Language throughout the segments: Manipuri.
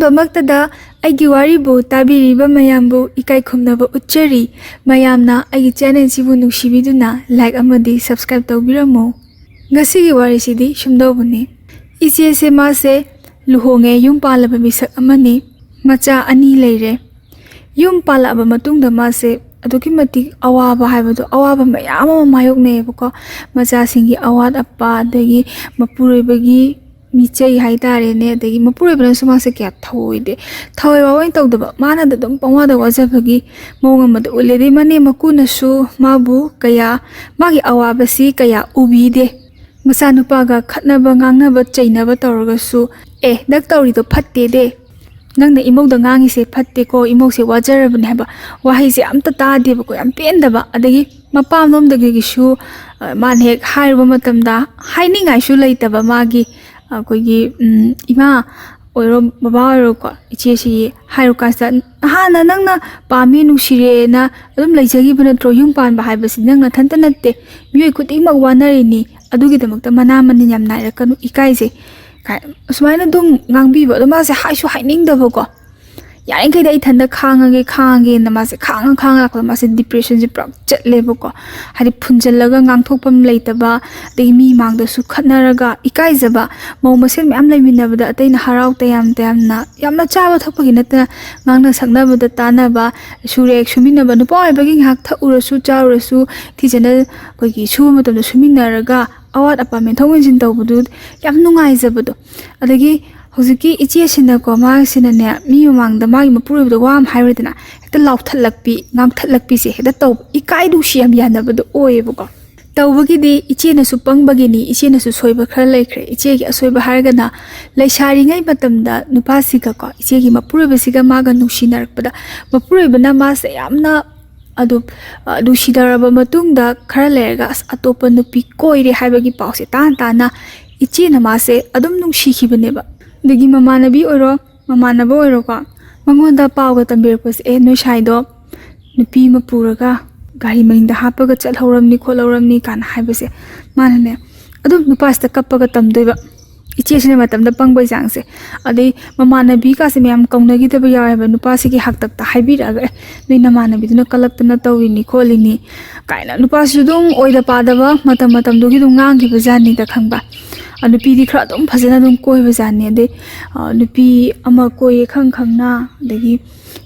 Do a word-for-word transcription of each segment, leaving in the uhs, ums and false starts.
ꯑꯍꯥꯟꯕꯃꯛꯇꯗ ꯑꯩꯒꯤ ꯋꯥꯔꯤꯕꯨ ꯇꯥꯕꯤꯔꯤꯕ ꯃꯌꯥꯝꯕꯨ ꯏꯀꯥꯏ ꯈꯨꯝꯅꯕ ꯎꯠꯆꯔꯤ꯫ ꯃꯌꯥꯝꯅ ꯑꯩꯒꯤ ꯆꯦꯅꯦꯜꯁꯤꯕꯨ ꯅꯨꯡꯁꯤꯕꯤꯗꯨꯅ ꯂꯥꯏꯛ ꯑꯃꯗꯤ ꯁꯕꯁꯀ꯭ꯔꯥꯏꯕ ꯇꯧꯕꯤꯔꯝꯃꯨ꯫ ꯉꯁꯤꯒꯤ ꯋꯥꯔꯤꯁꯤꯗꯤ ꯁꯨꯝꯗꯧꯕꯅꯤ꯫ ꯏꯆꯦꯁꯦ ꯃꯥꯁꯦ ꯂꯨꯍꯣꯡꯉꯦ, ꯌꯨꯝ ꯄꯥꯜꯂꯕ ꯃꯤꯁꯛ ꯑꯃꯅꯤ꯫ ꯃꯆꯥ ꯑꯅꯤ ꯂꯩꯔꯦ꯫ ꯌꯨꯝ ꯄꯥꯜꯂꯛꯑꯕ ꯃꯇꯨꯡꯗ ꯃꯥꯁꯦ ꯑꯗꯨꯛꯀꯤ ꯃꯇꯤꯛ ꯑꯋꯥꯕ ꯍꯥꯏꯕꯗꯣ, ꯑꯋꯥꯕ ꯃꯌꯥꯝ ꯑꯃ ꯃꯥꯌꯣꯛꯅꯩꯌꯦꯕꯀꯣ꯫ ꯃꯆꯥꯁꯤꯡꯒꯤ ꯑꯋꯥꯠ ꯑꯄꯥ, ꯑꯗꯒꯤ ꯃꯄꯨꯔꯣꯏꯕꯒꯤ ꯃꯤꯆꯩ ꯍꯥꯏꯇꯥꯔꯦꯅꯦ, ꯑꯗꯒꯤ ꯃꯄꯨꯔꯣꯏꯕꯅꯁꯨ ꯃꯥꯁꯦ ꯀꯌꯥ ꯊꯧꯑꯣꯏꯗꯦ꯫ ꯊꯧꯑꯣꯏ ꯋꯥꯑꯣꯏ ꯇꯧꯗꯕ, ꯃꯥꯅꯗ ꯑꯗꯨꯝ ꯄꯪꯋꯥꯗ ꯋꯥꯖꯕꯒꯤ ꯃꯑꯣꯡ ꯑꯃꯗ ꯎꯠꯂꯦ꯫ ꯑꯗꯩ ꯃꯅꯦꯝ ꯃꯀꯨꯅꯁꯨ ꯃꯥꯕꯨ ꯀꯌꯥ, ꯃꯥꯒꯤ ꯑꯋꯥꯕꯁꯤ ꯀꯌꯥ ꯎꯕꯤꯗꯦ꯫ ꯃꯆꯥꯅꯨꯄꯥꯒ ꯈꯠꯅꯕ, ꯉꯥꯡꯅꯕ, ꯆꯩꯅꯕ ꯇꯧꯔꯒꯁꯨ, "ꯑꯦ, ꯅꯪ ꯇꯧꯔꯤꯗꯣ ꯐꯠꯇꯦꯗꯦ, ꯅꯪꯅ ꯏꯃꯧꯗ ꯉꯥꯡꯉꯤꯁꯦ ꯐꯠꯇꯦꯀꯣ, ꯏꯃꯧꯁꯦ ꯋꯥꯖꯔꯕꯅꯦ" ꯍꯥꯏꯕ ꯋꯥꯍꯩꯁꯦ ꯑꯝꯇ ꯇꯥꯗꯦꯕꯀꯣ꯫ ꯌꯥꯝ ꯄꯦꯟꯗꯕ꯫ ꯑꯗꯒꯤ ꯃꯄꯥꯝꯂꯣꯝꯗꯒꯤꯁꯨ, ꯑ, ꯃꯥꯅ ꯍꯦꯛ ꯍꯥꯏꯔꯨꯕ ꯃꯇꯝꯗ ꯍꯥꯏꯅꯤꯡꯉꯥꯏꯁꯨ ꯂꯩꯇꯕ꯫ ꯃꯥꯒꯤ, ꯑꯩꯈꯣꯏꯒꯤ, ꯎꯝ, ꯏꯃꯥ ꯑꯣꯏꯔꯣ, ꯕꯕꯥ ꯑꯣꯏꯔꯣꯀꯣ, ꯏꯆꯦꯁꯤ ꯍꯥꯏꯔꯨ ꯀꯥꯟꯁꯤꯗ, "ꯍꯥꯟꯅ ꯅꯪꯅ ꯄꯥꯝꯃꯤ, ꯅꯨꯡꯁꯤꯔꯦꯅ ꯑꯗꯨꯝ ꯂꯩꯖꯈꯤꯕ ꯅꯠꯇ꯭ꯔꯣ? ꯌꯨꯝ ꯄꯥꯟꯕ ꯍꯥꯏꯕꯁꯤ ꯅꯪ ꯅꯊꯟꯇ ꯅꯠꯇꯦ, ꯃꯤꯑꯣꯏ ꯈꯨꯗꯤꯡꯃꯛ ꯋꯥꯅꯔꯤꯅꯤ, ꯑꯗꯨꯒꯤꯗꯃꯛꯇ ꯃꯅꯥ ꯃꯅꯤꯟ ꯌꯥꯝ ꯅꯥꯏꯔꯛꯀꯅꯨ, ꯏꯀꯥꯏꯖꯩ" ꯀꯥꯏ ꯑꯁꯨꯃꯥꯏꯅ ꯑꯗꯨꯝ ꯉꯥꯡꯕꯤꯕ꯫ ꯑꯗꯣ ꯃꯥꯁꯦ ꯍꯥꯏꯁꯨ ꯍꯥꯏꯅꯤꯡꯗꯕꯀꯣ꯫ "ꯌꯥꯔꯤꯈꯩꯗꯤ ꯑꯩ ꯏꯊꯟꯇ ꯈꯥꯡꯉꯒꯦ, ꯈꯥꯡꯉꯒꯦꯅ" ꯃꯥꯁꯦ ꯈꯥꯡꯉ ꯈꯥꯡꯉ ꯂꯥꯛꯄꯗ ꯃꯥꯁꯦ ꯗꯤꯄ꯭ꯔꯦꯁꯟꯁꯦ ꯄꯨꯔꯥ ꯆꯠꯂꯦꯕꯀꯣ꯫ ꯍꯥꯏꯗꯤ ꯐꯨꯟꯖꯜꯂꯒ ꯉꯥꯡꯊꯣꯛꯐꯝ ꯂꯩꯇꯕ, ꯑꯗꯒꯤ ꯃꯤ ꯃꯥꯡꯗꯁꯨ ꯈꯠꯅꯔꯒ ꯏꯀꯥꯏꯖꯕ, ꯃꯧ ꯃꯁꯦꯟ ꯃꯌꯥꯝ ꯂꯩꯃꯤꯟꯅꯕꯗ ꯑꯇꯩꯅ ꯍꯔꯥꯎ ꯇꯌꯥꯝ ꯇꯌꯥꯝꯅ ꯌꯥꯝꯅ ꯆꯥꯕ ꯊꯛꯄꯒꯤ ꯅꯠꯇꯅ ꯉꯥꯡꯅ ꯁꯛꯅꯕꯗ ꯇꯥꯟꯅꯕ, ꯁꯨꯔꯦ ꯁꯨꯃꯤꯟꯅꯕ, ꯅꯨꯄꯥ ꯑꯣꯏꯕꯒꯤ ꯉꯥꯏꯍꯥꯛ ꯊꯛꯎꯔꯁꯨ ꯆꯥꯔꯨꯔꯁꯨ ꯊꯤꯖꯅ ꯑꯩꯈꯣꯏꯒꯤ ꯁꯨꯕ ꯃꯇꯝꯗ ꯁꯨꯃꯤꯟꯅꯔꯒ ꯑꯋꯥꯠ ꯑꯄꯥ ꯃꯦꯟꯊꯣꯛ ꯃꯦꯟꯁꯤꯟ ꯇꯧꯕꯗꯨ ꯌꯥꯝ ꯅꯨꯡꯉꯥꯏꯖꯕꯗꯣ꯫ ꯑꯗꯒꯤ ꯍꯧꯖꯤꯛꯀꯤ ꯏꯆꯦꯁꯤꯅꯀꯣ, ꯃꯥꯁꯤꯅꯅꯦ, ꯃꯤ ꯃꯃꯥꯡꯗ ꯃꯥꯒꯤ ꯃꯄꯨꯔꯣꯏꯕꯗ ꯋꯥ ꯑꯃ ꯍꯥꯏꯔꯨꯔꯦꯗꯅ, ꯍꯦꯛꯇ ꯂꯥꯎꯊꯠꯂꯛꯄꯤ, ꯉꯥꯡꯊꯠꯂꯛꯄꯤꯁꯦ ꯍꯦꯛꯇ ꯇꯧꯕ, ꯏꯀꯥꯏ ꯅꯨꯡꯁꯤ ꯌꯥꯝ ꯌꯥꯅꯕꯗꯣ ꯑꯣꯏꯌꯦꯕꯀꯣ꯫ ꯇꯧꯕꯒꯤꯗꯤ ꯏꯆꯦꯅꯁꯨ ꯄꯪꯕꯒꯤꯅꯤ, ꯏꯆꯦꯅꯁꯨ ꯁꯣꯏꯕ ꯈꯔ ꯂꯩꯈ꯭ꯔꯦ꯫ ꯏꯆꯦꯒꯤ ꯑꯁꯣꯏꯕ ꯍꯥꯏꯔꯒꯅ, ꯂꯩꯁꯥꯔꯤꯉꯩ ꯃꯇꯝꯗ ꯅꯨꯄꯥꯁꯤꯒꯀꯣ, ꯏꯆꯦꯒꯤ ꯃꯄꯨꯔꯣꯏꯕꯁꯤꯒ ꯃꯥꯒ ꯅꯨꯡꯁꯤꯅꯔꯛꯄꯗ, ꯃꯄꯨꯔꯣꯏꯕꯅ ꯃꯥꯁꯦ ꯌꯥꯝꯅ ꯑꯗꯨ, ꯑ, ꯅꯨꯡꯁꯤꯅꯔꯕ ꯃꯇꯨꯡꯗ ꯈꯔ ꯂꯩꯔꯒ, "ꯑꯁ, ꯑꯇꯣꯞꯄ ꯅꯨꯄꯤ ꯀꯣꯏꯔꯦ" ꯍꯥꯏꯕꯒꯤ ꯄꯥꯎꯁꯦ ꯇꯥꯅ ꯇꯥꯅ ꯏꯆꯦꯅ ꯃꯥꯁꯦ ꯑꯗꯨꯝ ꯅꯨꯡꯁꯤꯈꯤꯕꯅꯦꯕ꯫ ꯑꯗꯒꯤ ꯃꯃꯥꯟꯅꯕꯤ ꯑꯣꯏꯔꯣ, ꯃꯃꯥꯟꯅꯕ ꯑꯣꯏꯔꯣꯀꯣ, ꯃꯉꯣꯟꯗ ꯄꯥꯎꯒ ꯇꯝꯕꯤꯔꯛꯄꯁꯦ, "ꯑꯦ, ꯅꯣꯏ ꯁꯥꯏꯗꯣ ꯅꯨꯄꯤ ꯑꯃ ꯄꯨꯔꯒ ꯒꯥꯔꯤ ꯃꯅꯤꯡꯗ ꯍꯥꯞꯄꯒ ꯆꯠꯍꯧꯔꯝꯅꯤ ꯈꯣꯠꯍꯧꯔꯝꯅꯤ" ꯀꯥꯏꯅ ꯍꯥꯏꯕꯁꯦ, ꯃꯥꯅꯅꯦ ꯑꯗꯨꯝ ꯅꯨꯄꯥꯁꯤꯗ ꯀꯞꯄꯒ ꯇꯝꯗꯣꯏꯕ꯫ ꯏꯆꯦꯁꯤꯅ ꯃꯇꯝꯗ ꯄꯪꯕꯩ ꯆꯥꯡꯁꯦ꯫ ꯑꯗꯩ ꯃꯃꯥꯟꯅꯕꯤꯒꯁꯦ ꯃꯌꯥꯝ ꯀꯧꯅꯈꯤꯗꯕ ꯌꯥꯎꯋꯦꯕ, ꯅꯨꯄꯥꯁꯤꯒꯤ ꯍꯥꯛꯇꯛꯇ ꯍꯥꯏꯕꯤꯔꯛꯑꯒ, "ꯑꯦ, ꯅꯣꯏ ꯅꯃꯥꯟꯅꯕꯤꯗꯨꯅ ꯀꯜꯂꯛꯇꯅ ꯇꯧꯔꯤꯅꯤ ꯈꯣꯠꯂꯤꯅꯤ" ꯀꯥꯏꯅ꯫ ꯅꯨꯄꯥꯁꯤꯁꯨ ꯑꯗꯨꯝ ꯑꯣꯏꯗ ꯄꯥꯗꯕ ꯃꯇꯝ ꯃꯇꯝꯗꯨꯒꯤ ꯑꯗꯨꯝ ꯉꯥꯡꯈꯤꯕ ꯖꯥꯠꯅꯤꯗ, ꯈꯪꯕ꯫ ꯑ, ꯅꯨꯄꯤꯗꯤ ꯈꯔ ꯑꯗꯨꯝ ꯐꯖꯅ ꯑꯗꯨꯝ ꯀꯣꯏꯕ ꯖꯥꯠꯅꯤ꯫ ꯑꯗꯩ, ꯑ, ꯅꯨꯄꯤ ꯑꯃ ꯀꯣꯏꯌꯦ ꯈꯪ ꯈꯪꯅ, ꯑꯗꯒꯤ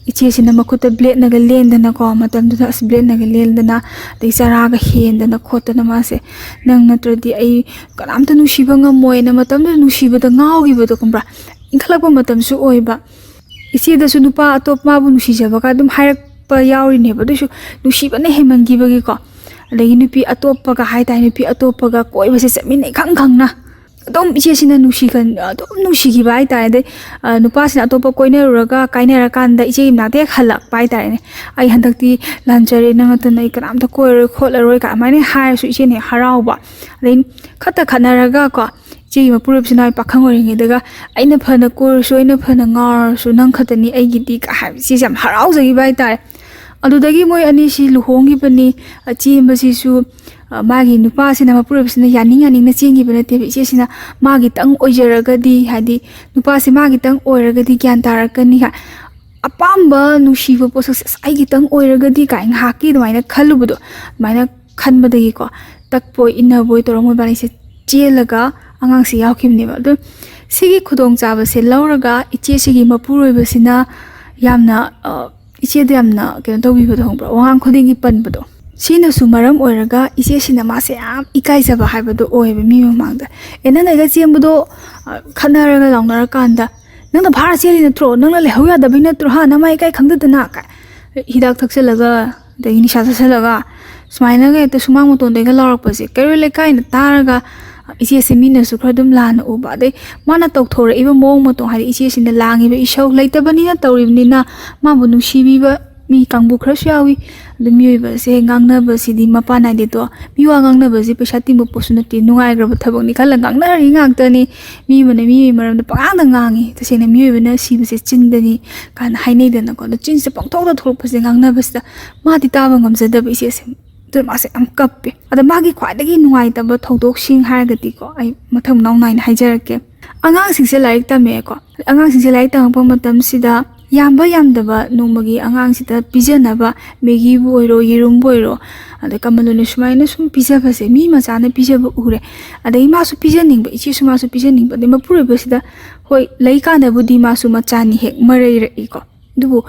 ꯏꯆꯦꯁꯤꯅ ꯃꯈꯨꯠꯇ ꯕ꯭ꯂꯦꯠꯅꯒ ꯂꯦꯟꯗꯅꯀꯣ, ꯃꯇꯝꯗꯨꯗ ꯑꯁ ꯕ꯭ꯂꯦꯠꯅꯒ ꯂꯦꯟꯗꯅ, ꯑꯗꯩ ꯆꯔꯥꯒ ꯍꯦꯟꯗꯅ ꯈꯣꯠꯇꯅ, ꯃꯥꯁꯦ "ꯅꯪ ꯅꯠꯇ꯭ꯔꯗꯤ ꯑꯩ ꯀꯅꯥꯝꯇ ꯅꯨꯡꯁꯤꯕ ꯉꯝꯃꯣꯏꯅ" ꯃꯇꯝꯗꯨꯗ ꯅꯨꯡꯁꯤꯕꯗ ꯉꯥꯎꯈꯤꯕꯗꯣ, ꯈꯪꯕ꯭ꯔꯥ? ꯏꯟꯈꯠꯂꯛꯄ ꯃꯇꯝꯁꯨ ꯑꯣꯏꯕ꯫ ꯏꯆꯦꯗꯁꯨ ꯅꯨꯄꯥ ꯑꯇꯣꯞ ꯃꯥꯕꯨ ꯅꯨꯡꯁꯤꯖꯕꯒ ꯑꯗꯨꯝ ꯍꯥꯏꯔꯛꯄ ꯌꯥꯎꯔꯤꯅꯦꯕ, ꯑꯗꯨꯏꯁꯨ ꯅꯨꯡꯁꯤꯕꯅ ꯍꯦꯟꯃꯟꯈꯤꯕꯒꯤꯀꯣ꯫ ꯑꯗꯒꯤ ꯅꯨꯄꯤ ꯑꯇꯣꯞꯄꯒ ꯍꯥꯏꯇꯥꯔꯦ, ꯅꯨꯄꯤ ꯑꯇꯣꯞꯄꯒ ꯀꯣꯏꯕꯁꯦ ꯆꯠꯃꯤꯟꯅꯩ ꯈꯪ ꯈꯪꯅ꯫ ꯑꯗꯨꯝ ꯏꯆꯦꯁꯤꯅ ꯅꯨꯡꯁꯤꯈꯟ-, ꯑꯗꯨꯝ ꯅꯨꯡꯁꯤꯈꯤꯕ ꯍꯥꯏꯇꯥꯔꯦ꯫ ꯑꯗꯩ, ꯑ, ꯅꯨꯄꯥꯁꯤꯅ ꯑꯇꯣꯞꯄ ꯀꯣꯏꯅꯔꯨꯔꯒ ꯀꯥꯏꯅꯔꯀꯥꯟꯗ ꯏꯆꯦꯒꯤ ꯃꯅꯥꯛꯇ ꯍꯦꯛ ꯍꯜꯂꯛꯄ ꯍꯥꯏꯇꯥꯔꯦꯅꯦ꯫ "ꯑꯩ ꯍꯟꯗꯛꯇꯤ ꯂꯥꯟꯖꯔꯦ, ꯅꯪ ꯅꯠꯇꯅ ꯑꯩ ꯀꯅꯥꯝꯇ ꯀꯣꯏꯔꯔꯣꯏ ꯈꯣꯠꯂꯔꯣꯏ" ꯀꯥꯏ ꯑꯗꯨꯃꯥꯏꯅ ꯍꯥꯏꯔꯁꯨ ꯏꯆꯦꯅ ꯍꯦꯛ ꯍꯔꯥꯎꯕ꯫ ꯑꯗꯩ ꯈꯠꯇ ꯈꯠꯅꯔꯒ ꯀꯣ, ꯏꯆꯦꯒꯤ ꯃꯄꯨꯔꯣꯏꯕꯁꯤꯅ ꯑꯩ ꯄꯥꯈꯪ ꯑꯣꯏꯔꯤꯉꯩꯗꯒ "ꯑꯩꯅ ꯐꯅ ꯀꯣꯏꯔꯁꯨ, ꯑꯩꯅ ꯐꯅ ꯉꯥꯎꯔꯁꯨ, ꯅꯪ ꯈꯛꯇꯅꯤ ꯑꯩꯒꯤꯗꯤ" ꯀꯥꯏ ꯍꯥꯏꯕ, ꯏꯆꯦꯁꯦ ꯌꯥꯝ ꯍꯔꯥꯎꯖꯈꯤꯕ ꯍꯥꯏꯇꯥꯔꯦ꯫ ꯑꯗꯨꯗꯒꯤ ꯃꯣꯏ ꯑꯅꯤꯁꯤ ꯂꯨꯍꯣꯡꯈꯤꯕꯅꯤ꯫ ꯆꯦꯟꯕꯁꯤꯁꯨ, ꯑ, ꯃꯥꯒꯤ ꯅꯨꯄꯥꯁꯤꯅ, ꯃꯄꯨꯔꯣꯏꯕꯁꯤꯅ ꯌꯥꯅꯤꯡ ꯌꯥꯅꯤꯡꯅ ꯆꯦꯟꯈꯤꯕ ꯅꯠꯇꯦꯕ꯫ ꯏꯆꯦꯁꯤꯅ ꯃꯥꯒꯤꯇꯪ ꯑꯣꯏꯖꯔꯒꯗꯤ, ꯍꯥꯏꯗꯤ ꯅꯨꯄꯥꯁꯤ ꯃꯥꯒꯤꯇꯪ ꯑꯣꯏꯔꯒꯗꯤ ꯒ꯭ꯌꯥꯟ ꯇꯥꯔꯛꯀꯅꯤ ꯍꯥꯏ꯫ ꯑꯄꯥꯝꯕ ꯅꯨꯡꯁꯤꯕ ꯄꯣꯠꯁꯛꯁꯦ "ꯑꯁ, ꯑꯩꯒꯤꯇꯪ ꯑꯣꯏꯔꯒꯗꯤ" ꯀꯥꯏ ꯉꯥꯏꯍꯥꯛꯀꯤ ꯑꯗꯨꯃꯥꯏꯅ ꯈꯜꯂꯨꯕꯗꯣ, ꯑꯗꯨꯃꯥꯏꯅ ꯈꯟꯕꯗꯒꯤꯀꯣ, ꯇꯛꯄꯣꯏ ꯏꯟꯅꯕꯣꯏ ꯇꯧꯔꯒ ꯃꯣꯏꯕꯥꯅꯤꯁꯦ ꯆꯦꯜꯂꯒ ꯑꯉꯥꯡꯁꯦ ꯌꯥꯎꯈꯤꯕꯅꯦꯕ꯫ ꯑꯗꯣ ꯁꯤꯒꯤ ꯈꯨꯗꯣꯡꯆꯥꯕꯁꯦ ꯂꯧꯔꯒ ꯏꯆꯦꯁꯤꯒꯤ ꯃꯄꯨꯔꯣꯏꯕꯁꯤꯅ ꯌꯥꯝꯅ, ꯑ, ꯏꯆꯦꯗ ꯌꯥꯝꯅ ꯀꯩꯅꯣ ꯇꯧꯕꯤꯕꯗꯣ, ꯈꯪꯕ꯭ꯔꯥ? ꯋꯥꯉꯥꯡ ꯈꯨꯗꯤꯡꯒꯤ ꯄꯟꯕꯗꯣ꯫ ꯁꯤꯅꯁꯨ ꯃꯔꯝ ꯑꯣꯏꯔꯒ ꯏꯆꯦꯁꯤꯅ ꯃꯥꯁꯦ ꯌꯥꯝ ꯏꯀꯥꯏꯖꯕ ꯍꯥꯏꯕꯗꯣ ꯑꯣꯏꯌꯦꯕ ꯃꯤ ꯃꯃꯥꯡꯗ꯫ "ꯑꯦ, ꯅꯪ ꯑꯩꯒ ꯆꯦꯟꯕꯗꯣ, ꯑ, ꯈꯠꯅꯔꯒ ꯂꯥꯎꯅꯔꯀꯥꯟꯗ ꯅꯪꯅ ꯐꯥꯔ ꯆꯦꯜꯂꯤ ꯅꯠꯇ꯭ꯔꯣ? ꯅꯪꯅ ꯂꯩꯍꯧ ꯌꯥꯗꯕꯩ ꯅꯠꯇ꯭ꯔꯣ? ꯍꯥ? ꯅꯃꯥ ꯏꯀꯥꯏ ꯈꯪꯗꯗꯅ?" ꯀꯥꯏ꯫ ꯍꯤꯗꯥꯛ ꯊꯛꯆꯜꯂꯒ, ꯑꯗꯒꯤ ꯅꯤꯁꯥ ꯆꯥꯁꯜꯂꯒ, ꯁꯨꯃꯥꯏꯅꯒ ꯍꯦꯛꯇ ꯁꯨꯃꯥꯡ ꯃꯇꯣꯟꯗꯒ ꯂꯥꯎꯔꯛꯄꯁꯦ ꯀꯩꯔꯣꯏ ꯂꯩꯀꯥꯏꯅ ꯇꯥꯔꯒ, ꯏꯆꯦꯁꯦ ꯃꯤꯅꯁꯨ ꯈꯔ ꯑꯗꯨꯝ ꯂꯥꯟꯅ ꯎꯕ꯫ ꯑꯗꯩ ꯃꯥꯅ ꯇꯧꯊꯣꯔꯛꯏꯕ ꯃꯑꯣꯡ ꯃꯇꯧ, ꯍꯥꯏꯗꯤ ꯏꯆꯦꯁꯤꯅ ꯂꯥꯡꯉꯤꯕ ꯏꯁꯧ, ꯂꯩꯇꯕꯅꯤꯅ ꯇꯧꯔꯤꯕꯅꯤꯅ ꯃꯥꯕꯨ ꯅꯨꯡꯁꯤꯕꯤꯕ ꯃꯤ ꯀꯥꯡꯕꯨ ꯈꯔꯁꯨ ꯌꯥꯎꯏ꯫ ꯑꯗꯨ ꯃꯤꯑꯣꯏꯕꯁꯦ ꯉꯥꯡꯅꯕꯁꯤꯗꯤ ꯃꯄꯥꯟ ꯅꯥꯏꯗꯦꯗꯣ꯫ ꯃꯤ ꯋꯥ ꯉꯥꯡꯅꯕꯁꯦ ꯄꯩꯁꯥ ꯇꯤꯡꯕ ꯄꯣꯠꯁꯨ ꯅꯠꯇꯦ, ꯅꯨꯡꯉꯥꯏꯈ꯭ꯔꯕ ꯊꯕꯛꯅꯤ ꯈꯜꯂ ꯉꯥꯡꯅꯔꯤ ꯉꯥꯛꯇꯅꯤ꯫ ꯃꯤ ꯑꯃꯅ ꯃꯤ ꯑꯃꯒꯤ ꯃꯔꯝꯗ ꯄꯉꯥꯡꯗ ꯉꯥꯡꯉꯤ꯫ ꯇꯁꯦꯡꯅ ꯃꯤꯑꯣꯏꯕꯅ ꯁꯤꯕꯁꯦ ꯆꯤꯟꯗꯅꯤ ꯀꯥꯏꯅ ꯍꯥꯏꯅꯩꯗꯅꯀꯣ꯫ ꯑꯗꯣ ꯆꯤꯟꯁꯦ ꯄꯪꯊꯣꯛꯇ ꯊꯣꯛꯂꯛꯄꯁꯦ ꯉꯥꯡꯅꯕꯁꯤꯗ ꯃꯥꯗꯤ ꯇꯥꯕ ꯉꯝꯖꯗꯕ ꯏꯆꯦꯁꯦ꯫ ꯑꯗꯨꯅ ꯃꯥꯁꯦ ꯌꯥꯝ ꯀꯞꯄꯦ꯫ ꯑꯗ ꯃꯥꯒꯤ ꯈ꯭ꯋꯥꯏꯗꯒꯤ ꯅꯨꯡꯉꯥꯏꯇꯕ ꯊꯧꯗꯣꯛꯁꯤꯡ ꯍꯥꯏꯔꯒꯗꯤꯀꯣ, ꯑꯩ ꯃꯊꯪ ꯃꯅꯥꯎ ꯅꯥꯏꯅ ꯍꯥꯏꯖꯔꯛꯀꯦ꯫ ꯑꯉꯥꯡꯁꯤꯡꯁꯦ ꯂꯥꯏꯔꯤꯛ ꯇꯝꯃꯦꯀꯣ꯫ ꯑꯉꯥꯡꯁꯤꯡꯁꯦ ꯂꯥꯏꯔꯤꯛ ꯇꯝꯃꯛꯄ ꯃꯇꯝꯁꯤꯗ ꯌꯥꯝꯕ ꯌꯥꯝꯗꯕ ꯅꯣꯡꯃꯒꯤ ꯑꯉꯥꯡꯁꯤꯗ ꯄꯤꯖꯅꯕ ꯃꯦꯒꯤꯕꯨ ꯑꯣꯏꯔꯣ, ꯌꯦꯔꯨꯝꯕꯨ ꯑꯣꯏꯔꯣ, ꯑꯗ ꯀꯃꯜꯂꯣꯟꯅ ꯁꯨꯃꯥꯏꯅ ꯁꯨꯝ ꯄꯤꯖꯕꯁꯦ ꯃꯤ ꯃꯆꯥꯅ ꯄꯤꯖꯕ ꯎꯔꯦ꯫ ꯑꯗꯒꯤ ꯃꯥꯁꯨ ꯄꯤꯖꯅꯤꯡꯕ, ꯏꯆꯦꯁꯨ ꯃꯥꯁꯨ ꯄꯤꯖꯅꯤꯡꯕ꯫ ꯑꯗꯩ ꯃꯄꯨꯔꯣꯏꯕꯁꯤꯗ, ꯍꯣꯏ, ꯂꯩꯀꯥꯟꯗꯕꯨꯗꯤ ꯃꯥꯁꯨ ꯃꯆꯥꯅꯤ ꯍꯦꯛ ꯃꯔꯩꯔꯛꯏꯀꯣ꯫ ꯑꯗꯨꯕꯨ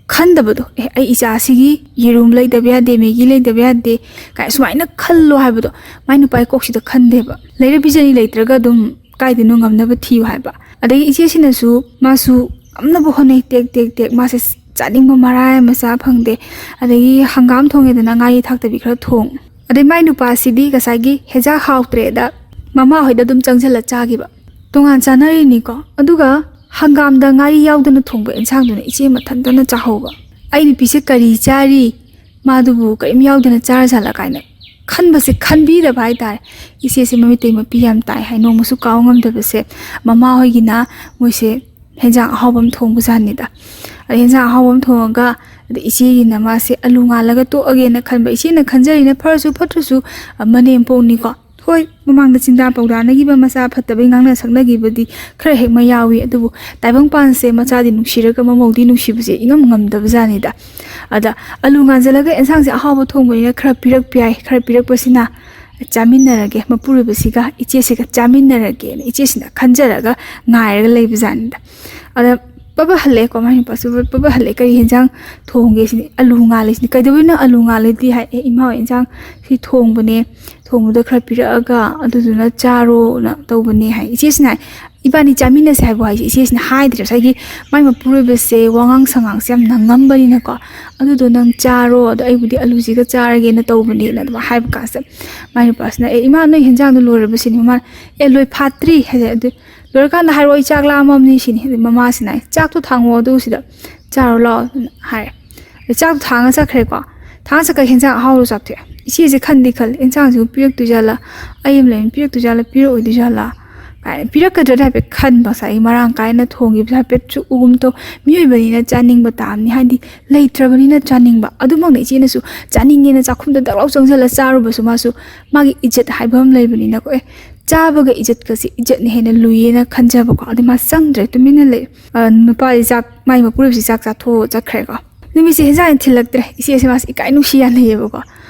ꯈꯟꯗꯕꯗꯣ, "ꯑꯦ, ꯑꯩ ꯏꯆꯥꯁꯤꯒꯤ ꯌꯦꯔꯨꯝ ꯂꯩꯗꯕ ꯌꯥꯗꯦ, ꯃꯦꯒꯤ ꯂꯩꯗꯕ ꯌꯥꯗꯦ" ꯀꯥꯏ ꯁꯨꯃꯥꯏꯅ ꯈꯜꯂꯣ ꯍꯥꯏꯕꯗꯣ ꯃꯥꯏ ꯅꯨꯄꯥꯒꯤ ꯀꯣꯛꯁꯤꯗ ꯈꯟꯗꯦꯕ꯫ ꯂꯩꯔ ꯄꯤꯖꯅꯤ, ꯂꯩꯇ꯭ꯔꯒ ꯑꯗꯨꯝ ꯀꯥꯏꯗꯅꯣ ꯉꯝꯅꯕ ꯊꯤꯌꯨ ꯍꯥꯏꯕ꯫ ꯑꯗꯒꯤ ꯏꯆꯦꯁꯤꯅꯁꯨ ꯃꯥꯁꯨ ꯉꯝꯅꯕ ꯍꯣꯠꯅꯩ, ꯇꯦꯛ ꯇꯦꯛ ꯇꯦꯛ꯫ ꯃꯥꯁꯦ ꯆꯥꯅꯤꯡꯕ ꯃꯔꯥꯏ ꯑꯃ ꯆꯥ ꯐꯪꯗꯦ꯫ ꯑꯗꯒꯤ ꯍꯪꯒꯥꯝ ꯊꯣꯡꯉꯦꯗꯅ, ꯉꯥꯔꯤ ꯊꯥꯛꯇꯕꯤ ꯈꯔ ꯊꯣꯡ꯫ ꯑꯗꯩ ꯃꯥꯏ ꯅꯨꯄꯥꯁꯤꯗꯤ ꯉꯁꯥꯏꯒꯤ ꯍꯦꯟꯖꯥꯡ ꯍꯥꯎꯇ꯭ꯔꯦꯗ ꯃꯃꯥ ꯍꯣꯏꯗ ꯑꯗꯨꯝ ꯆꯪꯁꯤꯜꯂ ꯆꯥꯈꯤꯕ꯫ ꯇꯣꯉꯥꯟ ꯆꯥꯅꯔꯤꯅꯤꯀꯣ꯫ ꯑꯗꯨꯒ ꯍꯪꯒꯥꯝꯗ ꯉꯥꯔꯤ ꯌꯥꯎꯗꯅ ꯊꯣꯡꯕ ꯑꯦꯟꯁꯥꯡꯗꯨꯅ ꯏꯆꯦ ꯃꯊꯟꯇꯅ ꯆꯥꯍꯧꯕ꯫ "ꯑꯩ ꯅꯨꯄꯤꯁꯦ ꯀꯔꯤ ꯆꯥꯔꯤ? ꯃꯥꯗꯨꯕꯨ ꯀꯔꯤꯝ ꯌꯥꯎꯗꯅ ꯆꯥꯔꯖꯥꯠꯂ?" ꯀꯥꯏꯅ ꯈꯟꯕꯁꯦ ꯈꯟꯕꯤꯗꯕ ꯍꯥꯏꯇꯥꯔꯦ꯫ ꯏꯆꯦꯁꯦ ꯃꯃꯤꯠꯇꯩ ꯃꯄꯤ ꯌꯥꯝ ꯇꯥꯏ ꯍꯥꯏ꯫ ꯅꯣꯡꯃꯁꯨ ꯀꯥꯎ ꯉꯝꯗꯕꯁꯦ, ꯃꯃꯥ ꯍꯣꯏꯒꯤꯅ ꯃꯣꯏꯁꯦ ꯍꯦꯟꯖꯥꯡ ꯑꯍꯥꯎꯕ ꯑꯃ ꯊꯣꯡꯕꯖꯥꯠꯅꯤꯗ꯫ ꯑꯗ ꯍꯦꯟꯖꯥꯡ ꯑꯍꯥꯎꯕ ꯑꯃ ꯊꯣꯡꯉꯒ, ꯑꯗ ꯏꯆꯦꯒꯤꯅ ꯃꯥꯁꯦ ꯑꯂꯨ ꯉꯥꯜꯂꯒ ꯇꯣꯛꯑꯒꯦꯅ ꯈꯟꯕ꯫ ꯏꯆꯦꯅ ꯈꯟꯖꯔꯤꯅ ꯐꯔꯁꯨ ꯐꯠꯇ꯭ꯔꯁꯨ, ꯑ, ꯃꯅꯦꯝꯄꯣꯛꯅꯤꯀꯣ꯫ ꯍꯣꯏ, ꯃꯃꯥꯡꯗ ꯆꯤꯟꯗꯥ ꯄꯥꯎꯗꯥꯅꯈꯤꯕ, ꯃꯆꯥ ꯐꯠꯇꯕꯩ ꯉꯥꯡꯅ ꯁꯛꯅꯈꯤꯕꯗꯤ ꯈꯔ ꯍꯦꯛ ꯃꯌꯥꯎꯏ, ꯑꯗꯨꯕꯨ ꯇꯥꯏꯕꯪꯄꯥꯟꯁꯦ ꯃꯆꯥꯗꯤ ꯅꯨꯡꯁꯤꯔꯒ ꯃꯃꯧꯗꯤ ꯅꯨꯡꯁꯤꯕꯁꯦ ꯏꯉꯝ ꯉꯝꯗꯕ ꯖꯥꯠꯅꯤꯗ꯫ ꯑꯗ ꯑꯂꯨ ꯉꯥꯟꯁꯤꯜꯂꯒ ꯑꯦꯟꯁꯥꯡꯁꯦ ꯑꯍꯥꯎꯕ ꯊꯣꯡꯕꯅꯤꯅ ꯈꯔ ꯄꯤꯔꯛꯄ ꯌꯥꯏ, ꯈꯔ ꯄꯤꯔꯛꯄꯁꯤꯅ ꯆꯥꯃꯤꯟꯅꯔꯒꯦ, ꯃꯄꯨꯔꯣꯏꯕꯁꯤꯒ ꯏꯆꯦꯁꯤꯒ ꯆꯥꯃꯤꯟꯅꯔꯒꯦꯅ ꯏꯆꯦꯁꯤꯅ ꯈꯟꯖꯔꯒ ꯉꯥꯏꯔꯒ ꯂꯩꯕ ꯖꯥꯠꯅꯤꯗ꯫ ꯑꯗ ꯄꯕ ꯍꯜꯂꯛꯑꯦꯀꯣ, ꯃꯥꯏ ꯅꯨꯄꯥꯁꯨ ꯄꯕ ꯍꯜꯂꯛꯑꯦ꯫ "ꯀꯔꯤ ꯍꯦꯟꯖꯥꯡ ꯊꯣꯡꯒꯦ?" ꯁꯤꯅꯤ꯫ "ꯑꯂꯨ ꯉꯥꯜꯂꯦ" ꯁꯤꯅꯤ꯫ "ꯀꯩꯗꯧꯕꯩꯅꯣ ꯑꯂꯨ ꯉꯥꯜꯂꯦꯗꯤ?" ꯍꯥꯏ꯫ "ꯑꯦ, ꯏꯃꯥ ꯍꯣꯏ ꯏꯟꯁꯥꯡ ꯁꯤ ꯊꯣꯡꯕꯅꯦ, ꯊꯣꯡꯕꯗꯣ ꯈꯔ ꯄꯤꯔꯛꯑꯒ ꯑꯗꯨꯗꯨꯅ ꯆꯥꯔꯣꯅ ꯇꯧꯕꯅꯦ" ꯍꯥꯏ꯫ ꯏꯆꯦꯁꯤꯅ ꯍꯥꯏ, "ꯏꯕꯥꯅꯤ ꯆꯥꯃꯤꯟꯅꯁꯦ" ꯍꯥꯏꯕ ꯍꯥꯏꯁꯦ ꯏꯆꯦꯁꯤꯅ ꯍꯥꯏꯗ꯭ꯔꯦ꯫ ꯉꯁꯥꯏꯒꯤ ꯃꯥꯏ ꯃꯄꯨꯔꯣꯏꯕꯁꯦ ꯋꯥꯉꯥꯡ ꯁꯉꯥꯡꯁꯦ ꯌꯥꯝ ꯅꯉꯝꯕꯅꯤꯅꯀꯣ, "ꯑꯗꯨꯗꯣ ꯅꯪ ꯆꯥꯔꯣ, ꯑꯗꯣ ꯑꯩꯕꯨꯗꯤ ꯑꯂꯨꯁꯤꯒ ꯆꯥꯔꯒꯦꯅ ꯇꯧꯕꯅꯦꯅ" ꯑꯗꯨꯃꯥꯏꯅ ꯍꯥꯏꯕ ꯀꯥꯟꯁꯤꯗ ꯃꯥꯏ ꯅꯨꯄꯥꯁꯤꯅ, "ꯑꯦ, ꯏꯃꯥ, ꯅꯣꯏ ꯍꯦꯟꯖꯥꯡꯗꯣ ꯂꯣꯏꯔꯕ?" ꯁꯤꯅꯤ꯫ ꯃꯃꯥꯅ, "ꯑꯦ, ꯂꯣꯏ ꯐꯥꯠꯇ꯭ꯔꯤ" ꯍꯥꯏꯁꯦ꯫ "ꯑꯗꯨ ꯂꯣꯏꯔꯀꯥꯟꯗ ꯍꯥꯏꯔꯛꯑꯣ, ꯑꯩ ꯆꯥꯛ ꯂꯥꯝꯃꯝꯅꯤ" ꯁꯤꯅꯤ꯫ ꯑꯗꯩ ꯃꯃꯥꯁꯤꯅ ꯍꯥꯏ, "ꯆꯥꯛꯇꯣ ꯊꯥꯡꯉꯣ, ꯑꯗꯨ ꯁꯤꯗ ꯆꯥꯔꯣ ꯂꯥꯛꯑꯣ" ꯑꯗꯨꯅ ꯍꯥꯏꯔꯦ꯫ ꯑꯗꯩ ꯆꯥꯛꯇꯣ ꯊꯥꯡꯉ ꯆꯠꯈ꯭ꯔꯦꯀꯣ꯫ ꯊꯥꯡꯉ ꯆꯠꯈ꯭ꯔꯒ ꯍꯦꯟꯖꯥꯡ ꯑꯍꯥꯎꯕ ꯆꯥꯊꯣꯛꯑꯦ꯫ ꯏꯆꯦꯁꯦ ꯈꯟꯗꯤ ꯈꯜꯂꯦ, "ꯏꯟꯁꯥꯡꯁꯤꯕꯨ ꯄꯤꯔꯛꯇꯣꯏꯖꯥꯠꯂꯥ? ꯑꯩ ꯑꯃ ꯂꯩꯔꯝ ꯄꯤꯔꯛꯇꯣꯏꯖꯥꯠꯂꯥ, ꯄꯤꯔꯛꯑꯣꯏꯗꯣꯏꯖꯥꯠꯂꯥ?" ꯀꯥꯏꯅ꯫ ꯄꯤꯔꯛꯀꯗ꯭ꯔꯗꯤ ꯍꯥꯏꯐꯦꯠ ꯈꯟꯕ, ꯉꯁꯥꯏꯒꯤ ꯃꯔꯥꯡ ꯀꯥꯏꯅ ꯊꯣꯡꯈꯤꯕꯁꯨ ꯍꯥꯏꯐꯦꯠꯁꯨ ꯎꯒꯨꯝ ꯇꯧ꯫ ꯃꯤꯑꯣꯏꯕꯅꯤꯅ ꯆꯥꯅꯤꯡꯕ ꯇꯥꯕꯅꯤ, ꯍꯥꯏꯗꯤ ꯂꯩꯇ꯭ꯔꯕꯅꯤꯅ ꯆꯥꯅꯤꯡꯕ꯫ ꯑꯗꯨꯃꯛꯅ ꯏꯆꯦꯅꯁꯨ ꯆꯥꯅꯤꯡꯉꯦꯅ ꯆꯥꯛꯈꯨꯝꯗ ꯗꯛ ꯂꯥꯎ ꯆꯪꯁꯤꯜꯂ ꯆꯥꯔꯨꯕꯁꯨ ꯃꯥꯁꯨ ꯃꯥꯒꯤ ꯏꯖꯠ ꯍꯥꯏꯕ ꯑꯃ ꯂꯩꯕꯅꯤꯅꯀꯣ꯫ "ꯑꯦ, ꯆꯥꯕꯒ ꯏꯖꯠꯀꯁꯦ, ꯏꯖꯠꯅ ꯍꯦꯟꯅ ꯂꯨꯏꯌꯦꯅ ꯈꯟꯖꯕꯀꯣ꯫ ꯑꯗꯩ ꯃꯥ ꯆꯪꯗ꯭ꯔꯦ, ꯇꯨꯃꯤꯟꯅ ꯂꯩ꯫ ꯑ, ꯅꯨꯄꯥꯁꯤ ꯆꯥꯛ, ꯃꯥꯏ ꯃꯄꯨꯔꯣꯏꯕꯁꯤ ꯆꯥꯛ ꯆꯥꯊꯣꯛꯑ ꯆꯠꯈ꯭ꯔꯦꯀꯣ꯫ ꯅꯨꯃꯤꯠꯁꯦ ꯍꯦꯟꯖꯥꯡ ꯍꯦꯟꯅ ꯊꯤꯜꯂꯛꯇ꯭ꯔꯦ꯫ ꯏꯆꯦꯁꯦ ꯃꯥꯁꯦ ꯏꯀꯥꯏ ꯅꯨꯡꯁꯤ ꯌꯥꯅꯩꯌꯦꯕꯀꯣ꯫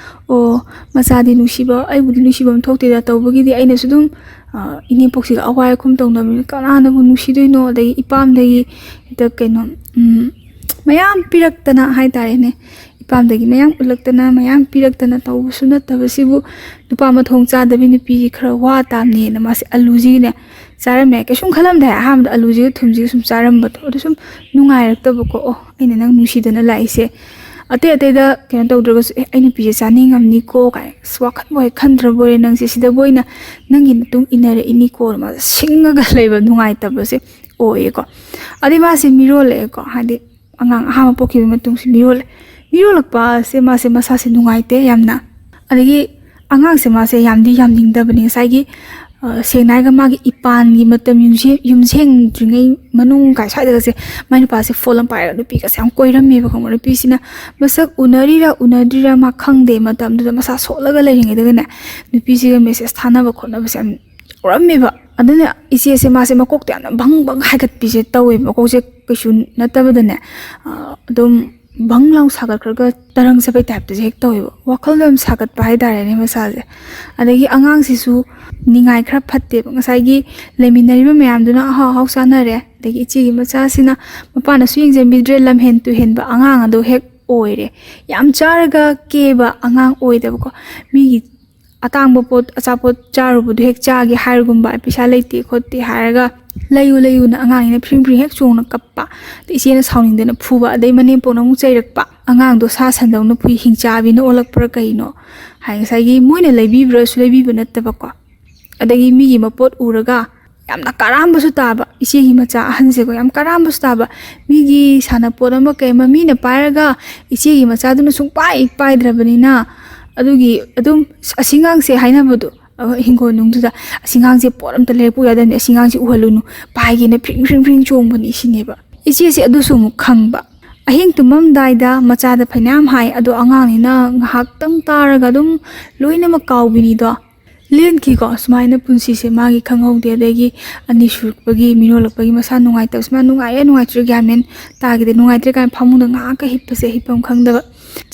ꯑꯣ, ꯃꯆꯥꯗꯤ ꯅꯨꯡꯁꯤꯕ, ꯑꯩꯕꯨꯗꯤ ꯅꯨꯡꯁꯤꯕ ꯑꯃ ꯊꯣꯛꯇꯦꯗ, ꯇꯧꯕꯒꯤꯗꯤ ꯑꯩꯅꯁꯨ ꯑꯗꯨꯝ, ꯑ, ꯏꯅꯦꯝꯄꯣꯛꯁꯤꯒ ꯑꯋꯥꯏ ꯑꯈꯨꯝ ꯇꯧꯅꯕꯅꯤꯅ ꯀꯅꯥꯅꯕꯨ ꯅꯨꯡꯁꯤꯗꯣꯏꯅꯣ? ꯑꯗꯒꯤ ꯏꯄꯥꯝꯗꯒꯤ ꯍꯦꯛꯇ ꯀꯩꯅꯣ, ꯎꯝ, ꯃꯌꯥꯝ ꯄꯤꯔꯛꯇꯅ ꯍꯥꯏꯇꯥꯔꯦꯅꯦ, ꯏꯄꯥꯝꯗꯒꯤ ꯃꯌꯥꯝ ꯎꯠꯂꯛꯇꯅ, ꯃꯌꯥꯝ ꯄꯤꯔꯛꯇꯅ ꯇꯧꯕꯁꯨ ꯅꯠꯇꯕꯁꯤꯕꯨ, ꯅꯨꯄꯥ ꯃꯊꯣꯡ ꯆꯥꯗꯕꯤ ꯅꯨꯄꯤꯁꯤ ꯈꯔ ꯋꯥ ꯇꯥꯕꯅꯦꯅ ꯃꯥꯁꯦ ꯑꯂꯨꯁꯤꯒꯤꯅꯦ ꯆꯥꯔꯝꯃꯦ꯫ ꯀꯩꯁꯨꯝ ꯈꯜꯂꯝꯗꯦ ꯑꯍꯥꯟꯕꯗ ꯑꯂꯨꯁꯤꯒ ꯊꯨꯝꯁꯤꯒ ꯁꯨꯝ ꯆꯥꯔꯝꯕꯗꯣ꯫ ꯑꯗꯨ ꯁꯨꯝ ꯅꯨꯡꯉꯥꯏꯔꯛꯇꯕꯀꯣ꯫ ꯑꯣ, ꯑꯩꯅ ꯅꯪ ꯅꯨꯡꯁꯤꯗꯅ ꯂꯥꯛꯏꯁꯦ꯫ ꯑꯇꯩ ꯑꯇꯩꯗ ꯀꯩꯅꯣ ꯇꯧꯗ꯭ꯔꯒꯁꯨ, "ꯑꯦ, ꯑꯩ ꯅꯨꯄꯤꯁꯦ ꯆꯥꯅꯤꯡꯉꯝꯅꯤꯀꯣ" ꯀꯥꯏꯅ, "ꯑꯁ, ꯋꯥꯈꯜꯕꯨ ꯍꯦꯛ ꯈꯟꯗ꯭ꯔꯕꯣꯏꯔꯦ ꯅꯪꯁꯦ, ꯁꯤꯗꯕꯨ ꯑꯣꯏꯅ ꯅꯪꯒꯤ ꯃꯇꯨꯡ ꯏꯟꯅꯔꯛꯏꯅꯤꯀꯣ" ꯃꯥꯁꯦ ꯁꯤꯡꯉꯒ ꯂꯩꯕ ꯅꯨꯡꯉꯥꯏꯇꯕꯁꯦ ꯑꯣꯏꯌꯦꯀꯣ꯫ ꯑꯗꯩ ꯃꯥꯁꯦ ꯃꯤꯔꯣꯜꯂꯛꯑꯦꯀꯣ, ꯍꯥꯏꯗꯤ ꯑꯉꯥꯡ ꯑꯍꯥꯟꯕ ꯄꯣꯛꯈꯤꯕ ꯃꯇꯨꯡꯁꯦ ꯃꯤꯔꯣꯜꯂꯦ꯫ ꯃꯤꯔꯣꯜꯂꯛꯄꯁꯦ ꯃꯥꯁꯦ ꯃꯁꯥꯁꯦ ꯅꯨꯡꯉꯥꯏꯇꯦ ꯌꯥꯝꯅ꯫ ꯑꯗꯒꯤ ꯑꯉꯥꯡꯁꯦ ꯃꯥꯁꯦ ꯌꯥꯝꯗꯤ ꯌꯥꯝꯅꯤꯡꯗꯕꯅꯤ꯫ ꯉꯁꯥꯏꯒꯤ, ꯑ, ꯁꯦꯡꯅ ꯍꯥꯏꯔꯒ ꯃꯥꯒꯤ ꯏꯄꯥꯟꯒꯤ ꯃꯇꯝ, ꯌꯨꯝꯁꯦ-, ꯌꯨꯝꯁꯦꯡꯗ꯭ꯔꯤꯉꯩ ꯃꯅꯨꯡ ꯀꯥꯏ ꯁ꯭ꯋꯥꯏꯗꯒꯁꯦ ꯃꯥꯏ ꯅꯨꯄꯥꯁꯦ ꯐꯣꯟ ꯑꯃ ꯄꯥꯏꯔꯒ ꯅꯨꯄꯤꯒꯁꯦ ꯌꯥꯝ ꯀꯣꯏꯔꯝꯃꯦꯕ, ꯈꯪꯕ꯭ꯔꯥ? ꯅꯨꯄꯤꯁꯤꯅ ꯃꯁꯛ ꯎꯅꯔꯤꯔꯥ ꯎꯅꯗ꯭ꯔꯤꯔꯥ ꯃꯥ ꯈꯪꯗꯦ꯫ ꯃꯇꯝꯗꯨꯗ ꯃꯁꯥ ꯁꯣꯜꯂꯒ ꯂꯩꯔꯤꯉꯩꯗꯒꯅꯦ ꯅꯨꯄꯤꯁꯤꯒ ꯃꯦꯁꯦꯖ ꯊꯥꯅꯕ ꯈꯣꯠꯅꯕꯁꯦ ꯌꯥꯝ ꯇꯧꯔꯝꯃꯦꯕ꯫ ꯑꯗꯨꯅ ꯏꯆꯦꯁꯦ ꯃꯥꯁꯦ ꯃꯀꯣꯛꯇ ꯌꯥꯝꯅ ꯚꯪ ꯚꯪ ꯍꯥꯏꯒꯠꯄꯤꯁꯦ ꯇꯧꯋꯦꯕ꯫ ꯃꯀꯣꯛꯁꯦ ꯀꯩꯁꯨ ꯅꯠꯇꯕꯗꯅꯦ, ꯑ, ꯑꯗꯨꯝ ꯚꯪ ꯂꯥꯎ ꯁꯥꯒꯠꯈ꯭ꯔꯒ ꯇꯔꯪ ꯆꯠꯄꯩ ꯇꯥꯏꯞꯇꯁꯦ ꯍꯦꯛ ꯇꯧꯋꯦꯕ꯫ ꯋꯥꯈꯜꯗꯣ ꯌꯥꯝ ꯁꯥꯒꯠꯄ ꯍꯥꯏꯇꯥꯔꯦꯅꯦ ꯃꯁꯥꯁꯦ꯫ ꯑꯗꯒꯤ ꯑꯉꯥꯡꯁꯤꯁꯨ ꯅꯤꯡꯉꯥꯏ ꯈꯔ ꯐꯠꯇꯦꯕ꯫ ꯉꯁꯥꯏꯒꯤ ꯂꯩꯃꯤꯟꯅꯔꯤꯕ ꯃꯌꯥꯝꯗꯨꯅ ꯑꯍꯥꯎ ꯑꯍꯥꯎ ꯆꯥꯅꯔꯦ, ꯑꯗꯒꯤ ꯏꯆꯦꯒꯤ ꯃꯆꯥꯁꯤꯅ ꯃꯄꯥꯅꯁꯨ ꯌꯦꯡꯁꯤꯟꯕꯤꯗ꯭ꯔꯦ, ꯂꯝꯍꯦꯟ ꯇꯨꯍꯦꯟꯕ ꯑꯉꯥꯡ ꯑꯗꯣ ꯍꯦꯛ ꯑꯣꯏꯔꯦ꯫ ꯌꯥꯝ ꯆꯥꯔꯒ ꯀꯦꯕ ꯑꯉꯥꯡ ꯑꯣꯏꯗꯕꯀꯣ꯫ ꯃꯤꯒꯤ ꯑꯇꯥꯡꯕ ꯄꯣꯠ, ꯑꯆꯥꯄꯣꯠ ꯆꯥꯔꯨꯕꯗꯣ ꯍꯦꯛ ꯆꯥꯒꯦ ꯍꯥꯏꯔꯒꯨꯝꯕ, ꯄꯩꯁꯥ ꯂꯩꯇꯦ ꯈꯣꯠꯇꯦ ꯍꯥꯏꯔꯒ ꯂꯩꯌꯨ ꯂꯩꯌꯨꯅ ꯑꯉꯥꯡꯅꯤꯅ ꯐ꯭ꯔꯤꯡ ꯐ꯭ꯔꯤꯡ ꯍꯦꯛ ꯆꯣꯡꯅ ꯀꯞꯄ꯫ ꯑꯗꯩ ꯏꯆꯦꯅ ꯁꯥꯎꯅꯤꯡꯗꯅ ꯐꯨꯕ, ꯑꯗꯩ ꯃꯅꯦꯝꯄꯣꯛꯅ ꯑꯃꯨꯛ ꯆꯩꯔꯛꯄ꯫ "ꯑꯉꯥꯡꯗꯣ ꯁꯥ ꯁꯟꯗꯧꯅ ꯐꯨꯏ, ꯍꯤꯡꯆꯥꯕꯤꯅ ꯑꯣꯜꯂꯛꯄ꯭ꯔꯥ ꯀꯩꯅꯣ?" ꯍꯥꯏ꯫ ꯉꯁꯥꯏꯒꯤ ꯃꯣꯏꯅ ꯂꯩꯕꯤꯕ꯭ꯔꯥꯁꯨ ꯂꯩꯕꯤꯕ ꯅꯠꯇꯕꯀꯣ꯫ ꯑꯗꯒꯤ ꯃꯤꯒꯤ ꯃꯄꯣꯠ ꯎꯔꯒ ꯌꯥꯝꯅ ꯀꯔꯥꯝꯕꯁꯨ ꯇꯥꯕ, ꯏꯆꯦꯒꯤ ꯃꯆꯥ ꯑꯍꯟꯁꯦꯀꯣ, ꯌꯥꯝ ꯀꯔꯥꯝꯕꯁꯨ ꯇꯥꯕ꯫ ꯃꯤꯒꯤ ꯁꯥꯟꯅꯄꯣꯠ ꯑꯃ ꯀꯩ ꯑꯃ ꯃꯤꯅ ꯄꯥꯏꯔꯒ ꯏꯆꯦꯒꯤ ꯃꯆꯥꯗꯨꯅ ꯁꯨꯡꯄꯥꯏ ꯄꯥꯏꯗ꯭ꯔꯕꯅꯤꯅ, ꯑꯗꯨꯒꯤ ꯑꯗꯨꯝ ꯑꯁꯤꯉꯥꯡꯁꯦ ꯍꯥꯏꯅꯕꯗꯣ, ꯑ, ꯍꯤꯡꯒꯣꯜꯅꯨꯡꯗꯨꯗ, "ꯑꯁꯤꯉꯥꯡꯁꯦ ꯄꯣꯠ ꯑꯝꯇ ꯂꯩꯔꯛꯄ ꯌꯥꯗꯕꯅꯤ, ꯑꯁꯤꯉꯥꯡꯁꯦ ꯎꯍꯜꯂꯨꯅꯨ, ꯄꯥꯏꯒꯦꯅ ꯐ꯭ꯔꯤꯡ ꯐ꯭ꯔꯤꯡ ꯐ꯭ꯔꯤꯡ ꯆꯣꯡꯕꯅꯤ" ꯁꯤꯅꯦꯕ꯫ ꯏꯆꯦꯁꯦ ꯑꯗꯨꯁꯨ ꯑꯃꯨꯛ ꯈꯪꯕ꯫ ꯑꯍꯤꯡ ꯇꯨꯝꯃꯝꯗꯥꯏꯗ ꯃꯆꯥꯗ ꯐꯅꯌꯥꯝ ꯍꯥꯏ, ꯑꯗꯣ ꯑꯉꯥꯡꯅꯤꯅ ꯉꯥꯏꯍꯥꯛꯇꯪ ꯇꯥꯔꯒ ꯑꯗꯨꯝ ꯂꯣꯏꯅꯃꯛ ꯀꯥꯎꯕꯤꯅꯤꯗꯣ꯫ ꯂꯦꯟꯈꯤꯀꯣ꯫ ꯁꯨꯃꯥꯏꯅ ꯄꯨꯟꯁꯤꯁꯦ ꯃꯥꯒꯤ ꯈꯪꯍꯧꯗꯦ꯫ ꯑꯗꯒꯤ ꯑꯅꯤ ꯁꯨꯔꯛꯄꯒꯤ, ꯃꯤꯔꯣꯜꯂꯛꯄꯒꯤ ꯃꯁꯥ ꯅꯨꯡꯉꯥꯏꯇꯕꯁꯦ, ꯃꯥ ꯅꯨꯡꯉꯥꯏꯔꯦ ꯅꯨꯡꯉꯥꯏꯇ꯭ꯔꯦ ꯒ꯭ꯌꯥꯟ ꯃꯦꯟ ꯇꯥꯈꯤꯗꯦ꯫ ꯅꯨꯡꯉꯥꯏꯇ꯭ꯔꯦ ꯀꯥꯏꯅ ꯐꯃꯨꯡꯗ ꯉꯥꯏꯍꯥꯛꯀ ꯍꯤꯞꯄꯁꯦ, ꯍꯤꯞꯐꯝ ꯈꯪꯗꯕ꯫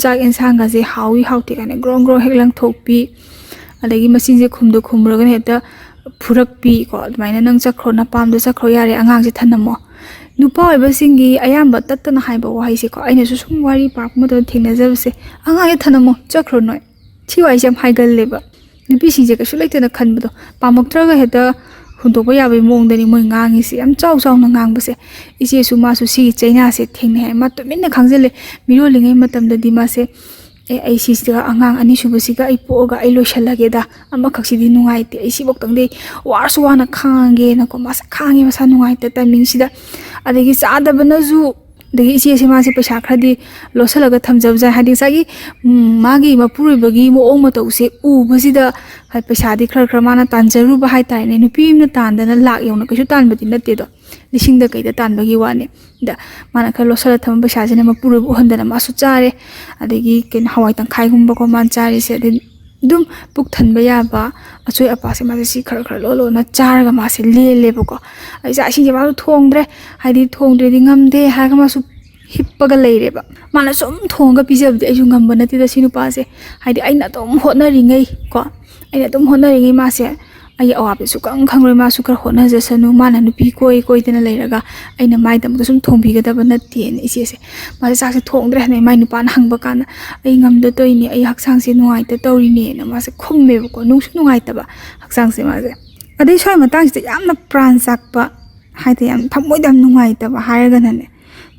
ꯆꯥꯛ ꯌꯦꯟꯁꯥꯡꯒꯁꯦ ꯍꯥꯎꯏ ꯍꯥꯎꯇꯦ ꯀꯥꯏꯅ ꯒ꯭ꯔꯣꯡ ꯒ꯭ꯔꯣꯡ ꯍꯦꯛ ꯂꯪꯊꯣꯛꯄꯤ꯫ ꯑꯗꯒꯤ ꯃꯆꯤꯟꯁꯦ ꯈꯨꯝꯗ ꯈꯨꯝꯃꯨꯔꯒꯅ ꯍꯦꯛꯇ ꯐꯨꯔꯛꯄꯤ ꯀꯣ꯫ ꯑꯗꯨꯃꯥꯏꯅ "ꯅꯪ ꯆꯠꯈ꯭ꯔꯣ, ꯅꯄꯥꯝꯗ ꯆꯠꯈ꯭ꯔꯣ, ꯌꯥꯔꯦ, ꯑꯉꯥꯡꯁꯦ ꯊꯅꯝꯃꯣ"꯫ ꯅꯨꯄꯥ ꯑꯣꯏꯕꯁꯤꯡꯒꯤ ꯑꯌꯥꯝꯕ ꯇꯠꯇꯅ ꯍꯥꯏꯕ ꯋꯥꯍꯩꯁꯦꯀꯣ, ꯑꯩꯅꯁꯨ ꯁꯨꯝ ꯋꯥꯔꯤ ꯄꯥꯔꯛꯄ ꯃꯇꯝꯗ ꯊꯦꯡꯅꯖꯕꯁꯦ, "ꯑꯉꯥꯡꯁꯦ ꯊꯅꯝꯃꯣ, ꯆꯠꯈ꯭ꯔꯣ ꯅꯣꯏ"꯫ ꯁꯤ ꯋꯥꯍꯩꯁꯦ ꯌꯥꯝ ꯍꯥꯏꯒꯜꯂꯦꯕ꯫ ꯅꯨꯄꯤꯁꯤꯡꯁꯦ ꯀꯩꯁꯨ ꯂꯩꯇꯅ ꯈꯟꯕꯗꯣ, ꯄꯥꯝꯃꯛꯇ꯭ꯔꯒ ꯍꯦꯛꯇ ꯍꯨꯟꯗꯣꯛꯄ ꯌꯥꯕꯒꯤ ꯃꯑꯣꯡꯗꯅꯤ ꯃꯣꯏ ꯉꯥꯡꯉꯤꯁꯦ, ꯌꯥꯝ ꯆꯥꯎ ꯆꯥꯎꯅ ꯉꯥꯡꯕꯁꯦ꯫ ꯏꯆꯦꯁꯨ ꯃꯥꯁꯨ ꯁꯤꯒꯤ ꯆꯩꯅꯥꯁꯦ ꯊꯦꯡꯅꯩ ꯍꯥꯏ꯫ ꯃꯥ ꯇꯨꯃꯤꯟꯅ ꯈꯥꯡꯖꯜꯂꯦ꯫ ꯃꯤꯔꯣꯜꯂꯤꯉꯩ ꯃꯇꯝꯗꯗꯤ ꯃꯥꯁꯦ, "ꯑꯦ, ꯑꯩ ꯁꯤꯁꯤꯒ, ꯑꯉꯥꯡ ꯑꯅꯤꯁꯨꯕꯁꯤꯒ ꯑꯩ ꯄꯣꯛꯑꯒ ꯑꯩ ꯂꯣꯏꯁꯜꯂꯒꯦꯗ, ꯑꯃꯈꯛꯁꯤꯗꯤ ꯅꯨꯡꯉꯥꯏꯇꯦ, ꯑꯩ ꯁꯤꯐꯧꯇꯪꯗꯤ ꯋꯥꯔꯁꯨ ꯋꯥꯅ ꯈꯥꯡꯉꯒꯦꯅꯀꯣ", ꯃꯥꯁꯦ ꯈꯥꯡꯉꯦ ꯃꯁꯥ ꯅꯨꯡꯉꯥꯏꯇ ꯇꯥꯏꯃꯤꯡꯁꯤꯗ꯫ ꯑꯗꯒꯤ ꯆꯥꯗꯕꯅꯁꯨ, ꯑꯗꯒꯤ ꯏꯆꯦꯁꯦ ꯃꯥꯁꯦ ꯄꯩꯁꯥ ꯈꯔꯗꯤ ꯂꯣꯠꯁꯤꯜꯂꯒ ꯊꯝꯖꯕꯖꯥꯠꯅꯤ꯫ ꯍꯥꯏꯗꯤ ꯉꯁꯥꯏꯒꯤ, ꯎꯝ, ꯃꯥꯒꯤ ꯃꯄꯨꯔꯣꯏꯕꯒꯤ ꯃꯑꯣꯡ ꯃꯇꯧꯁꯦ ꯎꯕꯁꯤꯗ, ꯍꯥꯏ, ꯄꯩꯁꯥꯗꯤ ꯈꯔ ꯈꯔ ꯃꯥꯅ ꯇꯥꯟꯖꯔꯨꯕ ꯍꯥꯏꯇꯥꯔꯦꯅꯦ꯫ ꯅꯨꯄꯤ ꯑꯃꯅ ꯇꯥꯟꯗꯅ ꯂꯥꯛ ꯌꯧꯅ ꯀꯩꯁꯨ ꯇꯥꯟꯕꯗꯤ ꯅꯠꯇꯦꯗꯣ, ꯂꯤꯁꯤꯡꯗ ꯀꯩꯗ ꯇꯥꯟꯕꯒꯤ ꯋꯥꯅꯤ꯫ ꯑꯗ ꯃꯥꯅ ꯈꯔ ꯂꯣꯠꯁꯤꯜꯂ ꯊꯝꯕ ꯄꯩꯁꯥꯁꯤꯅ ꯃꯄꯨꯔꯣꯏꯕ ꯎꯍꯟꯗꯅ ꯃꯥꯁꯨ ꯆꯥꯔꯦ꯫ ꯑꯗꯒꯤ ꯀꯩꯅꯣ, ꯍꯋꯥꯏ ꯇꯪꯈꯥꯏꯒꯨꯝꯕꯀꯣ ꯃꯥꯅ ꯆꯥꯔꯤꯁꯦ꯫ ꯑꯗꯩ ꯑꯗꯨꯝ ꯄꯨꯛ ꯊꯟꯕ ꯌꯥꯕ ꯑꯆꯣꯏ ꯑꯄꯥꯁꯦ ꯃꯥꯁꯦ ꯁꯤ ꯈꯔ ꯈꯔ ꯂꯣꯟ ꯂꯣꯟꯅ ꯆꯥꯔꯒ ꯃꯥꯁꯦ ꯂꯦꯜꯂꯦꯕꯀꯣ꯫ ꯑꯩ ꯆꯥꯛ ꯏꯁꯤꯡꯁꯦ ꯃꯥꯁꯨ ꯊꯣꯡꯗ꯭ꯔꯦ, ꯍꯥꯏꯗꯤ ꯊꯣꯡꯗ꯭ꯔꯗꯤ ꯉꯝꯗꯦ ꯍꯥꯏꯔꯒ ꯃꯥꯁꯨ ꯍꯤꯞꯄꯒ ꯂꯩꯔꯦꯕ꯫ ꯃꯥꯅ ꯁꯨꯝ ꯊꯣꯡꯉꯒ ꯄꯤꯖꯕꯗꯤ ꯑꯩꯁꯨ ꯉꯝꯕ ꯅꯠꯇꯦꯗ ꯁꯤ ꯅꯨꯄꯥꯁꯦ꯫ ꯍꯥꯏꯗꯤ ꯑꯩꯅ ꯑꯗꯨꯝ ꯍꯣꯠꯅꯔꯤꯉꯩ ꯀꯣ, ꯑꯩꯅ ꯑꯗꯨꯝ ꯍꯣꯠꯅꯔꯤꯉꯩ ꯃꯥꯁꯦ ꯑꯩ ꯑꯋꯥꯕꯗꯤ ꯁꯨꯛꯈꯪ ꯈꯪꯂꯣꯏ꯫ ꯃꯥꯁꯨ ꯈꯔ ꯍꯣꯠꯅꯖꯁꯅꯨ, ꯃꯥꯅ ꯅꯨꯄꯤ ꯀꯣꯏ ꯀꯣꯏꯗꯅ ꯂꯩꯔꯒ ꯑꯩꯅ ꯃꯥꯏꯗꯃꯛꯇ ꯁꯨꯝ ꯊꯣꯡꯕꯤꯒꯗꯕ ꯅꯠꯇꯦꯅ ꯏꯆꯦꯁꯦ꯫ ꯃꯥꯁꯦ ꯆꯥꯛꯁꯦ ꯊꯣꯡꯗ꯭ꯔꯦ ꯍꯥꯏꯅ ꯃꯥꯏ ꯅꯨꯄꯥꯅ ꯍꯪꯕ ꯀꯥꯟꯗ, "ꯑꯩ ꯉꯝꯗ ꯇꯧꯔꯤꯅꯦ, ꯑꯩ ꯍꯛꯆꯥꯡꯁꯦ ꯅꯨꯡꯉꯥꯏꯇ ꯇꯧꯔꯤꯅꯦꯅ" ꯃꯥꯁꯦ ꯈꯨꯝꯃꯦꯕꯀꯣ꯫ ꯅꯨꯡꯁꯨ ꯅꯨꯡꯉꯥꯏꯇꯕ ꯍꯛꯆꯥꯡꯁꯦ ꯃꯥꯁꯦ꯫ ꯑꯗꯩ ꯁ꯭ꯋꯥꯏ ꯃꯇꯥꯡꯁꯤꯗ ꯌꯥꯝꯅ ꯄ꯭ꯔꯥꯟ ꯆꯥꯛꯄ ꯍꯥꯏꯗꯤ ꯌꯥꯝ ꯊꯃꯣꯏꯗ ꯌꯥꯝ ꯅꯨꯡꯉꯥꯏꯇꯕ ꯍꯥꯏꯔꯒꯅꯅꯦ,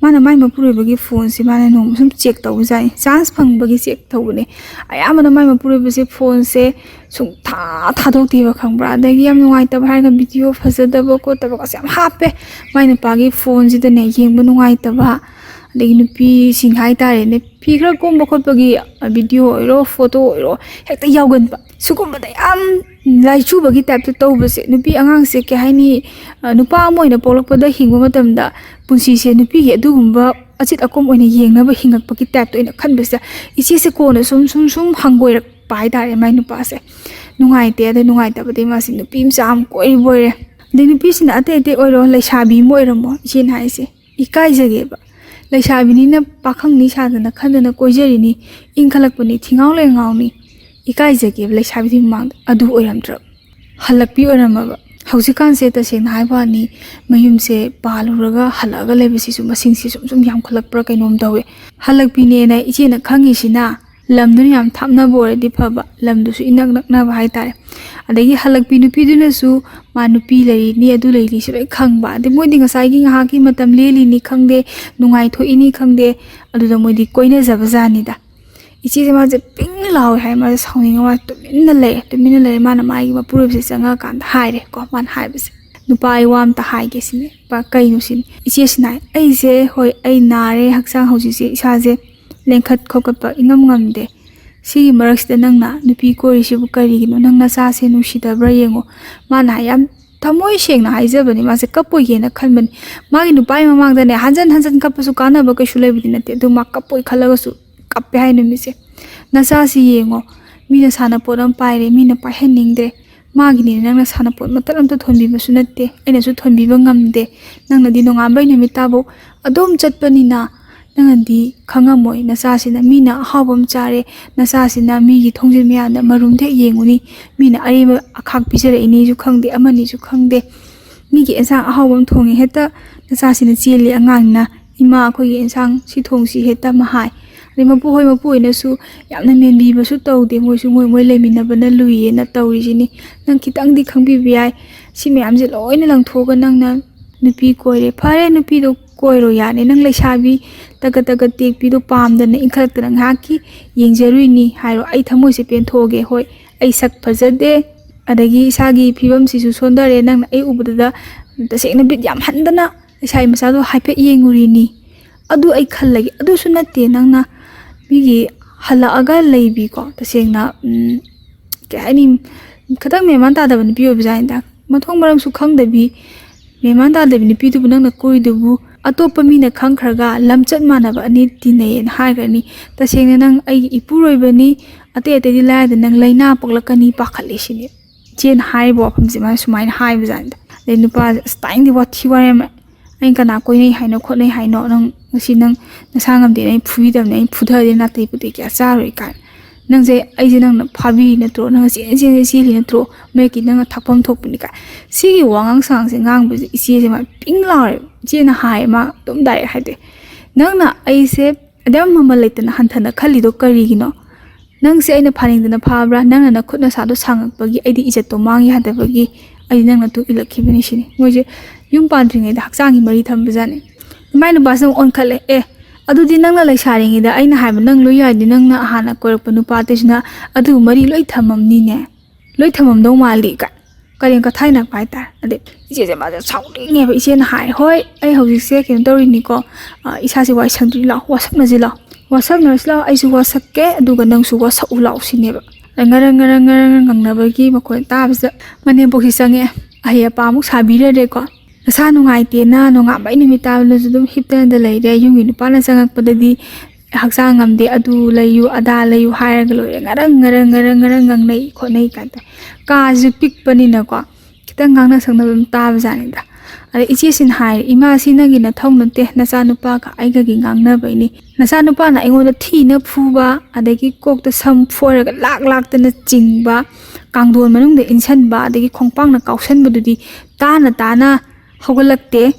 ꯃꯥꯅ ꯃꯥꯏ ꯃꯄꯨꯔꯣꯏꯕꯒꯤ ꯐꯣꯟꯁꯦ ꯃꯥꯅ ꯅꯣꯡꯃ ꯁꯨꯝ ꯆꯦꯛ ꯇꯧꯕꯖꯥꯠꯅꯤ꯫ ꯆꯥꯟꯁ ꯐꯪꯕꯒꯤ ꯆꯦꯛ ꯇꯧꯕꯅꯦ꯫ ꯑꯌꯥꯝꯕꯅ ꯃꯥꯏ ꯃꯄꯨꯔꯣꯏꯕꯁꯦ ꯐꯣꯟꯁꯦ ꯁꯨꯡꯊꯥ ꯊꯥꯗꯣꯛꯇꯦꯕ, ꯈꯪꯕ꯭ꯔꯥ? ꯑꯗꯒꯤ ꯌꯥꯝ ꯅꯨꯡꯉꯥꯏꯇꯕ ꯍꯥꯏꯔꯒ ꯚꯤꯗꯤꯑꯣ ꯐꯖꯗꯕ ꯈꯣꯠꯇꯕꯒꯁꯦ ꯌꯥꯝ ꯍꯥꯞꯄꯦ꯫ ꯃꯥꯏ ꯅꯨꯄꯥꯒꯤ ꯐꯣꯟꯁꯤꯗꯅꯦ ꯌꯦꯡꯕ ꯅꯨꯡꯉꯥꯏꯇꯕ, ꯑꯗꯒꯤ ꯅꯨꯄꯤꯁꯤꯡ ꯍꯥꯏꯇꯥꯔꯦꯅꯦ, ꯐꯤ ꯈꯔ ꯀꯣꯝꯕ ꯈꯣꯠꯄꯒꯤ ꯚꯤꯗꯤꯑꯣ ꯑꯣꯏꯔꯣ, ꯐꯣꯇꯣ ꯑꯣꯏꯔꯣ, ꯍꯦꯛꯇ ꯌꯥꯎꯒꯟꯕ꯫ ꯁꯤꯒꯨꯝꯕꯗ ꯌꯥꯝ ꯂꯥꯏꯆꯨꯕꯒꯤ ꯇꯥꯏꯞꯇ ꯇꯧꯕꯁꯦ, ꯅꯨꯄꯤ ꯑꯉꯥꯡꯁꯦ ꯀꯩ ꯍꯥꯏꯅꯤ, ꯑ, ꯅꯨꯄꯥ ꯑꯃ ꯑꯣꯏꯅ ꯄꯣꯛꯂꯛꯄꯗ ꯍꯤꯡꯕ ꯃꯇꯝꯗ ꯄꯨꯟꯁꯤꯁꯦ ꯅꯨꯄꯤꯒꯤ ꯑꯗꯨꯒꯨꯝꯕ ꯑꯆꯤꯠ ꯑꯀꯣꯝ ꯑꯣꯏꯅ ꯌꯦꯡꯅꯕ ꯍꯤꯡꯉꯛꯄꯒꯤ ꯇꯥꯏꯞꯇ ꯑꯣꯏꯅ ꯈꯟꯕꯁꯤꯗ, ꯏꯆꯦꯁꯦ ꯀꯣꯟꯅ ꯁꯨꯝ, ꯁꯨꯝ, ꯁꯨꯝ ꯍꯪꯒꯣꯏꯔꯛ-, ꯍꯥꯏꯇꯥꯔꯦ ꯃꯥꯏ ꯅꯨꯄꯥꯁꯦ꯫ ꯅꯨꯡꯉꯥꯏꯇꯦ꯫ ꯑꯗꯩ ꯅꯨꯡꯉꯥꯏꯇꯕꯗꯩ ꯃꯥꯁꯦ ꯅꯨꯄꯤ ꯃꯆꯥ ꯑꯃ ꯀꯣꯏꯔꯤꯕ ꯑꯣꯏꯔꯦ꯫ ꯑꯗꯩ ꯅꯨꯄꯤꯁꯤꯅ ꯑꯇꯩ ꯑꯇꯩ ꯑꯣꯏꯔꯣ, ꯂꯩꯁꯥꯕꯤ ꯑꯃ ꯑꯣꯏꯔꯝꯃꯣ, ꯏꯆꯦꯅ ꯍꯥꯏꯁꯦ ꯏꯀꯥꯏꯖꯒꯦꯕ꯫ ꯂꯩꯁꯥꯕꯤꯅꯤꯅ ꯄꯥꯈꯪꯅꯤ ꯁꯥꯗꯅ ꯈꯟꯗꯅ ꯀꯣꯏꯖꯔꯤꯅꯤ, ꯏꯟꯈꯠꯂꯛꯄꯅꯤ, ꯊꯤꯉꯥꯎ ꯂꯩꯉꯥꯎꯅꯤ, ꯏꯀꯥꯏꯖꯒꯦꯕ ꯂꯩꯁꯥꯕꯤꯗꯨꯒꯤ ꯃꯃꯥꯡꯗ꯫ ꯑꯗꯨ ꯑꯣꯏꯔꯝꯗ꯭ꯔꯕ, ꯍꯜꯂꯛꯄꯤ ꯑꯣꯏꯔꯝꯃꯕ꯫ ꯍꯧꯖꯤꯛꯀꯥꯟꯁꯦ ꯇꯁꯦꯡꯅ ꯍꯥꯏꯕ ꯋꯥꯅꯤ, ꯃꯌꯨꯝꯁꯦ ꯄꯥꯜꯂꯨꯔꯒ ꯍꯜꯂꯛꯑꯒ ꯂꯩꯕꯁꯤꯁꯨ ꯃꯁꯤꯡꯁꯤ ꯁꯨꯝ ꯁꯨꯝ ꯌꯥꯝꯈꯠꯂꯛꯄ꯭ꯔꯥ ꯀꯩꯅꯣꯝ ꯇꯧꯋꯦ꯫ ꯍꯜꯂꯛꯄꯤꯅꯦꯅ ꯏꯆꯦꯅ ꯈꯪꯉꯤꯁꯤꯅ ꯂꯝꯗꯨꯅ ꯌꯥꯝ ꯊꯥꯞꯅꯕ ꯑꯣꯏꯔꯗꯤ ꯐꯕ, ꯂꯝꯗꯨꯁꯨ ꯏꯅꯛ ꯅꯛꯅꯕ ꯍꯥꯏꯇꯥꯔꯦ꯫ ꯑꯗꯒꯤ ꯍꯜꯂꯛꯄꯤ ꯅꯨꯄꯤꯗꯨꯅꯁꯨ ꯃꯥ ꯅꯨꯄꯤ ꯂꯩꯔꯤꯅꯤ, ꯑꯗꯨ ꯂꯩꯔꯤꯅꯤꯁꯨ ꯂꯣꯏ ꯈꯪꯕ꯫ ꯑꯗꯩ ꯃꯣꯏꯗꯤ ꯉꯁꯥꯏꯒꯤ ꯉꯥꯏꯍꯥꯛꯀꯤ ꯃꯇꯝ ꯂꯦꯜꯂꯤꯅꯤ ꯈꯪꯗꯦ, ꯅꯨꯡꯉꯥꯏꯊꯣꯛꯏꯅꯤ ꯈꯪꯗꯦ, ꯑꯗꯨꯗ ꯃꯣꯏꯗꯤ ꯀꯣꯏꯅꯖꯕ ꯖꯥꯠꯅꯤꯗ꯫ ꯏꯆꯦꯁꯦ ꯃꯥꯁꯦ ꯄꯤꯡ ꯂꯥꯎꯋꯦ ꯍꯥꯏ꯫ ꯃꯥꯁꯦ ꯁꯥꯎꯅꯤꯡꯉ ꯃꯥꯁꯦ ꯇꯨꯃꯤꯟꯅ ꯂꯩꯔꯦ꯫ ꯇꯨꯃꯤꯟꯅ ꯂꯩꯔꯦ꯫ ꯃꯥꯅ ꯃꯥꯒꯤ ꯃꯄꯨꯔꯣꯏꯕꯁꯦ ꯆꯪꯉꯛꯑꯀꯥꯟꯗ ꯍꯥꯏꯔꯦꯀꯣ꯫ ꯃꯥꯅ ꯍꯥꯏꯕꯁꯦ, "ꯅꯨꯄꯥ, ꯑꯩ ꯋꯥ ꯑꯝꯇ ꯍꯥꯏꯒꯦ" ꯁꯤꯅꯦ꯫ "ꯅꯨꯄꯥ, ꯀꯩꯅꯣ?" ꯁꯤꯅꯤ꯫ "ꯏꯆꯦ ꯁꯤꯅꯥꯏ, ꯑꯩꯁꯦ, ꯍꯣꯏ, ꯑꯩ ꯅꯥꯔꯦ, ꯍꯛꯆꯥꯡ ꯍꯧꯖꯤꯛꯁꯦ, ꯏꯁꯥꯁꯦ ꯂꯦꯡꯈꯠ ꯈꯣꯠꯀꯠꯄ ꯏꯉꯝ ꯉꯝꯗꯦ꯫ ꯁꯤꯒꯤ ꯃꯔꯛꯁꯤꯗ ꯅꯪꯅ ꯅꯨꯄꯤ ꯀꯣꯏꯔꯤꯁꯤꯕꯨ ꯀꯔꯤꯒꯤꯅꯣ? ꯅꯪ ꯅꯆꯥꯁꯦ ꯅꯨꯡꯁꯤꯗꯕ꯭ꯔꯥ ꯌꯦꯡꯉꯣ"꯫ ꯃꯥꯅ ꯍꯥꯏ꯫ ꯌꯥꯝ ꯊꯃꯣꯏ ꯁꯦꯡꯅ ꯍꯥꯏꯖꯕꯅꯤ꯫ ꯃꯥꯁꯦ ꯀꯞꯄꯣꯏꯒꯦꯅ ꯈꯟꯕꯅꯤ꯫ ꯃꯥꯒꯤ ꯅꯨꯄꯥꯒꯤ ꯃꯃꯥꯡꯗꯅꯦ ꯍꯟꯖꯟ ꯍꯟꯖꯟ ꯀꯞꯄꯁꯨ ꯀꯥꯟꯅꯕ ꯀꯩꯁꯨ ꯂꯩꯕꯗꯤ ꯅꯠꯇꯦ꯫ ꯑꯗꯨ ꯃꯥ ꯀꯞꯄꯣꯏ ꯈꯜꯂꯒꯁꯨ ꯀꯞꯄꯦ ꯍꯥꯏ ꯅꯨꯃꯤꯠꯁꯦ꯫ "ꯅꯆꯥꯁꯤ ꯌꯦꯡꯉꯣ, ꯃꯤꯅ ꯁꯥꯟꯅꯄꯣꯠ ꯑꯃ ꯄꯥꯏꯔꯦ, ꯃꯤꯅ ꯄꯥꯏꯍꯟꯅꯤꯡꯗ꯭ꯔꯦ꯫ ꯃꯥꯒꯤꯅꯤꯅꯦ, ꯅꯪꯅ ꯁꯥꯟꯅꯄꯣꯠ ꯃꯇꯠ ꯑꯝꯇ ꯊꯣꯟꯕꯤꯕꯁꯨ ꯅꯠꯇꯦ, ꯑꯩꯅꯁꯨ ꯊꯣꯟꯕꯤꯕ ꯉꯝꯗꯦ꯫ ꯅꯪꯅꯗꯤ ꯅꯣꯡꯉꯥꯟꯕꯩ ꯅꯨꯃꯤꯠ ꯇꯥꯕꯧ ꯑꯗꯨꯝ ꯆꯠꯄꯅꯤꯅ ꯅꯪꯅꯗꯤ ꯈꯪꯉꯝꯃꯣꯏ꯫ ꯅꯆꯥꯁꯤꯅ ꯃꯤꯅ ꯑꯍꯥꯎꯕ ꯑꯃ ꯆꯥꯔꯦ, ꯅꯆꯥꯁꯤꯅ ꯃꯤꯒꯤ ꯊꯣꯡꯖꯤꯟ ꯃꯌꯥꯗ ꯃꯔꯨꯝꯗ ꯍꯦꯛ ꯌꯦꯡꯉꯨꯅꯤ, ꯃꯤꯅ ꯑꯔꯦꯝꯕ ꯑꯈꯥꯛ ꯄꯤꯖꯔꯛꯏꯅꯤꯁꯨ ꯈꯪꯗꯦ, ꯑꯃꯅꯤꯁꯨ ꯈꯪꯗꯦ꯫ ꯃꯤꯒꯤ ꯑꯦꯟꯁꯥꯡ ꯑꯍꯥꯎꯕ ꯑꯃ ꯊꯣꯡꯉꯦ, ꯍꯦꯛꯇ ꯅꯆꯥꯁꯤꯅ ꯆꯦꯜꯂꯤ ꯑꯉꯥꯡꯅ, 'ꯏꯃꯥ, ꯑꯩꯈꯣꯏꯒꯤ ꯑꯦꯟꯁꯥꯡ ꯁꯤ ꯊꯣꯡꯁꯤ' ꯍꯦꯛꯇ ꯑꯃ ꯍꯥꯏ꯫ ꯑꯗꯩ ꯃꯄꯨ ꯍꯣꯏ, ꯃꯄꯨ ꯍꯣꯏꯅꯁꯨ ꯌꯥꯝꯅ ꯃꯦꯟꯕꯤꯕꯁꯨ ꯇꯧꯗꯦ, ꯃꯣꯏꯁꯨ ꯃꯣꯏ ꯃꯣꯏ ꯂꯩꯃꯤꯟꯅꯕꯅ ꯂꯨꯏꯌꯦꯅ ꯇꯧꯔꯤꯁꯤꯅꯤ꯫ ꯅꯪ ꯈꯤꯇꯪꯗꯤ ꯈꯪꯕꯤꯕ ꯌꯥꯏ꯫ ꯁꯤ ꯃꯌꯥꯝꯁꯦ ꯂꯣꯏꯅ ꯂꯪꯊꯣꯛꯑꯒ ꯅꯪꯅ ꯅꯨꯄꯤ ꯀꯣꯏꯔꯦ꯫ ꯐꯔꯦ, ꯅꯨꯄꯤꯗꯣ ꯀꯣꯏꯔꯣ ꯌꯥꯔꯦ꯫ ꯅꯪ ꯂꯩꯁꯥꯕꯤ ꯇꯒꯠ ꯇꯒꯠ ꯇꯦꯛꯄꯤꯗꯣ ꯄꯥꯝꯗꯅ ꯏꯟꯈꯠꯂꯛꯇꯅ ꯉꯥꯏꯍꯥꯛꯀꯤ ꯌꯦꯡꯖꯔꯨꯏꯅꯤ ꯍꯥꯏꯔꯣ꯫ ꯑꯩ ꯊꯃꯣꯏꯁꯦ ꯄꯦꯟꯊꯣꯛꯑꯒꯦ꯫ ꯍꯣꯏ, ꯑꯩ ꯁꯛ ꯐꯖꯗꯦ, ꯑꯗꯒꯤ ꯏꯁꯥꯒꯤ ꯐꯤꯕꯝꯁꯤꯁꯨ ꯁꯣꯟꯊꯔꯦ꯫ ꯅꯪꯅ ꯑꯩ ꯎꯕꯗꯨꯗ ꯇꯁꯦꯡꯅ ꯕꯤꯠ ꯌꯥꯝ ꯍꯟꯗꯅ ꯂꯩꯁꯥꯕꯤ ꯃꯆꯥꯗꯣ ꯍꯥꯏꯐꯦꯠ ꯌꯦꯡꯉꯨꯔꯤꯅꯤ꯫ ꯑꯗꯨ ꯑꯩ ꯈꯜꯂꯒꯦ꯫ ꯑꯗꯨꯁꯨ ꯅꯠꯇꯦ, ꯅꯪꯅ ꯃꯤꯒꯤ ꯍꯜꯂꯛꯑꯒ ꯂꯩꯕꯤꯀꯣ, ꯇꯁꯦꯡꯅ, ꯎꯝ, ꯀꯩ ꯍꯥꯏꯅꯤ, ꯈꯤꯇꯪ ꯃꯦꯟ ꯃꯥꯟ ꯇꯥꯗꯕ ꯅꯨꯄꯤ ꯑꯣꯏꯕꯖꯥꯠꯅꯤꯗ꯫ ꯃꯊꯣꯡ ꯃꯔꯝꯁꯨ ꯈꯪꯗꯕꯤ, ꯃꯦꯟ ꯃꯥꯟ ꯇꯥꯗꯕꯤ ꯅꯨꯄꯤꯗꯨꯕꯨ ꯅꯪꯅ ꯀꯣꯏꯗꯨꯕꯨ ꯑꯇꯣꯞꯄ ꯃꯤꯅ ꯈꯪꯈ꯭ꯔꯒ ꯂꯝꯆꯠ ꯃꯥꯟꯅꯕ ꯑꯅꯤ ꯇꯤꯟꯅꯩꯌꯦꯅ ꯍꯥꯏꯈ꯭ꯔꯅꯤ꯫ ꯇꯁꯦꯡꯅ ꯅꯪ ꯑꯩꯒꯤ ꯏꯄꯨꯔꯣꯏꯕꯅꯤ, ꯑꯇꯩ ꯑꯇꯩꯗꯤ ꯂꯥꯏꯔꯗ ꯅꯪ ꯂꯥꯏꯅꯥ ꯄꯛꯂꯛꯀꯅꯤ ꯄꯥꯈꯠꯂꯦ ꯁꯤꯅꯦ꯫ ꯏꯆꯦꯅ ꯍꯥꯏꯔꯤꯕ ꯋꯥꯐꯝꯁꯦ ꯃꯥꯅ ꯁꯨꯃꯥꯏꯅ ꯍꯥꯏꯕꯖꯥꯠꯅꯤꯗ꯫ ꯑꯗꯩ ꯅꯨꯄꯥꯁꯦ ꯑꯁ ꯇꯥꯏꯅꯤꯡꯗꯦ ꯋꯥꯊꯤ ꯋꯥꯔꯦꯝ꯫ ꯑꯩꯅ ꯀꯅꯥ ꯀꯣꯏꯅꯩ ꯍꯥꯏꯅꯣ ꯈꯣꯠꯅꯩ ꯍꯥꯏꯅꯣ? ꯅꯪ ꯉꯁꯤ ꯅꯪ ꯅꯁꯥ ꯉꯝꯗꯦꯅ ꯑꯩ ꯐꯨꯕꯤꯗꯕꯅꯦ꯫ ꯑꯩ ꯐꯨꯊꯔꯗꯤ ꯅꯥꯇꯩ ꯄꯨꯇꯩ ꯀꯌꯥ ꯆꯥꯔꯣꯏ ꯀꯥꯏꯅ꯫ ꯅꯪꯁꯦ ꯑꯩꯁꯦ ꯅꯪꯅ ꯐꯥꯕꯤꯔꯤ ꯅꯠꯇ꯭ꯔꯣ? ꯅꯪ ꯆꯦꯟ ꯆꯦꯟ ꯆꯦꯜꯂꯤ ꯅꯠꯇ꯭ꯔꯣ? ꯃꯌꯦꯛꯀꯤ ꯅꯪꯅ ꯊꯥꯛꯐꯝ ꯊꯣꯛꯄꯅꯤ ꯀꯥꯏ꯫ ꯁꯤꯒꯤ ꯋꯥꯉꯥꯡ ꯁꯉꯥꯡꯁꯦ ꯉꯥꯡꯕꯁꯦ ꯏꯆꯦꯁꯦ ꯃꯥ ꯄꯤꯡ ꯂꯥꯎꯔꯦꯕ꯫ ꯏꯆꯦꯅ ꯍꯥꯏꯌꯦ ꯃꯥ ꯑꯗꯨꯝ ꯗꯥꯏꯔꯦꯛ ꯍꯥꯏꯗꯤ, "ꯅꯪꯅ ꯑꯩꯁꯦ ꯑꯗꯨꯝ ꯃꯃꯜ ꯂꯩꯇꯅ ꯍꯟꯊꯅ ꯈꯜꯂꯤꯗꯣ ꯀꯔꯤꯒꯤꯅꯣ? ꯅꯪꯁꯦ ꯑꯩꯅ ꯐꯥꯅꯤꯡꯗꯅ ꯐꯥꯕ꯭ꯔꯥ? ꯅꯪꯅ ꯅꯈꯨꯠ ꯅꯁꯥꯗꯣ ꯁꯥꯡꯉꯛꯄꯒꯤ ꯑꯩꯗꯤ ꯏꯖꯠꯇꯣ ꯃꯥꯡ ꯌꯥꯗꯕꯒꯤ ꯑꯩꯗꯤ ꯅꯪ ꯅꯇꯨꯡ ꯏꯜꯂꯛꯈꯤꯕꯅꯤ" ꯁꯤꯅꯤ꯫ ꯃꯣꯏꯁꯦ ꯌꯨꯝ ꯄꯥꯟꯗ꯭ꯔꯤꯉꯩꯗ ꯍꯛꯆꯥꯡꯒꯤ ꯃꯔꯤ ꯊꯝꯕꯖꯥꯠꯅꯤ꯫ ꯃꯥꯏ ꯅꯨꯄꯥꯁꯤꯅ ꯑꯃꯨꯛ ꯑꯣꯟꯈꯠꯂꯦ, "ꯑꯦ, ꯑꯗꯨꯗꯤ ꯅꯪꯅ ꯂꯩꯁꯥꯔꯤꯉꯩꯗ ꯑꯩꯅ ꯍꯥꯏꯕ ꯅꯪ ꯂꯣꯏ ꯌꯥꯏꯗꯤ ꯅꯪꯅ ꯍꯥꯟꯅ ꯀꯣꯏꯔꯛꯄ ꯅꯨꯄꯥ ꯑꯇꯩꯁꯤꯅ ꯑꯗꯨ ꯃꯔꯤ ꯂꯣꯏ ꯊꯝꯃꯝꯅꯤꯅꯦ꯫ ꯂꯣꯏ ꯊꯝꯃꯝꯗꯧ ꯃꯥꯜꯂꯤ" ꯀꯥꯏ꯫ ꯀꯔꯦꯝ ꯀꯊꯥꯏꯅꯔꯛꯄ ꯍꯥꯏꯇꯥꯔꯦ꯫ ꯑꯗꯩ ꯏꯆꯦꯁꯦ ꯃꯥꯁꯦ ꯁꯥꯎꯅꯤꯡꯉꯦꯕ꯫ ꯏꯆꯦꯅ ꯍꯥꯏ, "ꯍꯣꯏ, ꯑꯩ ꯍꯧꯖꯤꯛꯁꯦ ꯀꯩꯅꯣ ꯇꯧꯔꯤꯅꯤꯀꯣ, ꯑ, ꯏꯁꯥꯁꯦ ꯋꯥꯏ ꯁꯪꯗ꯭ꯔꯤ, ꯂꯥꯛꯑꯣ, ꯋꯥꯁꯛꯅꯁꯤ ꯂꯥꯛꯑꯣ, ꯋꯥꯁꯛꯅꯔꯁꯤ ꯂꯥꯛꯑꯣ, ꯑꯩꯁꯨ ꯋꯥꯁꯛꯀꯦ, ꯑꯗꯨꯒ ꯅꯪꯁꯨ ꯋꯥꯁꯛꯎ ꯂꯥꯛꯑꯣ" ꯁꯤꯅꯦꯕ꯫ ꯑꯗ ꯉꯔꯪ ꯉꯔꯪ ꯉꯔꯪ ꯉꯪꯅꯕꯒꯤ ꯃꯈꯣꯟ ꯇꯥꯕꯁꯤꯗ ꯃꯅꯦꯝꯄꯣꯛꯁꯤ ꯆꯪꯉꯛꯑꯦ꯫ ꯑꯍꯩ ꯑꯄꯥ ꯑꯃꯨꯛ ꯁꯥꯕꯤꯔꯔꯦꯀꯣ꯫ ꯅꯁꯥ ꯅꯨꯡꯉꯥꯏꯇꯦꯅ ꯅꯣꯡꯉꯥꯟꯕꯩ ꯅꯨꯃꯤꯠ ꯇꯥꯕꯗꯁꯨ ꯑꯗꯨꯝ ꯍꯤꯞꯇꯅꯗ ꯂꯩꯔꯦ꯫ ꯌꯨꯝꯒꯤ ꯅꯨꯄꯥꯅ ꯆꯪꯉꯛꯄꯗꯗꯤ ꯍꯛꯆꯥꯡ ꯉꯝꯗꯦ, ꯑꯗꯨ ꯂꯩꯌꯨ, ꯑꯗꯥ ꯂꯩꯌꯨ ꯍꯥꯏꯔꯒ ꯂꯣꯏꯔꯦ꯫ ꯉꯔꯪ ꯉꯔꯪ ꯉꯔꯪ ꯉꯔꯪ ꯉꯪꯅꯩ ꯈꯣꯠꯅꯩ ꯀꯥꯏꯅ ꯇꯧ-, ꯀꯥꯁꯤꯁꯨ ꯄꯤꯛꯄꯅꯤꯅꯀꯣ꯫ ꯈꯤꯇꯪ ꯉꯥꯡꯅ ꯁꯛꯅꯕ ꯑꯗꯨꯝ ꯇꯥꯕꯖꯥꯠꯅꯤꯗ꯫ ꯑꯗ ꯏꯆꯦꯁꯤꯅ ꯍꯥꯏꯔꯦ, "ꯏꯃꯥ, ꯁꯤ ꯅꯪꯒꯤ ꯅꯊꯧ ꯅꯠꯇꯦ, ꯅꯆꯥꯅꯨꯄꯥꯒ ꯑꯩꯒꯒꯤ ꯉꯥꯡꯅꯕꯩꯅꯤ꯫ ꯅꯆꯥꯅꯨꯄꯥꯅ ꯑꯩꯉꯣꯟꯗ ꯊꯤꯅ ꯐꯨꯕ, ꯑꯗꯒꯤ ꯀꯣꯛꯇ ꯁꯝ ꯐꯣꯏꯔꯒ ꯂꯥꯛ ꯂꯥꯛꯇꯅ ꯆꯤꯡꯕ, ꯀꯥꯡꯗꯣꯟ ꯃꯅꯨꯡꯗ ꯏꯟꯁꯤꯟꯕ, ꯑꯗꯒꯤ ꯈꯣꯡꯄꯥꯛꯅ ꯀꯥꯎꯁꯟꯕꯗꯨꯗꯤ ꯇꯥꯅ ꯇꯥꯅ ꯍꯧꯒꯠꯂꯛꯇꯦ,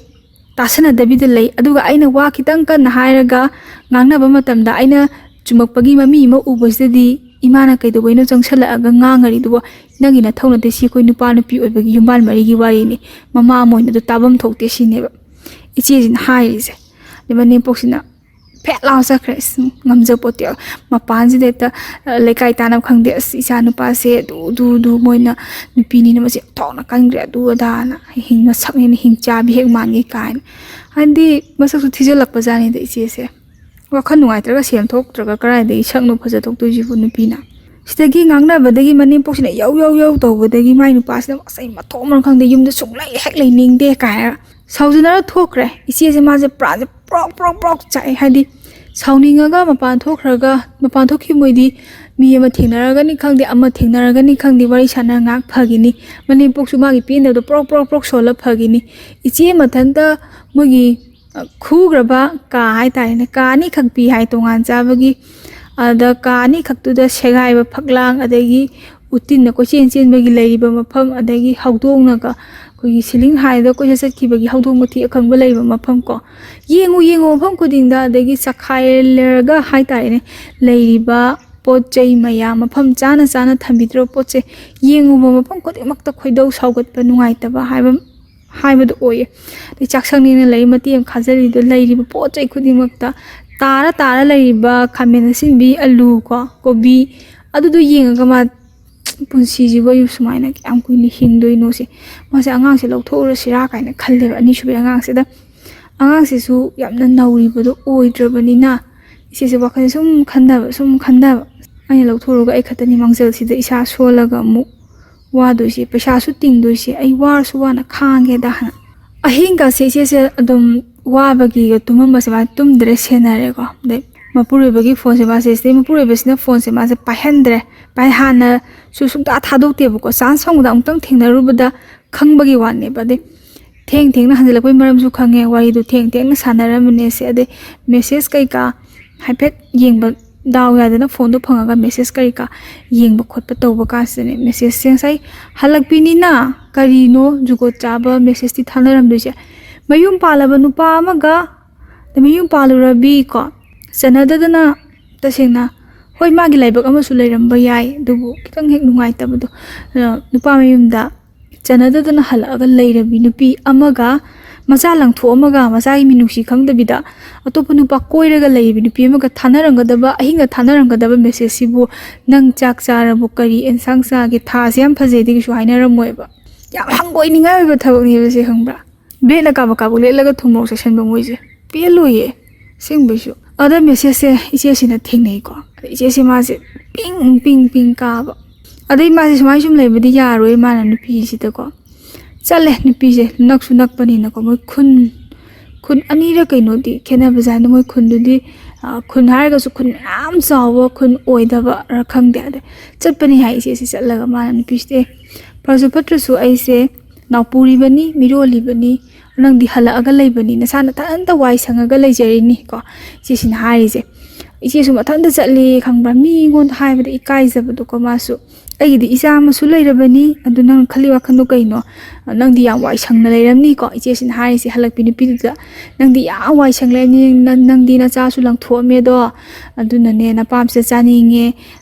ꯇꯥꯁꯟꯅꯗꯕꯤꯗ ꯂꯩ꯫ ꯑꯗꯨꯒ ꯑꯩꯅ ꯋꯥ ꯈꯤꯇꯪ ꯀꯟꯅ ꯍꯥꯏꯔꯒ ꯉꯥꯡꯅꯕ ꯃꯇꯝꯗ ꯑꯩꯅ ꯆꯨꯝꯃꯛꯄꯒꯤ ꯃꯃꯤ ꯑꯃ ꯎꯕꯁꯤꯗꯗꯤ ꯏꯃꯥꯅ ꯀꯩꯗꯧꯕꯩꯅꯣ ꯆꯪꯁꯜꯂꯛꯑꯒ ꯉꯥꯡꯉꯔꯤꯗꯨꯕꯣ? ꯅꯪꯒꯤ ꯅꯊꯧ ꯅꯠꯇꯦ, ꯁꯤ ꯑꯩꯈꯣꯏ ꯅꯨꯄꯥ ꯅꯨꯄꯤ ꯑꯣꯏꯕꯒꯤ ꯌꯨꯝꯕꯥꯟ ꯃꯔꯤꯒꯤ ꯋꯥꯔꯤꯅꯤ, ꯃꯃꯥ ꯑꯃ ꯑꯣꯏꯅ ꯑꯗꯨ ꯇꯥꯐꯝ ꯊꯣꯛꯇꯦ" ꯁꯤꯅꯦꯕ ꯏꯆꯦꯁꯤꯅ ꯍꯥꯏꯔꯤꯁꯦ꯫ ꯑꯗꯩ ꯃꯅꯦꯝꯄꯣꯛꯁꯤꯅ ꯐꯦꯠ ꯂꯥꯎ ꯆꯠꯈ꯭ꯔꯦ꯫ "ꯑꯁ, ꯉꯝꯖꯄꯣꯠꯇꯦ"꯫ ꯃꯄꯥꯟꯁꯤꯗ ꯍꯦꯛꯇ, ꯑ, ꯂꯩꯀꯥꯏ ꯇꯥꯟꯅꯕ ꯈꯪꯗꯦ, "ꯑꯁ, ꯏꯆꯥ ꯅꯨꯄꯥꯁꯦ ꯑꯗꯨ, ꯑꯗꯨ, ꯑꯗꯨ, ꯃꯣꯏꯅ ꯅꯨꯄꯤꯅꯤꯅ ꯃꯁꯤ ꯊꯣꯛꯅ ꯀꯟꯈ꯭ꯔꯦ, ꯑꯗꯨ ꯑꯗꯥꯅ ꯍꯤꯡ-, ꯃꯁꯛꯅꯦꯅ ꯍꯤꯡ ꯆꯥꯕꯤ ꯍꯦꯛ ꯃꯥꯟꯒꯦ" ꯀꯥꯏꯅ꯫ ꯍꯥꯏꯗꯤ ꯃꯁꯛꯁꯨ ꯊꯤꯖꯤꯜꯂꯛꯄ ꯖꯥꯠꯅꯤꯗ ꯏꯆꯦꯁꯦ꯫ ꯋꯥꯈꯜ ꯅꯨꯡꯉꯥꯏꯇ꯭ꯔꯒ ꯁꯦꯝ ꯊꯣꯛꯇ꯭ꯔꯒ ꯀꯗꯥꯏꯗꯒꯤ ꯁꯛꯅꯣ ꯐꯖꯊꯣꯛꯇꯣꯏꯁꯤꯕꯨ ꯅꯨꯄꯤꯅ? ꯁꯤꯗꯒꯤ ꯉꯥꯡꯅꯕꯗꯒꯤ ꯃꯅꯦꯝꯄꯣꯛꯁꯤꯅ ꯌꯧ ꯌꯧ ꯌꯧ ꯇꯧꯕꯗꯒꯤ ꯃꯥꯏ ꯅꯨꯄꯥꯁꯤꯅ ꯑꯁ ꯑꯩ ꯃꯊꯣꯡ ꯃꯔꯝ ꯈꯪꯗꯦ, ꯌꯨꯝꯗ ꯁꯨꯡꯂꯩ ꯍꯦꯛ ꯂꯩꯅꯤꯡꯗꯦ ꯀꯥꯏꯅ ꯁꯥꯎꯖꯅꯔ ꯊꯣꯛꯈ꯭ꯔꯦ꯫ ꯏꯆꯦꯁꯦ ꯃꯥꯁꯦ ꯄ꯭ꯔꯥꯁꯦ ꯄ꯭ꯔꯣꯛ ꯄ꯭ꯔꯣꯛ ꯄ꯭ꯔꯣꯛ ꯆꯥꯛꯑꯦ꯫ ꯍꯥꯏꯗꯤ ꯁꯥꯎꯅꯤꯡꯉꯒ ꯃꯄꯥꯟ ꯊꯣꯛꯈ꯭ꯔꯒ, ꯃꯄꯥꯟ ꯊꯣꯛꯈꯤꯕ ꯃꯣꯏꯗꯤ ꯃꯤ ꯑꯃ ꯊꯦꯡꯅꯔꯒꯅꯤ ꯈꯪꯗꯦ, ꯑꯃ ꯊꯦꯡꯅꯔꯒꯅꯤ ꯈꯪꯗꯦ, ꯋꯥꯔꯤ ꯁꯥꯟꯅ ꯉꯥꯏꯍꯥꯛ ꯐꯈꯤꯅꯤ꯫ ꯃꯅꯦꯝꯄꯣꯛꯁꯨ ꯃꯥꯒꯤ ꯄꯦꯟꯗꯕꯗꯣ ꯄ꯭ꯔꯣꯛ ꯄ꯭ꯔꯣꯛ ꯄ꯭ꯔꯣꯛ ꯁꯣꯜꯂ ꯐꯈꯤꯅꯤ꯫ ꯏꯆꯦ ꯃꯊꯟꯇ ꯃꯣꯏꯒꯤ, ꯑ, ꯈꯨꯈ꯭ꯔꯕ ꯀꯥ ꯍꯥꯏꯇꯥꯔꯦꯅꯦ, ꯀꯥ ꯑꯅꯤꯈꯛ ꯄꯤ ꯍꯥꯏ ꯇꯣꯉꯥꯟ ꯆꯥꯕꯒꯤ꯫ ꯑꯗ ꯀꯥ ꯑꯅꯤꯈꯛꯇꯨꯗ ꯁꯦꯒꯥꯏꯕ ꯐꯛꯂꯥꯡ, ꯑꯗꯒꯤ ꯎꯇꯤꯟꯅ ꯀꯣꯏꯆꯦꯟ ꯆꯦꯟꯕꯒꯤ ꯂꯩꯔꯤꯕ ꯃꯐꯝ, ꯑꯗꯒꯤ ꯍꯧꯗꯣꯡꯅꯒ ꯑꯩꯈꯣꯏꯒꯤ ꯁꯤꯂꯤꯡ ꯍꯥꯏꯗ ꯀꯣꯏꯆꯠ ꯆꯠꯈꯤꯕꯒꯤ ꯍꯧꯗꯣꯡ ꯃꯊꯤ ꯑꯀꯪꯕ ꯂꯩꯕ ꯃꯐꯝ ꯀꯣ, ꯌꯦꯡꯉꯨ ꯌꯦꯡꯉꯨ ꯃꯐꯝ ꯈꯨꯗꯤꯡꯗ, ꯑꯗꯒꯤ ꯆꯈꯥꯏꯔꯒ ꯍꯥꯏꯇꯥꯔꯦꯅꯦ, ꯂꯩꯔꯤꯕ ꯄꯣꯠ ꯆꯩ ꯃꯌꯥꯝ ꯃꯐꯝ ꯆꯥꯅ ꯆꯥꯅ ꯊꯝꯕꯤꯗ꯭ꯔꯕ ꯄꯣꯠ ꯆꯩ ꯌꯦꯡꯉꯨꯕ ꯃꯐꯝ ꯈꯨꯗꯤꯡꯃꯛꯇ ꯈꯣꯏꯗꯧ ꯁꯥꯎꯒꯠꯄ ꯅꯨꯡꯉꯥꯏꯇꯕ ꯍꯥꯏꯕ, ꯍꯥꯏꯕꯗꯣ ꯑꯣꯏꯌꯦ꯫ ꯑꯗꯩ ꯆꯥꯛꯁꯪꯅꯦꯅ ꯂꯩ ꯃꯇꯦꯛ ꯑꯃ ꯈꯥꯖꯤꯜꯂꯤꯗꯣ, ꯂꯩꯔꯤꯕ ꯄꯣꯠ ꯆꯩ ꯈꯨꯗꯤꯡꯃꯛꯇ, ꯇꯥꯔ ꯇꯥꯔ ꯂꯩꯔꯤꯕ ꯈꯥꯃꯦꯟ ꯑꯁꯤꯟꯕꯤ, ꯑꯂꯨ ꯀꯣ, ꯀꯣꯕꯤ, ꯑꯗꯨꯗꯣ ꯌꯦꯡꯉꯒ ꯃꯥ ꯄꯨꯟꯁꯤꯁꯤꯕꯨ ꯑꯩꯕꯨ ꯁꯨꯃꯥꯏꯅ ꯀꯌꯥꯝ ꯀꯨꯏꯅ ꯍꯤꯡꯗꯣꯏꯅꯣ ꯁꯤ, ꯃꯥꯁꯦ ꯑꯉꯥꯡꯁꯦ ꯂꯧꯊꯣꯛꯎꯔꯁꯤꯔꯥ ꯀꯥꯏꯅ ꯈꯜꯂꯦꯕ꯫ ꯑꯅꯤꯁꯨꯕꯒꯤ ꯑꯉꯥꯡꯁꯤꯗ, ꯑꯉꯥꯡꯁꯤꯁꯨ ꯌꯥꯝꯅ ꯅꯧꯔꯤꯕꯗꯣ ꯑꯣꯏꯗ꯭ꯔꯕꯅꯤꯅ, ꯏꯆꯦꯁꯦ ꯋꯥꯈꯜꯁꯦ ꯁꯨꯝ ꯈꯟꯊꯕ, ꯁꯨꯝ ꯈꯟꯊꯕ꯫ ꯑꯩꯅ ꯂꯧꯊꯣꯛꯎꯔꯒ ꯑꯩ ꯈꯛꯇꯅꯤ ꯃꯥꯡꯖꯜꯁꯤꯗ ꯏꯁꯥ ꯁꯣꯜꯂꯒ ꯑꯃꯨꯛ ꯋꯥꯗꯣꯏꯁꯦ, ꯄꯩꯁꯥꯁꯨ ꯇꯤꯡꯗꯣꯏꯁꯦ, ꯑꯩ ꯋꯥꯔꯁꯨ ꯋꯥꯅ ꯈꯥꯡꯒꯦꯗ ꯍꯥꯏꯅ꯫ ꯑꯍꯤꯡꯒꯁꯦ ꯏꯆꯦꯁꯦ ꯑꯗꯨꯝ ꯋꯥꯕꯒꯤꯒ ꯇꯨꯝꯃꯝꯕꯁꯦ ꯃꯥ ꯇꯨꯝꯗ꯭ꯔꯦ, ꯁꯦꯟꯅꯔꯦꯀꯣ꯫ ꯑꯗꯩ ꯃꯄꯨꯔꯣꯏꯕꯒꯤ ꯐꯣꯟꯁꯦ ꯃꯥꯁꯦ, ꯁꯤꯗꯩ ꯃꯄꯨꯔꯣꯏꯕꯁꯤꯅ ꯐꯣꯟꯁꯦ ꯃꯥꯁꯦ ꯄꯥꯏꯍꯟꯗ꯭ꯔꯦ꯫ ꯄꯥꯏ-, ꯍꯥꯟꯅꯁꯨ ꯁꯨꯡꯊꯥ ꯊꯥꯗꯣꯛꯇꯦꯕꯀꯣ, ꯆꯥꯟꯁ ꯐꯪꯕꯗ ꯑꯃꯨꯛꯇꯪ ꯊꯦꯡꯅꯔꯨꯕꯗ ꯈꯪꯕꯒꯤ ꯋꯥꯅꯦꯕ꯫ ꯑꯗꯩ ꯊꯦꯡ ꯊꯦꯡꯅ ꯍꯟꯖꯤꯜꯂꯛꯄꯒꯤ ꯃꯔꯝꯁꯨ ꯈꯪꯉꯦ, ꯋꯥꯔꯤꯗꯨ ꯊꯦꯡ ꯊꯦꯡꯅ ꯁꯥꯟꯅꯔꯝꯕꯅꯦ ꯁꯦ꯫ ꯑꯗꯩ ꯃꯦꯁꯦꯖ ꯀꯩꯀꯥ ꯍꯥꯏꯐꯦꯠ ꯌꯦꯡꯕ, ꯗꯥꯎ ꯌꯥꯗꯅ ꯐꯣꯟꯗꯣ ꯐꯪꯉꯒ ꯃꯦꯁꯦꯖ ꯀꯔꯤ ꯀꯥ ꯌꯦꯡꯕ ꯈꯣꯠꯄ ꯇꯧꯕ ꯀꯥꯟꯁꯤꯗꯅꯦ, ꯃꯦꯁꯦꯖꯁꯦ ꯉꯁꯥꯏ ꯍꯜꯂꯛꯄꯤꯅꯤꯅ ꯀꯔꯤꯅꯣ ꯖꯨꯒꯣꯠ ꯆꯥꯕ ꯃꯦꯁꯦꯖꯇꯤ ꯊꯥꯅꯔꯝꯗꯣꯏꯁꯦ? ꯃꯌꯨꯝ ꯄꯥꯜꯂꯕ ꯅꯨꯄꯥ ꯑꯃꯒ, ꯃꯌꯨꯝ ꯄꯥꯜꯂꯨꯔꯕꯤ ꯀꯣ, ꯆꯟꯅꯗꯗꯅ, ꯇꯁꯦꯡꯅ, ꯍꯣꯏ, ꯃꯥꯒꯤ ꯂꯥꯏꯕꯛ ꯑꯃꯁꯨ ꯂꯩꯔꯝꯕ ꯌꯥꯏ, ꯑꯗꯨꯕꯨ ꯈꯤꯇꯪ ꯍꯦꯛ ꯅꯨꯡꯉꯥꯏꯇꯕꯗꯣ, ꯑ, ꯅꯨꯄꯥ ꯃꯌꯨꯝꯗ ꯆꯟꯅꯗꯗꯅ ꯍꯜꯂꯛꯑꯒ ꯂꯩꯔꯕꯤ ꯅꯨꯄꯤ ꯑꯃꯒ, ꯃꯆꯥ ꯂꯪꯊꯣꯛꯑꯝꯃꯒ, ꯃꯆꯥꯒꯤ ꯃꯤꯅꯨꯡꯁꯤ ꯈꯪꯗꯕꯤꯗ ꯑꯇꯣꯞꯄ ꯅꯨꯄꯥ ꯀꯣꯏꯔꯒ ꯂꯩꯔꯤꯕ ꯅꯨꯄꯤ ꯑꯃꯒ ꯊꯥꯅꯔꯝꯒꯗꯕ, ꯑꯍꯤꯡꯗ ꯊꯥꯅꯔꯝꯒꯗꯕ ꯃꯦꯁꯦꯖꯁꯤꯕꯨ, "ꯅꯪ ꯆꯥꯛ ꯆꯥꯔꯕꯣ? ꯀꯔꯤ ꯑꯦꯟꯁꯥꯡ ꯆꯥꯒꯦ? ꯊꯥꯁꯦ ꯌꯥꯝ ꯐꯖꯩꯗꯤ" ꯀꯩꯁꯨ ꯍꯥꯏꯅꯔꯝꯃꯣꯏꯕ꯫ ꯌꯥꯝ ꯍꯪꯒꯣꯏꯅꯤꯡꯉꯥꯏ ꯑꯣꯏꯕ ꯊꯕꯛꯅꯦꯕ ꯁꯦ, ꯈꯪꯕ꯭ꯔꯥ? ꯕ꯭ꯂꯦꯠꯅ ꯀꯥꯕꯛ ꯀꯥꯕꯛ ꯂꯦꯠꯂꯒ ꯊꯨꯝ ꯃꯣꯔꯣꯛ ꯆꯥꯏꯁꯟꯕ ꯃꯣꯏꯁꯦ꯫ ꯄꯦꯜꯂꯣꯏꯌꯦ, ꯑꯁꯦꯡꯕꯩꯁꯨ꯫ ꯑꯗ ꯃꯦꯁꯦꯖꯁꯦ ꯏꯆꯦꯁꯤꯅ ꯊꯦꯡꯅꯩꯀꯣ꯫ ꯑꯗ ꯏꯆꯦꯁꯦ ꯃꯥꯁꯦ ꯄꯤꯡ ꯄꯤꯡ ꯄꯤꯡ ꯀꯥꯕ꯫ ꯑꯗꯩ ꯃꯥꯁꯦ ꯁꯨꯃꯥꯏꯅ ꯁꯨꯝ ꯂꯩꯕꯗꯤ ꯌꯥꯔꯣꯏ, ꯃꯥꯅ ꯅꯨꯄꯤꯁꯤꯗꯀꯣ꯫ ꯆꯠꯂꯦ, ꯅꯨꯄꯤꯁꯦ ꯅꯛꯁꯨ ꯅꯛꯄꯅꯤꯅꯀꯣ, ꯃꯣꯏ ꯈꯨꯟ, ꯈꯨꯟ ꯑꯅꯤꯔ ꯀꯩꯅꯣꯗꯤ ꯈꯦꯠꯅꯕꯖꯥꯠꯅꯤ꯫ ꯃꯣꯏ ꯈꯨꯟꯗꯨꯗꯤ ꯈꯨꯟ ꯍꯥꯏꯔꯒꯁꯨ ꯈꯨꯟ ꯃꯌꯥꯝ ꯆꯥꯎꯕ ꯈꯨꯟ ꯑꯣꯏꯗꯕꯔ ꯈꯪꯗꯦ꯫ ꯑꯗ ꯆꯠꯄꯅꯤ ꯍꯥꯏ ꯏꯆꯦꯁꯦ꯫ ꯆꯠꯂꯒ ꯃꯥꯅ ꯅꯨꯄꯤꯁꯦ, "ꯐꯔꯁꯨ ꯐꯠꯇ꯭ꯔꯁꯨ ꯑꯩꯁꯦ ꯅꯥꯎꯄꯨꯔꯤꯕꯅꯤ, ꯃꯤꯔꯣꯜꯂꯤꯕꯅꯤ, ꯅꯪꯗꯤ ꯍꯜꯂꯛꯑꯒ ꯂꯩꯕꯅꯤ, ꯅꯁꯥ ꯅꯊꯟꯇ ꯋꯥꯏ ꯁꯪꯉꯒ ꯂꯩꯖꯔꯤꯅꯤ" ꯀꯣ, ꯏꯆꯦꯁꯤꯅ ꯍꯥꯏꯔꯤꯁꯦ꯫ ꯏꯆꯦꯁꯨ ꯃꯊꯟꯇ ꯆꯠꯂꯤ ꯈꯪꯕ꯭ꯔꯥ, ꯃꯤꯉꯣꯟꯗ ꯍꯥꯏꯕꯗ ꯏꯀꯥꯏꯖꯕꯗꯣꯀꯣ꯫ ꯃꯥꯁꯨ, "ꯑꯩꯒꯤꯗꯤ ꯏꯆꯥ ꯑꯃꯁꯨ ꯂꯩꯔꯕꯅꯤ, ꯑꯗꯨ ꯅꯪ ꯈꯜꯂꯤ ꯋꯥꯈꯜꯗꯣ ꯀꯩꯅꯣ? ꯅꯪꯗꯤ ꯌꯥꯝ ꯋꯥꯏ ꯁꯪꯅ ꯂꯩꯔꯝꯅꯤꯀꯣ", ꯏꯆꯦꯁꯤꯅ ꯍꯥꯏꯔꯤꯁꯦ ꯍꯜꯂꯛꯄꯤ ꯅꯨꯄꯤꯗꯨꯗ꯫ "ꯅꯪꯗꯤ ꯌꯥꯝ ꯋꯥꯏ ꯁꯪ ꯂꯩꯔꯝꯅꯤ, ꯅ-, ꯅꯪꯗꯤ ꯅꯆꯥꯁꯨ ꯂꯪꯊꯣꯛꯑꯝꯃꯦꯗꯣ, ꯑꯗꯨꯅꯅꯦ ꯅꯄꯥꯝꯁꯤꯗ ꯆꯥꯅꯤꯡꯉꯦ,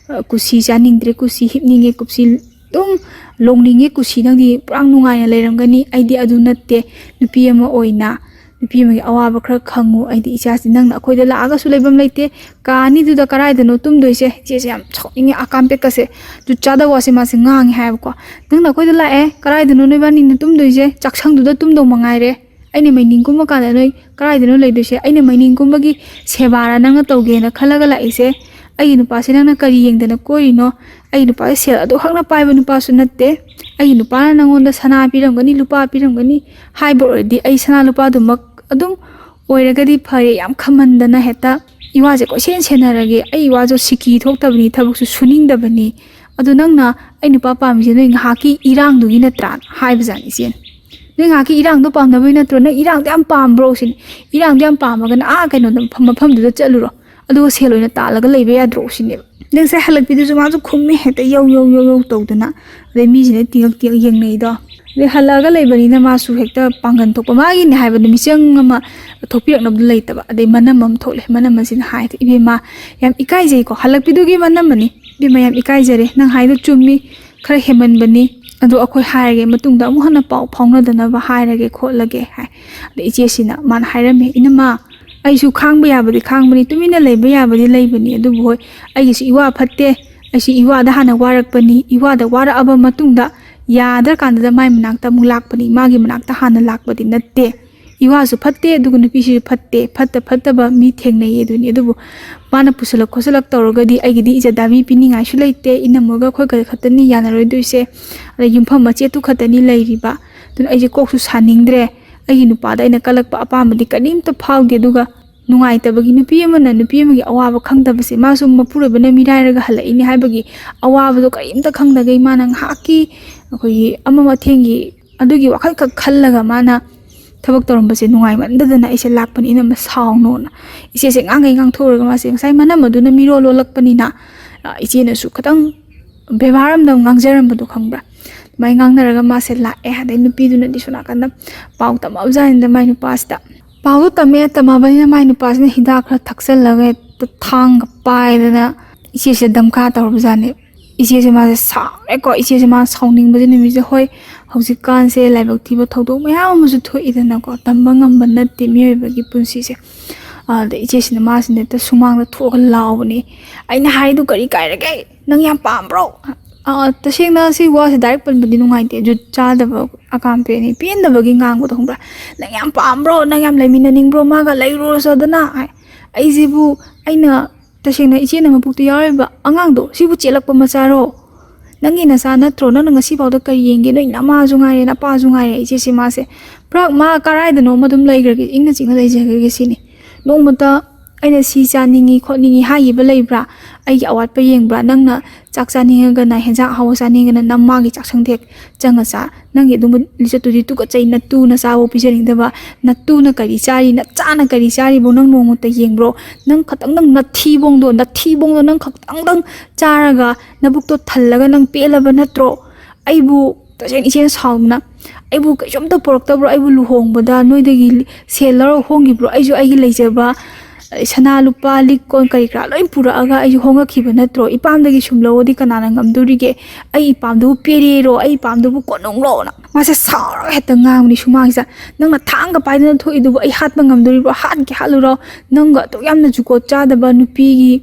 ꯀꯨꯁꯤ ꯆꯥꯅꯤꯡꯗ꯭ꯔꯦ, ꯀꯨꯁꯤ ꯍꯤꯞꯅꯤꯡꯉꯦ, ꯀꯨꯁꯤ ꯑꯗꯨꯝ ꯂꯣꯡꯅꯤꯡꯉꯦ, ꯀꯨꯁꯤ ꯅꯪꯗꯤ ꯄꯨꯔꯥ ꯅꯨꯡꯉꯥꯏꯅ ꯂꯩꯔꯝꯒꯅꯤ꯫ ꯑꯩꯗꯤ ꯑꯗꯨ ꯅꯠꯇꯦ, ꯅꯨꯄꯤ ꯑꯃ ꯑꯣꯏꯅ ꯅꯨꯄꯤ ꯑꯃꯒꯤ ꯑꯋꯥꯕ ꯈꯔ ꯈꯪꯉꯨ꯫ ꯑꯩꯗꯤ ꯏꯆꯥꯁꯤ ꯅꯪꯅ ꯑꯩꯈꯣꯏꯗ ꯂꯥꯛꯑꯒꯁꯨ ꯂꯩꯐꯝ ꯂꯩꯇꯦ, ꯀꯥ ꯑꯅꯤꯗꯨꯗ ꯀꯗꯥꯏꯗꯅꯣ ꯇꯨꯝꯗꯣꯏꯁꯦ?" ꯏꯆꯦꯁꯦ ꯌꯥꯝ ꯁꯥꯎꯅꯤꯡꯉꯦ, ꯑꯀꯥꯝ ꯄꯦꯛꯀꯁꯦ꯫ ꯖꯨꯠ ꯆꯥꯗꯕ ꯋꯥꯁꯦ ꯃꯥꯁꯦ ꯉꯥꯡꯉꯦ ꯍꯥꯏꯕꯀꯣ꯫ "ꯅꯪꯅ ꯑꯩꯈꯣꯏꯗ ꯂꯥꯛꯑꯦ, ꯀꯗꯥꯏꯗꯅꯣ ꯅꯣꯏꯕꯥꯅꯤꯅ ꯇꯨꯝꯗꯣꯏꯁꯦ? ꯆꯥꯛꯁꯪꯗꯨꯗ ꯇꯨꯝꯗꯧ ꯃꯉꯥꯏꯔꯦ꯫ ꯑꯩꯅ ꯃꯩꯅꯤꯡ ꯀꯨꯝꯕ ꯀꯥꯟꯗ ꯅꯣꯏ ꯀꯗꯥꯏꯗꯅꯣ ꯂꯩꯗꯣꯏꯁꯦ? ꯑꯩꯅ ꯃꯩꯅꯤꯡ ꯀꯨꯝꯕꯒꯤ ꯁꯦꯕꯥꯔ ꯅꯪꯅ ꯇꯧꯒꯦꯅ ꯈꯜꯂꯒ ꯂꯥꯛꯏꯁꯦ? ꯑꯩꯒꯤ ꯅꯨꯄꯥꯁꯦ ꯅꯪꯅ ꯀꯔꯤ ꯌꯦꯡꯗꯅ ꯀꯣꯏꯔꯤꯅꯣ? ꯑꯩꯒꯤ ꯅꯨꯄꯥꯁꯦ ꯁꯦꯜ ꯑꯗꯨꯈꯛꯅ ꯄꯥꯏꯕ ꯅꯨꯄꯥꯁꯨ ꯅꯠꯇꯦ꯫ ꯑꯩꯒꯤ ꯅꯨꯄꯥꯅ ꯅꯪꯉꯣꯟꯗ ꯁꯅꯥ ꯄꯤꯔꯝꯒꯅꯤ, ꯂꯨꯄꯥ ꯄꯤꯔꯝꯒꯅꯤ ꯍꯥꯏꯕ ꯑꯣꯏꯔꯗꯤ ꯑꯩ ꯁꯅꯥ ꯂꯨꯄꯥꯗꯨꯃꯛ ꯑꯗꯨꯝ ꯑꯣꯏꯔꯒꯗꯤ ꯐꯔꯦ꯫ ꯌꯥꯝ ꯈꯝꯃꯟꯗꯅ ꯍꯦꯛꯇ ꯏꯋꯥꯁꯦ ꯀꯣꯏꯁꯦꯟ ꯁꯦꯟꯅꯔꯒꯦ꯫ ꯑꯩ ꯏꯋꯥꯁꯨ ꯁꯤꯀꯤ ꯊꯣꯛꯇꯕꯅꯤ, ꯊꯕꯛꯁꯨ ꯁꯨꯅꯤꯡꯗꯕꯅꯤ꯫ ꯑꯗꯨ ꯅꯪꯅ ꯑꯩ ꯅꯨꯄꯥ ꯄꯥꯝꯃꯤꯁꯦ ꯅꯣꯏ ꯉꯥꯏꯍꯥꯛꯀꯤ ꯏꯔꯥꯡꯗꯨꯒꯤ ꯅꯠꯇ꯭ꯔꯥ?" ꯍꯥꯏꯕꯖꯥꯠꯅꯤ ꯏꯆꯦꯅ꯫ "ꯅꯣꯏ ꯉꯥꯏꯍꯥꯛꯀꯤ ꯏꯔꯥꯡꯗꯣ ꯄꯥꯝꯅꯕꯩ ꯅꯠꯇ꯭ꯔꯣ? ꯅꯪ ꯏꯔꯥꯡꯗꯣ ꯌꯥꯝ ꯄꯥꯝꯕ꯭ꯔꯣ?" ꯁꯤꯅꯤ꯫ "ꯏꯔꯥꯡꯗꯣ ꯌꯥꯝ ꯄꯥꯝꯃꯒꯅ ꯑꯥ ꯀꯩꯅꯣꯗ, ꯃꯐꯝ, ꯃꯐꯝꯗꯨꯗ ꯆꯠꯂꯨꯔꯣ, ꯑꯗꯨꯒ ꯁꯦꯜ ꯑꯣꯏꯅ ꯇꯥꯜꯂꯒ ꯂꯩꯕ ꯌꯥꯗ꯭ꯔꯣ?" ꯁꯤꯅꯦꯕ꯫ ꯅꯪꯁꯦ ꯍꯜꯂꯛꯄꯤꯗꯨꯁꯨ ꯃꯥꯁꯨ ꯈꯨꯝꯃꯦ ꯍꯦꯛꯇ ꯌꯧ ꯌꯧ ꯌꯧ ꯌꯧ ꯇꯧꯗꯅ꯫ ꯑꯗꯩ ꯃꯤꯁꯤꯅ ꯇꯤꯉꯛ ꯇꯤꯉꯛ ꯌꯦꯡꯅꯩꯗꯣ꯫ ꯑꯗꯩ ꯍꯜꯂꯛꯑꯒ ꯂꯩꯕꯅꯤꯅ ꯃꯥꯁꯨ ꯍꯦꯛꯇ ꯄꯥꯡꯒꯟ ꯊꯣꯛꯄ, ꯃꯥꯒꯤꯅꯦ ꯍꯥꯏꯕꯗ ꯃꯤꯆꯪ ꯑꯃ ꯊꯣꯛꯄꯤꯔꯛꯅꯕꯗꯣ ꯂꯩꯇꯕ꯫ ꯑꯗꯩ ꯃꯅꯝ ꯑꯃ ꯊꯣꯛꯂꯛꯑꯦ꯫ ꯃꯅꯝ ꯑꯁꯤꯅ ꯍꯥꯏꯗꯤ, "ꯏꯕꯦꯝꯃ, ꯌꯥꯝ ꯏꯀꯥꯏꯖꯩꯀꯣ, ꯍꯜꯂꯛꯄꯤꯗꯨꯒꯤ ꯃꯅꯝ ꯑꯅꯤ꯫ ꯏꯕꯦꯝꯃ, ꯌꯥꯝ ꯏꯀꯥꯏꯖꯔꯦ, ꯅꯪ ꯍꯥꯏꯗꯣ ꯆꯨꯝꯃꯤ, ꯈꯔ ꯍꯦꯟꯃꯟꯕꯅꯤ, ꯑꯗꯣ ꯑꯩꯈꯣꯏ ꯍꯥꯏꯔꯒꯦ, ꯃꯇꯨꯡꯗ ꯑꯃꯨꯛ ꯍꯟꯅ ꯄꯥꯎ ꯐꯥꯎꯅꯗꯅꯕ ꯍꯥꯏꯔꯒꯦ ꯈꯣꯠꯂꯒꯦ" ꯍꯥꯏ꯫ ꯑꯗꯩ ꯏꯆꯦꯁꯤꯅ, ꯃꯥꯅ ꯍꯥꯏꯔꯝꯃꯦ, "ꯏꯅꯝꯃ, ꯑꯩꯁꯨ ꯈꯥꯡꯕ ꯌꯥꯕꯗꯤ ꯈꯥꯡꯕꯅꯤ, ꯇꯨꯃꯤꯟꯅ ꯂꯩꯕ ꯌꯥꯕꯗꯤ ꯂꯩꯕꯅꯤ, ꯑꯗꯨꯕꯨ ꯍꯣꯏ, ꯑꯩꯒꯤꯁꯨ ꯏꯋꯥ ꯐꯠꯇꯦ, ꯑꯩꯁꯨ ꯏꯋꯥꯗ ꯍꯥꯟꯅ ꯋꯥꯔꯛꯄꯅꯤ, ꯏꯋꯥꯗ ꯋꯥꯔꯛꯑꯕ ꯃꯇꯨꯡꯗ ꯌꯥꯗ꯭ꯔꯀꯥꯟꯗꯨꯗ ꯃꯥꯏ ꯃꯅꯥꯛꯇ ꯑꯃꯨꯛ ꯂꯥꯛꯄꯅꯤ, ꯃꯥꯒꯤ ꯃꯅꯥꯛꯇ ꯍꯥꯟꯅ ꯂꯥꯛꯄꯗꯤ ꯅꯠꯇꯦ꯫ ꯏꯋꯥꯁꯨ ꯐꯠꯇꯦ, ꯑꯗꯨꯒ ꯅꯨꯄꯤꯁꯤꯁꯨ ꯐꯠꯇꯦ, ꯐꯠꯇ ꯐꯠꯇꯕ ꯃꯤ ꯊꯦꯡꯅꯩꯌꯦ ꯑꯗꯨꯅꯤ꯫ ꯑꯗꯨꯕꯨ ꯃꯥꯅ ꯄꯨꯁꯜꯂꯛ ꯈꯣꯠꯆꯜꯂꯛ ꯇꯧꯔꯒꯗꯤ ꯑꯩꯒꯤꯗꯤ ꯏꯖꯠ ꯗꯥꯕꯤ ꯄꯤꯅꯤꯡꯉꯥꯏꯁꯨ ꯂꯩꯇꯦ, ꯏꯅꯝꯃꯒ ꯑꯩꯈꯣꯏ ꯈꯛꯇꯅꯤ ꯌꯥꯅꯔꯣꯏꯗꯣꯏꯁꯦ, ꯑꯗꯩ ꯌꯨꯝꯐꯝ ꯃꯆꯦꯠꯇꯨ ꯈꯛꯇꯅꯤ ꯂꯩꯔꯤꯕ, ꯑꯗꯨꯅ ꯑꯩꯁꯦ ꯀꯣꯛꯁꯨ ꯁꯥꯅꯤꯡꯗ꯭ꯔꯦ꯫ ꯑꯩꯒꯤ ꯅꯨꯄꯥꯗ ꯑꯩꯅ ꯀꯜꯂꯛꯄ ꯑꯄꯥꯝꯕꯗꯤ ꯀꯔꯤꯝꯇ ꯐꯥꯎꯗꯦ, ꯑꯗꯨꯒ ꯅꯨꯡꯉꯥꯏꯇꯕꯒꯤ, ꯅꯨꯄꯤ ꯑꯃꯅ ꯅꯨꯄꯤ ꯑꯃꯒꯤ ꯑꯋꯥꯕ ꯈꯪꯗꯕꯁꯦ, ꯃꯥꯁꯨ ꯃꯄꯨꯔꯣꯏꯕꯅ ꯃꯤꯔꯥꯏꯔꯒ ꯍꯜꯂꯛꯏꯅꯦ ꯍꯥꯏꯕꯒꯤ ꯑꯋꯥꯕꯗꯣ ꯀꯔꯤꯝꯇ ꯈꯪꯗꯒꯩ ꯃꯥꯅ ꯉꯥꯏꯍꯥꯛꯀꯤ ꯑꯩꯈꯣꯏꯒꯤ ꯑꯃ ꯃꯊꯦꯡꯒꯤ ꯑꯗꯨꯒꯤ ꯋꯥꯈꯜ ꯈꯛ ꯈꯜꯂꯒ ꯃꯥꯅ ꯊꯕꯛ ꯇꯧꯔꯝꯕꯁꯦ ꯅꯨꯡꯉꯥꯏꯃꯟꯗꯗꯅ ꯑꯩꯁꯦ ꯂꯥꯛꯄꯅꯤ, ꯏꯅꯝꯃ ꯁꯥꯎꯅꯣꯅ꯫ ꯏꯆꯦꯁꯦ ꯉꯥꯡꯈꯩ ꯉꯥꯡꯊꯣꯛꯎꯔꯒ ꯃꯥꯁꯦ ꯉꯁꯥꯏ ꯃꯅꯝ ꯑꯗꯨꯅ ꯃꯤꯔꯣꯜ ꯂꯣꯜꯂꯛꯄꯅꯤꯅ, ꯑ, ꯏꯆꯦꯅꯁꯨ ꯈꯤꯇꯪ ꯕꯦꯕꯥꯔ ꯑꯃꯗ ꯉꯥꯡꯖꯔꯝꯕꯗꯣ ꯈꯪꯕ꯭ꯔꯥ? ꯑꯗꯨꯃꯥꯏꯅ ꯉꯥꯡꯅꯔꯒ ꯃꯥꯁꯦ ꯂꯥꯛꯑꯦ꯫ ꯑꯗꯩ ꯅꯨꯄꯤꯗꯨꯅꯗꯤ ꯁꯣꯝ ꯅꯥꯀꯟꯗ ꯄꯥꯎ ꯇꯝꯃꯕꯖꯥꯠꯅꯤꯗ ꯃꯥꯏ ꯅꯨꯄꯥꯁꯤꯗ꯫ ꯄꯥꯎꯗꯣ ꯇꯝꯃꯦ, ꯇꯝꯃꯕꯅꯤꯅ ꯃꯥꯏ ꯅꯨꯄꯥꯁꯤꯅ ꯍꯤꯗꯥꯛ ꯈꯔ ꯊꯛꯆꯜꯂꯒ ꯍꯦꯛꯇ ꯊꯥꯡꯒ ꯄꯥꯏꯗꯅ ꯏꯆꯦꯁꯦ ꯗꯝꯀꯥ ꯇꯧꯔꯕꯖꯥꯠꯅꯤ꯫ ꯏꯆꯦꯁꯦ ꯃꯥꯁꯦ ꯁꯥꯎꯔꯦꯀꯣ꯫ ꯏꯆꯦꯁꯦ ꯃꯥꯅ ꯁꯥꯎꯅꯤꯡꯕꯁꯦ ꯅꯨꯃꯤꯠꯁꯦ, ꯍꯣꯏ, ꯍꯧꯖꯤꯛꯀꯥꯟꯁꯦ ꯂꯥꯏꯕꯛ ꯊꯤꯕ ꯊꯧꯗꯣꯛ ꯃꯌꯥꯝ ꯑꯃꯁꯨ ꯊꯣꯛꯏꯗꯅꯀꯣ, ꯇꯝꯕ ꯉꯝꯕ ꯅꯠꯇꯦ ꯃꯤꯑꯣꯏꯕꯒꯤ ꯄꯨꯟꯁꯤꯁꯦ꯫ ꯑꯗ ꯏꯆꯦꯁꯤꯅ ꯃꯥꯁꯤꯅ ꯍꯦꯛꯇ ꯁꯨꯃꯥꯡꯗ ꯊꯣꯛꯑꯒ ꯂꯥꯎꯕꯅꯦ, "ꯑꯩꯅ ꯍꯥꯏꯗꯨ ꯀꯔꯤ ꯀꯥꯏꯔꯒꯦ? ꯅꯪ ꯌꯥꯝ ꯄꯥꯝꯕ꯭ꯔꯣ?" ꯑ, ꯇꯁꯦꯡꯅ ꯁꯤ ꯋꯥꯁꯦ ꯗꯥꯏꯔꯦꯛ ꯄꯟꯕꯗꯤ ꯅꯨꯡꯉꯥꯏꯇꯦ, ꯖꯨꯠ ꯆꯥꯗꯕ ꯑꯀꯥꯝ ꯄꯦꯅꯤ, ꯄꯦꯟꯗꯕꯒꯤ ꯉꯥꯡꯕꯗꯣ ꯈꯪꯕ꯭ꯔꯥ? "ꯅꯪ ꯌꯥꯝ ꯄꯥꯝꯕ꯭ꯔꯣ? ꯅꯪ ꯌꯥꯝ ꯂꯩꯃꯤꯟꯅꯅꯤꯡꯕ꯭ꯔꯣ ꯃꯥꯒ? ꯂꯩꯔꯨꯔꯁꯣꯗꯅ?" ꯍꯥꯏ꯫ ꯑꯩꯁꯤꯕꯨ, ꯑꯩꯅ ꯇꯁꯦꯡꯅ ꯏꯆꯦꯅ ꯃꯄꯨꯛꯇ ꯌꯥꯎꯔꯤꯕ ꯑꯉꯥꯡꯗꯣ ꯁꯤꯕꯨ ꯆꯦꯜꯂꯛꯄ ꯃꯆꯥꯔꯣ? ꯅꯪꯒꯤ ꯅꯆꯥ ꯅꯠꯇ꯭ꯔꯣ? ꯅꯪꯅ ꯉꯁꯤꯐꯥꯎꯗ ꯀꯔꯤ ꯌꯦꯡꯒꯦ? ꯅꯣꯏ ꯅꯃꯥꯁꯨ ꯉꯥꯏꯔꯦ, ꯅꯄꯥꯁꯨ ꯉꯥꯏꯔꯦ꯫ ꯏꯆꯦꯁꯤ ꯃꯥꯁꯦ ꯄꯨꯔꯥ ꯃꯥ ꯀꯔꯥꯏꯗꯅꯣ ꯑꯃ ꯑꯗꯨꯝ ꯂꯩꯈ꯭ꯔꯒꯦ, ꯏꯪꯅ ꯆꯤꯛꯅ ꯂꯩꯖꯈ꯭ꯔꯒꯦ ꯁꯤꯅꯤ꯫ ꯅꯣꯡꯃꯇ ꯑꯩꯅ ꯁꯤ ꯆꯥꯅꯤꯡꯉꯤ ꯈꯣꯠꯅꯤꯡꯉꯤ ꯍꯥꯏꯈꯤꯕ ꯂꯩꯕ꯭ꯔꯥ? ꯑꯩꯒꯤ ꯑꯋꯥꯠꯄ ꯌꯦꯡꯕ꯭ꯔꯥ? ꯅꯪꯅ ꯆꯥꯛ ꯆꯥꯅꯤꯡꯉꯒꯅ, ꯍꯦꯟꯖꯥꯡ ꯑꯍꯥꯎꯕ ꯆꯥꯅꯤꯡꯉꯒꯅ ꯅꯃꯥꯒꯤ ꯆꯥꯛꯁꯪꯗ ꯍꯦꯛ ꯆꯪꯉ ꯆꯥ꯫ ꯅꯪꯒꯤ ꯑꯗꯨꯝꯕ ꯂꯤꯆꯠꯇꯨꯗꯤ ꯇꯨꯀꯠꯆꯩ, ꯅꯇꯨ ꯅꯆꯥꯕꯨ ꯄꯤꯖꯅꯤꯡꯗꯕ, ꯅꯇꯨꯅ ꯀꯔꯤ ꯆꯥꯔꯤ, ꯅꯆꯥꯅ ꯀꯔꯤ ꯆꯥꯔꯤꯕꯣ ꯅꯪ ꯅꯣꯡꯃꯇ ꯌꯦꯡꯕ꯭ꯔꯣ? ꯅꯪ ꯈꯛꯇꯪꯗꯪ ꯅꯊꯤꯕꯣꯡꯗꯣ, ꯅꯊꯤꯕꯣꯡꯗꯣ ꯅꯪ ꯈꯛꯇꯪꯗꯪ ꯆꯥꯔꯒ ꯅꯕꯨꯛꯇꯣ ꯊꯜꯂꯒ ꯅꯪ ꯄꯦꯜꯂꯕ ꯅꯠꯇ꯭ꯔꯣ? ꯑꯩꯕꯨ ꯇꯁꯦꯡꯅ ꯏꯆꯦꯅ ꯁꯥꯎꯗꯅ, "ꯑꯩꯕꯨ ꯀꯩꯁꯨꯝꯇ ꯄꯨꯔꯛꯇꯕ꯭ꯔꯣ? ꯑꯩꯕꯨ ꯂꯨꯍꯣꯡꯕꯗ ꯅꯣꯏꯗꯒꯤ ꯂꯤ-, ꯁꯦꯜ ꯂꯧꯔꯒ ꯍꯣꯡꯈꯤꯕ꯭ꯔꯣ? ꯑꯩꯁꯨ ꯑꯩꯒꯤ ꯂꯩꯖꯕ, ꯑ, ꯁꯅꯥ ꯂꯨꯄꯥ, ꯂꯤꯛ ꯀꯣꯟ ꯀꯔꯤ ꯀꯔꯥ ꯂꯣꯏ ꯄꯨꯔꯛꯑꯒ ꯑꯩꯁꯨ ꯍꯣꯡꯉꯛꯈꯤꯕ ꯅꯠꯇ꯭ꯔꯣ? ꯏꯄꯥꯝꯗꯒꯤ ꯁꯨꯝ ꯂꯧꯑꯗꯤ ꯀꯅꯥꯅ ꯉꯝꯗꯣꯔꯤꯒꯦ? ꯑꯩ ꯏꯄꯥꯝꯗꯨꯕꯨ ꯄꯦꯔꯦꯔꯣ? ꯑꯩ ꯏꯄꯥꯝꯗꯨꯕꯨ ꯀꯣꯟꯅꯨꯡꯂꯣꯅ?" ꯃꯥꯁꯦ ꯁꯥꯎꯔꯒ ꯍꯦꯛꯇ ꯉꯥꯡꯕꯅꯤ ꯁꯨꯃꯥꯡꯁꯤꯗ꯫ "ꯅꯪꯅ ꯊꯥꯡꯒ ꯄꯥꯏꯗꯅ ꯊꯣꯛꯏꯗꯨꯕꯨ ꯑꯩ ꯍꯥꯠꯄ ꯉꯝꯗꯣꯔꯤꯕ꯭ꯔꯣ? ꯍꯥꯠꯀꯦ ꯍꯥꯠꯂꯨꯔꯣ? ꯅꯪꯒ ꯑꯗꯨꯛ ꯌꯥꯝꯅ ꯖꯨꯒꯣꯠ ꯆꯥꯗꯕ ꯅꯨꯄꯤꯒꯤ,"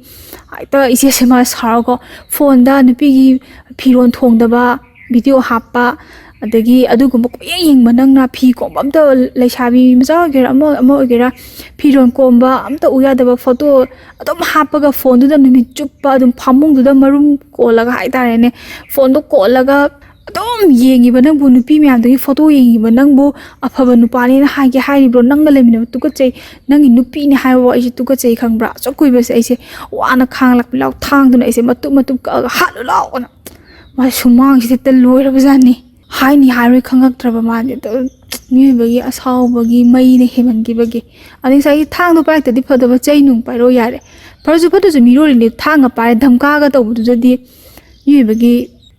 ꯍꯦꯛꯇ ꯏꯆꯦꯁꯦ ꯃꯥ ꯁꯥꯎꯔꯒꯀꯣ, ꯐꯣꯟꯗ ꯅꯨꯄꯤꯒꯤ ꯐꯤꯔꯣꯜ ꯊꯣꯡꯗꯕ ꯚꯤꯗꯤꯑꯣ ꯍꯥꯞꯄ, ꯑꯗꯒꯤ ꯑꯗꯨꯒꯨꯝꯕ ꯀꯣꯏꯌꯦꯡ ꯌꯦꯡꯕ ꯅꯪꯅ, ꯐꯤ ꯀꯣꯝꯕ ꯑꯝꯇ, ꯂꯩꯁꯥꯕꯤ ꯃꯆꯥ ꯑꯣꯏꯒꯦꯔꯥ ꯑꯃ, ꯑꯃ ꯑꯣꯏꯒꯦꯔꯥ, ꯐꯤꯔꯣꯜ ꯀꯣꯝꯕ ꯑꯝꯇ ꯎ ꯌꯥꯗꯕ ꯐꯣꯇꯣ ꯑꯗꯨꯝ ꯍꯥꯞꯄꯒ ꯐꯣꯟꯗꯨꯗ ꯅꯨꯃꯤꯠ ꯆꯨꯞꯄ ꯑꯗꯨꯝ ꯐꯃꯨꯡꯗꯨꯗ ꯃꯔꯨꯝ ꯀꯣꯜꯂꯒ ꯍꯥꯏꯇꯥꯔꯦꯅꯦ, ꯐꯣꯟꯗꯣ ꯀꯣꯜꯂꯒ ꯑꯗꯨꯝ ꯌꯦꯡꯉꯤꯕ ꯅꯪꯕꯨ, ꯅꯨꯄꯤ ꯃꯌꯥꯝꯗꯨꯒꯤ ꯐꯣꯇꯣ ꯌꯦꯡꯉꯤꯕ ꯅꯪꯕꯨ ꯑꯐꯕ ꯅꯨꯄꯥꯅꯦꯅ ꯍꯥꯏꯒꯦ ꯍꯥꯏꯔꯤꯕ꯭ꯔꯣ? ꯅꯪꯒ ꯂꯩꯃꯤꯟꯅꯕ ꯇꯨꯀꯠꯆꯩ, ꯅꯪꯒꯤ ꯅꯨꯄꯤꯅꯦ ꯍꯥꯏꯕ ꯑꯩꯁꯦ ꯇꯨꯀꯠꯆꯩ, ꯈꯪꯕ꯭ꯔꯥ? ꯑꯁꯨꯛ ꯀꯨꯏꯕꯁꯦ ꯑꯩꯁꯦ ꯋꯥꯅ ꯈꯥꯡꯂꯛꯄ ꯂꯥꯎ ꯊꯥꯡꯗꯨꯅ ꯑꯩꯁꯦ ꯃꯇꯨꯝ ꯃꯇꯨꯝ ꯀꯛꯑꯒ ꯍꯥꯠꯂꯨ ꯂꯥꯎꯅ꯫ ꯃꯥ ꯁꯨꯃꯥꯡꯁꯤꯗ ꯍꯦꯛꯇ ꯂꯣꯏꯔꯕꯖꯥꯠꯅꯤ꯫ ꯍꯥꯏꯅꯤ ꯍꯥꯏꯔꯣꯏ ꯈꯪꯉꯛꯇ꯭ꯔꯕ ꯃꯥꯗꯤ꯫ ꯑꯗꯨꯝ ꯃꯤꯑꯣꯏꯕꯒꯤ ꯑꯁꯥꯎꯕꯒꯤ ꯃꯩꯅ ꯍꯦꯟꯃꯟꯈꯤꯕꯒꯤ꯫ ꯑꯗꯩ ꯉꯁꯥꯏꯒꯤ ꯊꯥꯡꯗꯣ ꯄꯥꯏꯔꯛꯇꯗꯤ ꯐꯗꯕ, ꯆꯩ ꯅꯨꯡ ꯄꯥꯏꯔꯛꯑꯣ ꯌꯥꯔꯦ꯫ ꯐꯔꯁꯨ ꯐꯠꯇ꯭ꯔꯁꯨ ꯃꯤꯔꯣꯜꯂꯤꯅꯦ, ꯊꯥꯡꯒ ꯄꯥꯏꯔ ꯙꯝꯀꯥꯒ ꯇꯧꯕꯗꯨꯗꯗꯤ ꯃꯤꯑꯣꯏꯕꯒꯤ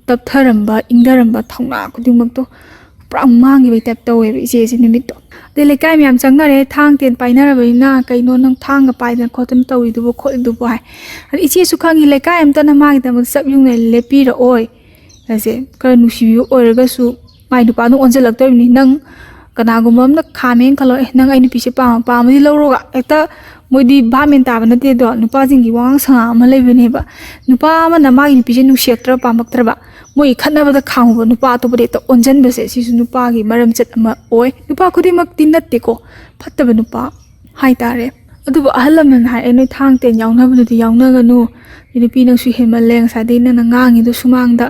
ꯇꯞꯊꯔꯝꯕ, ꯏꯪꯊꯔꯝꯕ ꯊꯧꯅꯥ ꯈꯨꯗꯤꯡꯃꯛꯇꯣ ꯄꯨꯔꯥ ꯃꯥꯡꯈꯤꯕꯩ ꯇꯥꯏꯞ ꯇꯧꯋꯦꯕ ꯏꯆꯦꯁꯦ ꯅꯨꯃꯤꯠꯇꯣ꯫ ꯑꯗꯩ ꯂꯩꯀꯥꯏ ꯃꯌꯥꯝ ꯆꯪꯅꯔꯦ, ꯊꯥꯡ ꯇꯦꯟ ꯄꯥꯏꯅꯔꯕꯅꯤꯅ "ꯀꯩꯅꯣ ꯅꯪ ꯊꯥꯡꯒ ꯄꯥꯏꯗꯅ ꯈꯣꯠꯇꯅ ꯇꯧꯔꯤꯗꯨꯕꯨ ꯈꯣꯠꯂꯤꯗꯨꯕꯨ?" ꯍꯥꯏ꯫ ꯑꯗ ꯏꯆꯦꯁꯨ ꯈꯪꯉꯤ ꯂꯩꯀꯥꯏ ꯑꯝꯇꯅ ꯃꯥꯒꯤꯗꯃꯛ ꯆꯞ ꯌꯨꯡꯅ ꯂꯦꯞꯄꯤꯔꯛꯑꯣꯏ꯫ ꯍꯥꯏꯁꯦ ꯈꯔ ꯅꯨꯡꯁꯤꯕꯤꯕ ꯑꯣꯏꯔꯒꯁꯨ ꯃꯥꯏ ꯅꯨꯄꯥꯗꯣ ꯑꯣꯟꯁꯤꯜꯂꯛꯇꯧꯔꯤꯕꯅꯤ꯫ ꯅꯪ ꯀꯅꯥꯒꯨꯝꯕ ꯑꯃꯅ ꯈꯥꯝꯃꯦꯅ ꯈꯜꯂꯣ, "ꯑꯦ, ꯅꯪ ꯑꯩ ꯅꯨꯄꯤꯁꯦ ꯄꯥꯝꯃ ꯄꯥꯝꯃꯗꯤ ꯂꯧꯔꯣꯒ", ꯍꯦꯛꯇ ꯃꯣꯏꯗꯤ ꯚꯥꯞ ꯃꯦꯟ ꯇꯥꯕ ꯅꯠꯇꯦꯗꯣ꯫ ꯅꯨꯄꯥꯁꯤꯡꯒꯤ ꯋꯥꯉꯥꯡ ꯁꯉꯥꯡ ꯑꯃ ꯂꯩꯕꯅꯦꯕ꯫ ꯅꯨꯄꯥ ꯑꯃꯅ ꯃꯥꯒꯤ ꯅꯨꯄꯤꯁꯦ ꯅꯨꯡꯁꯤꯔꯛꯇ꯭ꯔꯕ ꯄꯥꯝꯃꯛꯇ꯭ꯔꯕ, ꯃꯣꯏ ꯈꯠꯅꯕꯗ ꯈꯥꯝꯃꯨꯕ ꯅꯨꯄꯥ ꯑꯇꯣꯞꯄꯗ ꯍꯦꯛꯇ ꯑꯣꯟꯁꯤꯟꯕꯁꯦ ꯁꯤꯁꯨ ꯅꯨꯄꯥꯒꯤ ꯃꯔꯝꯆꯠ ꯑꯃ ꯑꯣꯏ꯫ ꯅꯨꯄꯥ ꯈꯨꯗꯤꯡꯃꯛꯇꯤ ꯅꯠꯇꯦꯀꯣ, ꯐꯠꯇꯕ ꯅꯨꯄꯥ ꯍꯥꯏꯇꯥꯔꯦ꯫ ꯑꯗꯨꯕꯨ ꯑꯍꯜ ꯂꯃꯟ ꯍꯥꯏꯔꯦ, ꯅꯣꯏ ꯊꯥꯡ ꯇꯦꯟ ꯌꯥꯎꯅꯕꯗꯨꯗꯤ ꯌꯥꯎꯅꯒꯅꯨ꯫ "ꯅꯨꯄꯤ ꯅꯪꯁꯨ ꯍꯦꯟꯃꯜꯂꯦ, ꯉꯁꯥꯏꯗꯒꯤ ꯅꯪꯅ ꯉꯥꯡꯉꯤꯗꯣ ꯁꯨꯃꯥꯡꯗ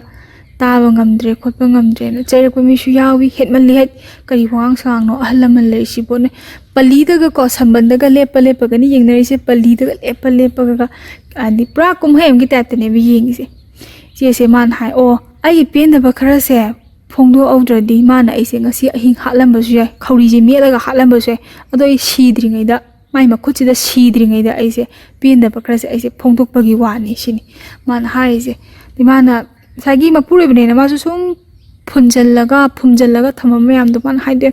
ꯇꯥꯕ ꯉꯝꯗ꯭ꯔꯦ ꯈꯣꯠꯄ ꯉꯝꯗ꯭ꯔꯦꯅ" ꯆꯩꯔꯛꯄ ꯃꯤꯁꯨ ꯌꯥꯎꯏ꯫ "ꯍꯦꯟꯃꯜꯂꯤ ꯍꯦꯠ, ꯀꯔꯤ ꯋꯥꯉꯥꯡ ꯁꯉꯥꯡꯅꯣ, ꯑꯍꯜ ꯂꯃꯟ ꯂꯩꯔꯤꯁꯤꯕꯨꯅꯦ"꯫ ꯄꯜꯂꯤꯗꯒꯀꯣ, ꯁꯝꯕꯟꯗꯒ ꯂꯦꯞꯄ ꯂꯦꯞꯄꯒꯅꯤ ꯌꯦꯡꯅꯔꯤꯁꯦ, ꯄꯜꯂꯤꯗꯒ ꯂꯦꯞꯄ ꯂꯦꯞꯄꯒ, ꯍꯥꯏꯗꯤ ꯄꯨꯔꯥ ꯀꯨꯝꯍꯩ ꯑꯃꯒꯤ ꯇꯥꯏꯞꯇꯅꯦꯕ ꯌꯦꯡꯉꯤꯁꯦ꯫ ꯏꯆꯦꯁꯦ ꯃꯥꯅ ꯍꯥꯏ, "ꯑꯣ, ꯑꯩꯒꯤ ꯄꯦꯟꯗꯕ ꯈꯔꯁꯦ ꯐꯣꯡꯗꯣꯛꯍꯧꯗ꯭ꯔꯗꯤ ꯃꯥꯅ ꯑꯩꯁꯦ ꯉꯁꯤ ꯑꯍꯤꯡ ꯍꯥꯠꯂꯝꯕꯁꯨ ꯌꯥꯏ, ꯈꯧꯔꯤꯁꯦ ꯃꯦꯠꯂꯒ ꯍꯥꯠꯂꯝꯕꯁꯨ ꯌꯥꯏ, ꯑꯗꯣ ꯑꯩ ꯁꯤꯗ꯭ꯔꯤꯉꯩꯗ, ꯃꯥꯏ ꯃꯈꯨꯠꯁꯤꯗ ꯁꯤꯗ꯭ꯔꯤꯉꯩꯗ ꯑꯩꯁꯦ ꯄꯦꯟꯗꯕ ꯈꯔꯁꯦ ꯑꯩꯁꯦ ꯐꯣꯡꯗꯣꯛꯄꯒꯤ ꯋꯥꯅꯤ" ꯁꯤꯅꯤ ꯃꯥꯅ ꯍꯥꯏꯔꯤꯁꯦ꯫ ꯑꯗꯩ ꯃꯥꯅ ꯉꯁꯥꯏꯒꯤ ꯃꯄꯨꯔꯣꯏꯕꯅꯦꯅ ꯃꯥꯁꯨ ꯁꯨꯝ ꯐꯨꯟꯖꯜꯂꯒ, ꯐꯨꯝꯖꯜꯂꯒ ꯊꯝꯕ ꯃꯌꯥꯝꯗꯣ ꯃꯥꯅ ꯍꯥꯏꯗꯣꯏ꯫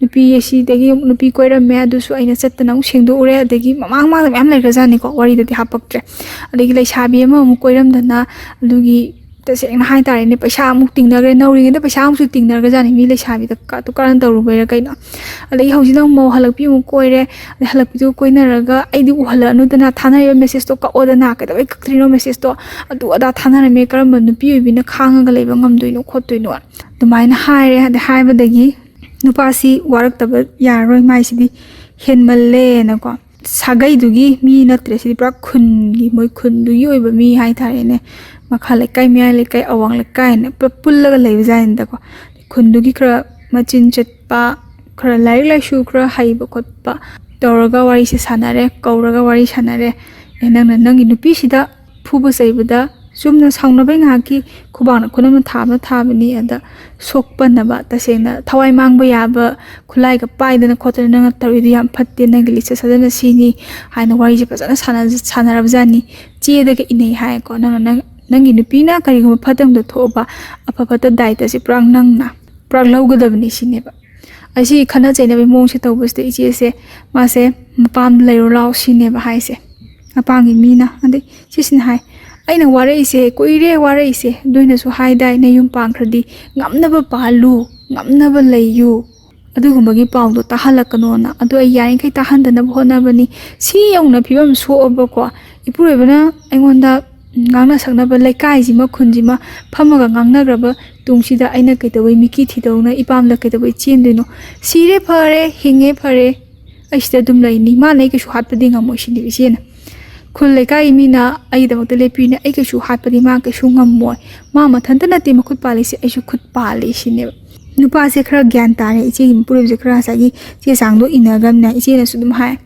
"ꯅꯨꯄꯤ ꯑꯁꯤꯗꯒꯤ ꯅꯨꯄꯤ ꯀꯣꯏꯔꯝꯃꯦ, ꯑꯗꯨꯁꯨ ꯑꯩꯅ ꯆꯠꯇꯅ ꯑꯃꯨꯛ ꯁꯦꯡꯗꯣꯛꯎꯔꯦ", ꯑꯗꯒꯤ ꯃꯃꯥꯡ ꯃꯃꯥꯡꯗ ꯃꯌꯥꯝ ꯂꯩꯈ꯭ꯔꯖꯥꯠꯅꯤꯀꯣ, ꯋꯥꯔꯤꯗꯗꯤ ꯍꯥꯞꯄꯛꯇ꯭ꯔꯦ꯫ ꯑꯗꯒꯤ ꯂꯩꯁꯥꯕꯤ ꯑꯃ ꯑꯃꯨꯛ ꯀꯣꯏꯔꯝꯗꯅ, ꯑꯗꯨꯒꯤ ꯇꯁꯦꯡꯅ ꯍꯥꯏꯇꯥꯔꯦꯅꯦ, ꯄꯩꯁꯥ ꯑꯃꯨꯛ ꯇꯤꯡꯅꯈ꯭ꯔꯦ, ꯅꯧꯔꯤꯉꯩꯗ ꯄꯩꯁꯥ ꯑꯃꯨꯛꯁꯨ ꯇꯤꯡꯅꯈ꯭ꯔꯖꯥꯠꯅꯤ ꯃꯤ ꯂꯩꯁꯥꯕꯤꯗ ꯀꯥꯇꯨ ꯀꯥꯔꯟ ꯇꯧꯔꯨꯕꯩꯔꯥ ꯀꯩꯅꯣ꯫ ꯑꯗꯒꯤ ꯍꯧꯖꯤꯛꯅ ꯑꯃꯨꯛ ꯃꯧ ꯍꯜꯂꯛꯄꯤ ꯑꯃꯨꯛ ꯀꯣꯏꯔꯦ, ꯑꯗꯩ ꯍꯜꯂꯛꯄꯤꯗꯨ ꯀꯣꯏꯅꯔꯒ "ꯑꯩꯗꯤ ꯎꯍꯜꯂꯛꯑꯅꯨꯗꯅ, ꯊꯥꯅꯔꯤꯕ ꯃꯦꯁꯦꯖꯇꯣ ꯀꯛꯑꯣꯗꯅ, ꯀꯩꯗꯧꯕꯩ ꯀꯛꯇ꯭ꯔꯤꯅꯣ ꯃꯦꯁꯦꯖꯇꯣ?" ꯑꯗꯨ ꯑꯗꯥ ꯊꯥꯅꯔꯝꯃꯦ, ꯀꯔꯝꯕ ꯅꯨꯄꯤ ꯑꯣꯏꯕꯤꯅ ꯈꯥꯡꯉꯒ ꯂꯩꯕ ꯉꯝꯗꯣꯏꯅꯣ ꯈꯣꯠꯇꯣꯏꯅꯣ ꯑꯗꯨꯃꯥꯏꯅ ꯍꯥꯏꯔꯦ꯫ ꯑꯗꯩ ꯍꯥꯏꯕꯗꯒꯤ ꯅꯨꯄꯥꯁꯤ ꯋꯥꯔꯛꯇꯕ ꯌꯥꯔꯔꯣꯏ, ꯃꯥꯏꯁꯤꯗꯤ ꯍꯦꯟꯃꯜꯂꯦꯅꯀꯣ꯫ ꯁꯥꯒꯩꯗꯨꯒꯤ ꯃꯤ ꯅꯠꯇ꯭ꯔꯦ ꯁꯤꯗꯤ, ꯄꯨꯔꯥ ꯈꯨꯟꯒꯤ, ꯃꯣꯏ ꯈꯨꯟꯗꯨꯒꯤ ꯑꯣꯏꯕ ꯃꯤ ꯍꯥꯏꯇꯥꯔꯦꯅꯦ, ꯃꯈꯥ ꯂꯩꯀꯥꯏ, ꯃꯌꯥꯏ ꯂꯩꯀꯥꯏ, ꯑꯋꯥꯡ ꯂꯩꯀꯥꯏ ꯍꯥꯏꯅ ꯄꯨꯂꯞ ꯄꯨꯜꯂꯒ ꯂꯩꯕꯖꯥꯠꯅꯤꯗꯀꯣ꯫ ꯈꯨꯟꯗꯨꯒꯤ ꯈꯔ ꯃꯆꯤꯟ ꯆꯠꯄ, ꯈꯔ ꯂꯥꯏꯔꯤꯛ ꯂꯥꯏꯁꯨ ꯈꯔ ꯍꯩꯕ ꯈꯣꯠꯄ ꯇꯧꯔꯒ ꯋꯥꯔꯤꯁꯦ ꯁꯥꯟꯅꯔꯦ, ꯀꯧꯔꯒ ꯋꯥꯔꯤ ꯁꯥꯟꯅꯔꯦ꯫ "ꯑꯦ, ꯅꯪꯅ ꯅꯪꯒꯤ ꯅꯨꯄꯤꯁꯤꯗ ꯐꯨꯕ ꯆꯩꯕꯗ ꯆꯨꯝꯅ ꯁꯥꯎꯅꯕꯩ ꯉꯥꯏꯍꯥꯛꯀꯤ ꯈꯨꯕꯥꯛꯅ ꯈꯨꯅꯝꯅ ꯊꯥꯕ ꯊꯥꯕꯅꯤ, ꯑꯗ ꯁꯣꯛꯄꯟꯅꯕ, ꯇꯁꯦꯡꯅ ꯊꯋꯥꯏ ꯃꯥꯡꯕ ꯌꯥꯕ ꯈꯨꯠꯂꯥꯏꯒ ꯄꯥꯏꯗꯅ ꯈꯣꯠꯇꯅ ꯅꯪꯅ ꯇꯧꯔꯤꯗꯨ ꯌꯥꯝ ꯐꯠꯇꯦ, ꯅꯪꯒꯤ ꯂꯤꯆꯠ ꯁꯥꯖꯠ ꯑꯁꯤꯅꯤ" ꯍꯥꯏꯅ ꯋꯥꯔꯤꯁꯦ ꯐꯖꯅ ꯁꯥꯟꯅ-, ꯁꯥꯟꯅꯔꯕꯖꯥꯠꯅꯤ꯫ ꯆꯦꯗꯒ ꯏꯅꯩ ꯍꯥꯏꯀꯣ꯫ "ꯅꯪꯅ ꯅꯪ, ꯅꯪꯒꯤ ꯅꯨꯄꯤꯅ ꯀꯔꯤꯒꯨꯝꯕ ꯐꯠꯇꯕꯗ ꯊꯣꯛꯑꯕ, ꯑꯐ ꯐꯠꯇ ꯗꯥꯏꯇꯁꯦ ꯄꯨꯔꯥ ꯅꯪꯅ ꯄꯨꯔꯥ ꯂꯧꯒꯗꯕꯅꯤ" ꯁꯤꯅꯦꯕ꯫ ꯑꯁꯤ ꯈꯠꯅ ꯆꯩꯅꯕꯒꯤ ꯃꯑꯣꯡꯁꯦ ꯇꯧꯕꯁꯤꯗ ꯏꯆꯦꯁꯦ, ꯃꯥꯁꯦ "ꯃꯄꯥꯝꯗ ꯂꯩꯔꯣ ꯂꯥꯛꯑꯣ" ꯁꯤꯅꯦꯕ ꯍꯥꯏꯁꯦ꯫ ꯃꯄꯥꯝꯒꯤ ꯃꯤꯅ, ꯑꯗꯩ ꯁꯤꯁꯤꯅ ꯍꯥꯏ, "ꯑꯩꯅ ꯋꯥꯔꯛꯏꯁꯦ ꯀꯨꯏꯔꯦ, ꯋꯥꯔꯛꯏꯁꯦ, ꯑꯗꯨ ꯑꯣꯏꯅꯁꯨ ꯍꯥꯏꯗꯥꯏ ꯅꯌꯨꯝ ꯄꯥꯟꯈ꯭ꯔꯗꯤ ꯉꯝꯅꯕ ꯄꯥꯜꯂꯨ, ꯉꯝꯅꯕ ꯂꯩꯌꯨ, ꯑꯗꯨꯒꯨꯝꯕꯒꯤ ꯄꯥꯎꯗꯣ ꯇꯥꯍꯜꯂꯛꯀꯅꯣꯅ"꯫ ꯑꯗꯣ ꯑꯩ ꯌꯥꯔꯤꯈꯩ ꯇꯥꯍꯟꯗꯅꯕ ꯍꯣꯠꯅꯕꯅꯤ꯫ ꯁꯤ ꯌꯧꯅ ꯐꯤꯕꯝ ꯁꯣꯛꯑꯕꯀꯣ, ꯏꯄꯨꯔꯣꯏꯕꯅ ꯑꯩꯉꯣꯟꯗ ꯉꯥꯡꯅ ꯁꯛꯅꯕ, ꯂꯩꯀꯥꯏꯁꯤꯃ ꯈꯨꯟꯁꯤꯃ ꯐꯝꯃꯒ ꯉꯥꯡꯅꯈ꯭ꯔꯕ ꯇꯨꯡꯁꯤꯗ ꯑꯩꯅ ꯀꯩꯗꯧꯕꯩ ꯃꯤꯀꯤ ꯊꯤꯗꯧꯅ ꯏꯄꯥꯝꯗ ꯀꯩꯗꯧꯕꯩ ꯆꯦꯟꯗꯣꯏꯅꯣ? ꯁꯤꯔꯦ ꯐꯔꯦ, ꯍꯤꯡꯉꯦ ꯐꯔꯦ, ꯑꯩ ꯁꯤꯗ ꯑꯗꯨꯝ ꯂꯩꯅꯤ꯫ ꯃꯥꯅ ꯑꯩ ꯀꯩꯁꯨ ꯍꯥꯠꯄꯗꯤ ꯉꯝꯃꯣꯏ ꯁꯤꯅꯦꯕ ꯏꯆꯦꯅ꯫ ꯈꯨꯜ ꯂꯩꯀꯥꯏꯒꯤ ꯃꯤꯅ ꯑꯩꯒꯤꯗꯃꯛꯇ ꯂꯦꯞꯄꯤꯅꯦ, ꯑꯩ ꯀꯩꯁꯨ ꯍꯥꯠꯄꯗꯤ ꯃꯥ ꯀꯩꯁꯨ ꯉꯝꯃꯣꯏ꯫ ꯃꯥ ꯃꯊꯟꯇ ꯅꯠꯇꯦ ꯃꯈꯨꯠ ꯄꯥꯜꯂꯤꯁꯦ, ꯑꯩꯁꯨ ꯈꯨꯠ ꯄꯥꯜꯂꯤ ꯁꯤꯅꯦꯕ꯫ ꯅꯨꯄꯥꯁꯦ ꯈꯔ ꯒ꯭ꯌꯥꯟ ꯇꯥꯔꯦ, ꯏꯆꯦꯒꯤ ꯃꯄꯨꯔꯣꯏꯕꯁꯦ ꯈꯔ ꯉꯁꯥꯏꯒꯤ ꯆꯦ ꯆꯥꯡꯗꯣ ꯏꯟꯅꯈ꯭ꯔꯕꯅꯤꯅ꯫ ꯏꯆꯦꯅꯁꯨ ꯑꯗꯨꯝ ꯍꯥꯏ,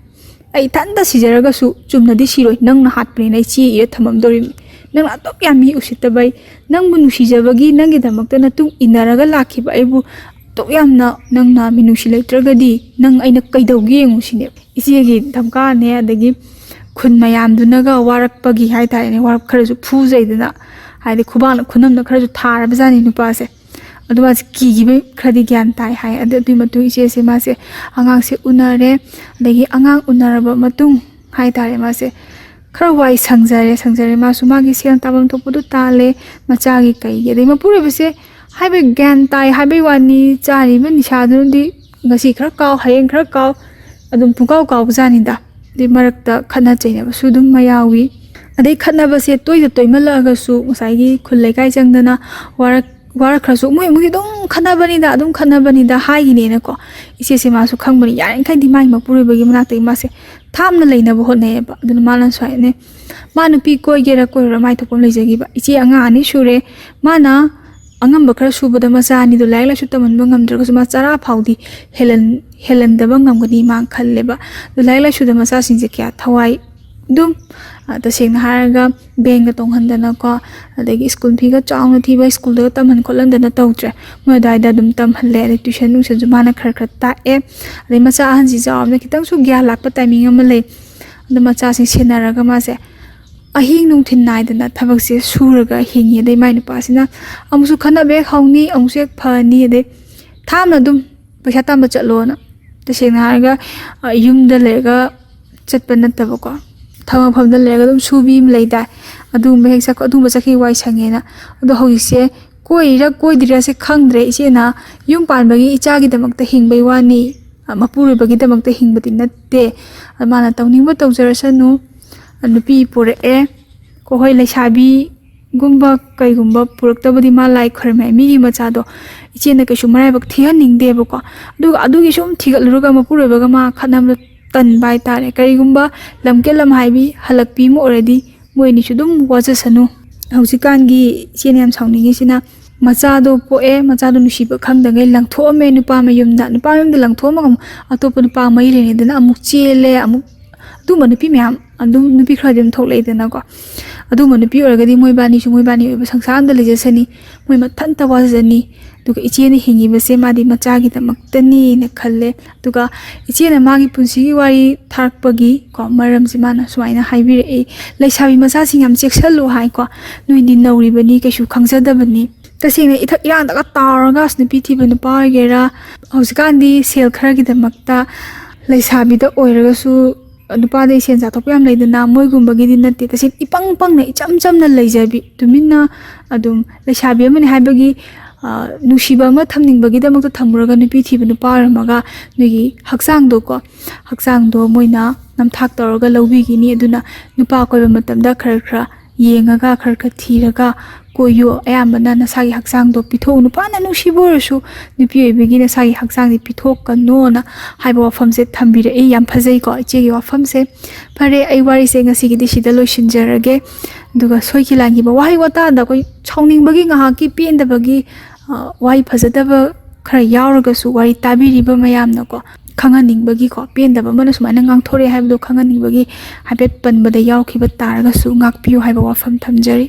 "ꯑꯩ ꯏꯊꯟꯇ ꯁꯤꯖꯔꯒꯁꯨ ꯆꯨꯝꯅꯗꯤ ꯁꯤꯔꯣꯏ, ꯅꯪꯅ ꯍꯥꯠꯄꯅꯤꯅ ꯑꯩ ꯆꯦ ꯏꯔ ꯊꯝꯃꯝꯗꯣꯔꯤꯕꯅꯤ꯫ ꯅꯪꯅ ꯑꯗꯨꯛ ꯌꯥꯝ ꯃꯤ ꯎꯁꯤꯠꯇꯕꯩ, ꯅꯪꯕꯨ ꯅꯨꯡꯁꯤꯖꯕꯒꯤ ꯅꯪꯒꯤꯗꯃꯛꯇ ꯅꯇꯨꯡ ꯏꯟꯅꯔꯒ ꯂꯥꯛꯈꯤꯕ ꯑꯩꯕꯨ ꯑꯗꯨꯛ ꯌꯥꯝꯅ ꯅꯪꯅ ꯃꯤꯅꯨꯡꯁꯤ ꯂꯩꯇ꯭ꯔꯒꯗꯤ ꯅꯪ ꯑꯩꯅ ꯀꯩꯗꯧꯒꯦ ꯌꯦꯡꯉꯨ" ꯁꯤꯅꯦꯕ꯫ ꯏꯆꯦꯒꯤ ꯙꯝꯀꯥꯅꯦ, ꯑꯗꯒꯤ ꯈꯨꯟ ꯃꯌꯥꯝꯗꯨꯅꯒ ꯋꯥꯔꯛꯄꯒꯤ ꯍꯥꯏꯇꯥꯔꯦꯅꯦ, ꯋꯥꯔꯛ ꯈꯔꯁꯨ ꯐꯨꯖꯩꯗꯅ, ꯍꯥꯏꯗꯤ ꯈꯨꯕꯥꯛꯅ ꯈꯨꯅꯝꯅ ꯈꯔꯁꯨ ꯊꯥꯔꯕꯖꯥꯠꯅꯤ ꯅꯨꯄꯥꯁꯦ꯫ ꯑꯗꯨ ꯃꯥꯁꯦ ꯀꯤꯈꯤꯕ ꯈꯔꯗꯤ ꯒ꯭ꯌꯥꯟ ꯇꯥꯏ ꯍꯥꯏ꯫ ꯑꯗꯨ, ꯑꯗꯨꯒꯤ ꯃꯇꯨꯡ ꯏꯆꯦꯁꯦ ꯃꯥꯁꯦ ꯑꯉꯥꯡꯁꯦ ꯎꯅꯔꯦ, ꯑꯗꯒꯤ ꯑꯉꯥꯡ ꯎꯅꯔꯕ ꯃꯇꯨꯡ ꯍꯥꯏꯇꯥꯔꯦ, ꯃꯥꯁꯦ ꯈꯔ ꯋꯥꯏ ꯁꯪꯖꯔꯦ, ꯁꯪꯖꯔꯦ꯫ ꯃꯥꯁꯨ ꯃꯥꯒꯤ ꯁꯦꯜ ꯇꯥꯐꯝ ꯊꯣꯛꯄꯗꯨ ꯇꯥꯜꯂꯦ, ꯃꯆꯥꯒꯤ ꯀꯩꯒꯤ꯫ ꯑꯗꯩ ꯃꯄꯨꯔꯣꯏꯕꯁꯦ ꯍꯥꯏꯕ ꯒ꯭ꯌꯥꯟ ꯇꯥꯏ ꯍꯥꯏꯕꯩ ꯋꯥꯅꯤ, ꯆꯥꯔꯤꯕ ꯅꯤꯁꯥꯗꯨꯅꯗꯤ ꯉꯁꯤ ꯈꯔ ꯀꯥꯎ, ꯍꯌꯦꯡ ꯈꯔ ꯀꯥꯎ, ꯑꯗꯨꯝ ꯄꯨꯡꯀꯥꯎ ꯀꯥꯎꯕꯖꯥꯠꯅꯤꯗ꯫ ꯑꯗꯩ ꯃꯔꯛꯇ ꯈꯠꯅ ꯆꯩꯅꯕꯁꯨ ꯑꯗꯨꯝ ꯃꯌꯥꯎꯏ꯫ ꯑꯗꯩ ꯈꯠꯅꯕꯁꯦ ꯇꯣꯏꯗ ꯇꯣꯏꯃꯜꯂꯛꯑꯒꯁꯨ ꯉꯁꯥꯏꯒꯤ ꯈꯨꯜ ꯂꯩꯀꯥꯏ ꯆꯪꯗꯅ ꯋꯥꯔꯛ-, ꯋꯥꯔꯛꯈ꯭ꯔꯁꯨ ꯃꯣꯏ ꯏꯃꯨꯡꯗꯤ ꯑꯗꯨꯝ ꯈꯠꯅꯕꯅꯤꯗ, ꯑꯗꯨꯝ ꯈꯠꯅꯕꯅꯤꯗ ꯍꯥꯏꯒꯤꯅꯦꯅꯀꯣ, ꯏꯆꯦꯁꯦ ꯃꯥꯁꯨ ꯈꯪꯕꯅꯤ, ꯌꯥꯔꯤꯃꯈꯩꯗꯤ ꯃꯥꯒꯤ ꯃꯄꯨꯔꯣꯏꯕꯒꯤ ꯃꯅꯥꯛꯇꯒꯤ ꯃꯥꯁꯦ ꯊꯥꯞꯅ ꯂꯩꯅꯕ ꯍꯣꯠꯅꯩꯌꯦꯕ꯫ ꯑꯗꯨꯅ ꯃꯥꯅꯁꯨ ꯍꯥꯏꯅꯦ, ꯃꯥ ꯅꯨꯄꯤ ꯀꯣꯏꯒꯦꯔꯥ ꯀꯣꯏꯔꯣꯏꯔꯥ ꯃꯥꯏ ꯊꯣꯛꯄ ꯑꯃ ꯂꯩꯖꯈꯤꯕ꯫ ꯏꯆꯦ ꯑꯉꯥꯡ ꯑꯅꯤ ꯁꯨꯔꯦ, ꯃꯥꯅ ꯑꯉꯝꯕ ꯈꯔ ꯁꯨꯕꯗ ꯃꯆꯥ ꯑꯅꯤꯗꯣ ꯂꯥꯏꯔꯤꯛ ꯂꯥꯏꯁꯨ ꯇꯝꯍꯟꯕ ꯉꯝꯗ꯭ꯔꯒꯁꯨ ꯃꯥ ꯆꯔꯥ ꯐꯥꯎꯗꯤ ꯍꯦꯜꯍꯟ-, ꯍꯦꯜꯍꯟꯗꯕ ꯉꯝꯒꯅꯤ ꯃꯥ ꯈꯜꯂꯦꯕ꯫ ꯑꯗꯣ ꯂꯥꯏꯔꯤꯛ ꯂꯥꯏꯁꯨꯗ ꯃꯆꯥꯁꯤꯡꯁꯦ ꯀꯌꯥ ꯊꯋꯥꯏ ꯑꯗꯨꯝ, ꯑ, ꯇꯁꯦꯡꯅ ꯍꯥꯏꯔꯒ ꯕꯦꯡꯒ ꯇꯣꯡꯍꯟꯗꯅꯀꯣ, ꯑꯗꯒꯤ ꯁ꯭ꯀꯨꯜ ꯐꯤꯒ ꯆꯥꯎꯅ ꯊꯤꯕ, ꯁ꯭ꯀꯨꯜꯗꯒ ꯇꯝꯍꯟ ꯈꯣꯠꯍꯟꯗꯅ ꯇꯧꯗ꯭ꯔꯦ꯫ ꯃꯣꯏ ꯑꯗꯨꯋꯥꯏꯗ ꯑꯗꯨꯝ ꯇꯝꯍꯜꯂꯦ꯫ ꯑꯗꯩ ꯇ꯭ꯋꯤꯁꯟ ꯅꯨꯡꯁꯟꯁꯨ ꯃꯥꯅ ꯈꯔ ꯈꯔ ꯇꯥꯛꯑꯦ꯫ ꯑꯗꯩ ꯃꯆꯥ ꯑꯍꯟꯁꯤ ꯆꯥꯎꯔꯕꯅꯤꯅ ꯈꯤꯇꯪꯁꯨ ꯒ꯭ꯌꯥꯟ ꯂꯥꯛꯄ ꯇꯥꯏꯃꯤꯡ ꯑꯃ ꯂꯩ꯫ ꯑꯗꯣ ꯃꯆꯥꯁꯤꯡ ꯁꯦꯟꯅꯔꯒ ꯃꯥꯁꯦ ꯑꯍꯤꯡ ꯅꯨꯡꯊꯤꯜ ꯅꯥꯏꯗꯅ ꯊꯕꯛꯁꯦ ꯁꯨꯔꯒ ꯍꯤꯡꯉꯤ꯫ ꯑꯗꯩ ꯃꯥꯏ ꯅꯨꯄꯥꯁꯤꯅ ꯑꯃꯨꯛꯁꯨ ꯈꯠꯅꯕ ꯍꯦꯛ ꯍꯧꯅꯤ, ꯑꯃꯨꯛꯁꯨ ꯍꯦꯛ ꯐꯅꯤ, ꯑꯗꯩ ꯊꯥꯞꯅ ꯑꯗꯨꯝ ꯄꯩꯁꯥ ꯇꯥꯟꯕ ꯆꯠꯂꯣꯅ꯫ ꯇꯁꯦꯡꯅ ꯍꯥꯏꯔꯒ, ꯑ, ꯌꯨꯝꯗ ꯂꯩꯔꯒ ꯆꯠꯄ ꯅꯠꯇꯕꯀꯣ, ꯊꯕꯛ ꯃꯐꯝꯗ ꯂꯩꯔꯒ ꯑꯗꯨꯝ ꯁꯨꯕꯤ ꯑꯃ ꯂꯩꯗꯥꯏ, ꯑꯗꯨꯒꯨꯝꯕ ꯍꯦꯛ ꯆꯠ-, ꯑꯗꯨꯒꯨꯝꯕ ꯆꯠꯈꯤ ꯋꯥꯏ ꯁꯪꯉꯦꯅ꯫ ꯑꯗꯣ ꯍꯧꯖꯤꯛꯁꯦ ꯀꯣꯏꯔꯤꯔꯥ ꯀꯣꯏꯗ꯭ꯔꯤꯔꯥꯁꯦ ꯈꯪꯗ꯭ꯔꯦ꯫ ꯏꯆꯦꯅ ꯌꯨꯝ ꯄꯥꯟꯕꯒꯤ ꯏꯆꯥꯒꯤꯗꯃꯛꯇ ꯍꯤꯡꯕꯩ ꯋꯥꯅꯤ, ꯑ, ꯃꯄꯨꯔꯣꯏꯕꯒꯤꯗꯃꯛꯇ ꯍꯤꯡꯕꯗꯤ ꯅꯠꯇꯦ꯫ ꯑ, ꯃꯥꯅ ꯇꯧꯅꯤꯡꯕ ꯇꯧꯖꯔꯁꯅꯨ꯫ ꯑ, ꯅꯨꯄꯤ ꯄꯨꯔꯛꯑꯦ꯫ ꯀꯣ ꯍꯣꯏ, ꯂꯩꯁꯥꯕꯤꯒꯨꯝꯕ ꯀꯩꯒꯨꯝꯕ ꯄꯨꯔꯛꯇꯕꯗꯤ ꯃꯥ ꯂꯥꯏ ꯈꯣꯏꯔꯝꯃꯦ꯫ ꯃꯤꯒꯤ ꯃꯆꯥꯗꯣ ꯏꯆꯦꯅ ꯀꯩꯁꯨ ꯃꯔꯥꯏꯕꯛ ꯊꯤꯍꯟꯅꯤꯡꯗꯦꯕꯀꯣ꯫ ꯑꯗꯨꯒ ꯑꯗꯨꯒꯤ ꯁꯨꯝ ꯊꯤꯒꯠꯂꯨꯔꯒ ꯃꯄꯨꯔꯣꯏꯕꯒ ꯃꯥ ꯈꯠꯅꯕꯗ ꯇꯟꯕ ꯍꯥꯏꯇꯥꯔꯦ꯫ ꯀꯔꯤꯒꯨꯝꯕ ꯂꯝꯀꯦꯠ ꯂꯝꯍꯥꯏꯕꯤ ꯍꯜꯂꯛꯄꯤ ꯑꯃ ꯑꯣꯏꯔꯗꯤ ꯃꯣꯏ ꯑꯅꯤꯁꯨ ꯑꯗꯨꯝ ꯋꯥꯖꯁꯅꯨ꯫ ꯍꯧꯖꯤꯛꯀꯥꯟꯒꯤ ꯏꯆꯦꯅ ꯌꯥꯝ ꯁꯥꯎꯅꯤꯡꯉꯤꯁꯤꯅ ꯃꯆꯥꯗꯣ ꯄꯣꯛꯑꯦ, ꯃꯆꯥꯗꯣ ꯅꯨꯡꯁꯤꯕ ꯈꯪꯗꯉꯩ ꯂꯪꯊꯣꯛꯑꯝꯃꯦ ꯅꯨꯄꯥ ꯃꯌꯨꯝꯗ꯫ ꯅꯨꯄꯥ ꯃꯌꯨꯝꯗ ꯂꯪꯊꯣꯛꯑꯝꯃꯒ ꯑꯃꯨꯛ ꯑꯇꯣꯞꯄ ꯅꯨꯄꯥ ꯃꯔꯤ ꯂꯩꯅꯗꯅ ꯑꯃꯨꯛ ꯆꯦꯜꯂꯦ꯫ ꯑꯃꯨꯛ ꯑꯗꯨꯝꯕ ꯅꯨꯄꯤ ꯃꯌꯥꯝ ꯑꯗꯨꯝ, ꯅꯨꯄꯤ ꯈꯔꯗꯤ ꯑꯗꯨꯝ ꯊꯣꯛꯂꯛꯏꯗꯅꯀꯣ꯫ ꯑꯗꯨꯝꯕ ꯅꯨꯄꯤ ꯑꯣꯏꯔꯒꯗꯤ ꯃꯣꯏꯕꯥꯅꯤꯁꯨ ꯃꯣꯏꯕꯥꯅꯤ ꯑꯣꯏꯕ ꯁꯪꯁꯥꯔ ꯑꯃꯗ ꯂꯩꯖꯁꯅꯤ, ꯃꯣꯏ ꯃꯊꯟꯇ ꯋꯥꯖꯖꯅꯤ꯫ ꯑꯗꯨꯒ ꯏꯆꯦꯅ ꯍꯤꯡꯉꯤꯕꯁꯦ ꯃꯥꯗꯤ ꯃꯆꯥꯒꯤꯗꯃꯛꯇꯅꯤꯅ ꯈꯜꯂꯦ꯫ ꯑꯗꯨꯒ ꯏꯆꯦꯅ ꯃꯥꯒꯤ ꯄꯨꯟꯁꯤꯒꯤ ꯋꯥꯔꯤ ꯊꯥꯔꯛꯄꯒꯤ ꯀꯣ ꯃꯔꯝꯁꯦ ꯃꯥꯅ ꯁꯨꯃꯥꯏꯅ ꯍꯥꯏꯕꯤꯔꯛꯏ, "ꯂꯩꯁꯥꯕꯤ ꯃꯆꯥꯁꯤꯡ ꯌꯥꯝ ꯆꯦꯛꯁꯜꯂꯨ ꯍꯥꯏꯀꯣ, ꯅꯣꯏꯗꯤ ꯅꯧꯔꯤꯕꯅꯤ, ꯀꯩꯁꯨ ꯈꯪꯖꯗꯕꯅꯤ"꯫ ꯇꯁꯦꯡꯅ ꯏꯊꯛ ꯏꯔꯥꯡꯗꯒ ꯇꯥꯎꯔꯒ ꯑꯁ ꯅꯨꯄꯤ ꯊꯤꯕ ꯅꯨꯄꯥ ꯑꯣꯏꯒꯦꯔꯥ, ꯍꯧꯖꯤꯛꯀꯥꯟꯗꯤ ꯁꯦꯜ ꯈꯔꯒꯤꯗꯃꯛꯇ ꯂꯩꯁꯥꯕꯤꯗ ꯑꯣꯏꯔꯒꯁꯨ ꯅꯨꯄꯥꯗꯒꯤ ꯁꯦꯟ ꯆꯥꯊꯣꯛꯄ ꯌꯥꯝ ꯂꯩꯗꯅ, ꯃꯣꯏꯒꯨꯝꯕꯒꯤꯗꯤ ꯅꯠꯇꯦ꯫ ꯇꯁꯦꯡꯅ ꯏꯄꯪ ꯄꯪꯅ ꯏꯆꯝ ꯆꯝꯅ ꯂꯩꯖꯕꯤ, ꯇꯨꯃꯤꯟꯅ ꯑꯗꯨꯝ ꯂꯩꯁꯥꯕꯤ ꯑꯃꯅꯤ ꯍꯥꯏꯕꯒꯤ, ꯑ, ꯅꯨꯡꯁꯤꯕ ꯑꯃ ꯊꯝꯅꯤꯡꯕꯒꯤꯗꯃꯛꯇ ꯊꯝꯃꯨꯔꯒ ꯅꯨꯄꯤ ꯊꯤꯕ ꯅꯨꯄꯥ ꯑꯣꯏꯔꯝꯃꯒ ꯅꯣꯏꯒꯤ ꯍꯛꯆꯥꯡꯗꯣꯀꯣ, ꯍꯛꯆꯥꯡꯗꯣ ꯃꯣꯏꯅ ꯅꯝꯊꯥꯛ ꯇꯧꯔꯒ ꯂꯧꯕꯤꯈꯤꯅꯤ꯫ ꯑꯗꯨꯅ ꯅꯨꯄꯥ ꯀꯣꯏꯕ ꯃꯇꯝꯗ ꯈꯔ ꯈꯔ ꯌꯦꯡꯉꯒ, ꯈꯔ ꯈꯔ ꯊꯤꯔꯒ ꯀꯣꯏꯌꯨ꯫ ꯑꯌꯥꯝꯕꯅ ꯅꯁꯥꯒꯤ ꯍꯛꯆꯥꯡꯗꯣ ꯄꯤꯊꯣꯛꯎ꯫ ꯅꯨꯄꯥꯅ ꯅꯨꯡꯁꯤꯕ ꯑꯣꯏꯔꯁꯨ ꯅꯨꯄꯤ ꯑꯣꯏꯕꯒꯤ ꯅꯁꯥꯒꯤ ꯍꯛꯆꯥꯡꯗꯤ ꯄꯤꯊꯣꯛꯀꯅꯣꯅ ꯍꯥꯏꯕ ꯋꯥꯐꯝꯁꯦ ꯊꯝꯕꯤꯔꯛꯏ꯫ ꯌꯥꯝ ꯐꯖꯩꯀꯣ ꯏꯆꯦꯒꯤ ꯋꯥꯐꯝꯁꯦ꯫ ꯐꯔꯦ, ꯑꯩ ꯋꯥꯔꯤꯁꯦ ꯉꯁꯤꯒꯤꯗꯤ ꯁꯤꯗ ꯂꯣꯏꯁꯤꯟꯖꯔꯒꯦ꯫ ꯑꯗꯨꯒ ꯁꯣꯏꯈꯤ ꯂꯥꯟꯈꯤꯕ ꯋꯥꯍꯩ ꯋꯥꯇꯥꯗ ꯑꯩꯈꯣꯏ ꯁꯥꯎꯅꯤꯡꯕꯒꯤ, ꯉꯥꯏꯍꯥꯛꯀꯤ ꯄꯦꯟꯗꯕꯒꯤ, ꯑ, ꯋꯥꯍꯩ ꯐꯖꯗꯕ ꯈꯔ ꯌꯥꯎꯔꯒꯁꯨ, ꯋꯥꯔꯤ ꯇꯥꯕꯤꯔꯤꯕ ꯃꯌꯥꯝꯅꯀꯣ, ꯈꯪꯍꯟꯅꯤꯡꯕꯒꯤꯀꯣ, ꯄꯦꯟꯗꯕ ꯑꯃꯅ ꯁꯨꯃꯥꯏꯅ ꯉꯥꯡꯊꯣꯔꯛꯑꯦ ꯍꯥꯏꯕꯗꯣ ꯈꯪꯍꯟꯅꯤꯡꯕꯒꯤ ꯍꯥꯏꯐꯦꯠ ꯄꯟꯕꯗ ꯌꯥꯎꯈꯤꯕ ꯇꯥꯔꯒꯁꯨ ꯉꯥꯛꯄꯤꯌꯨ ꯍꯥꯏꯕ ꯋꯥꯐꯝ ꯊꯝꯖꯔꯤ꯫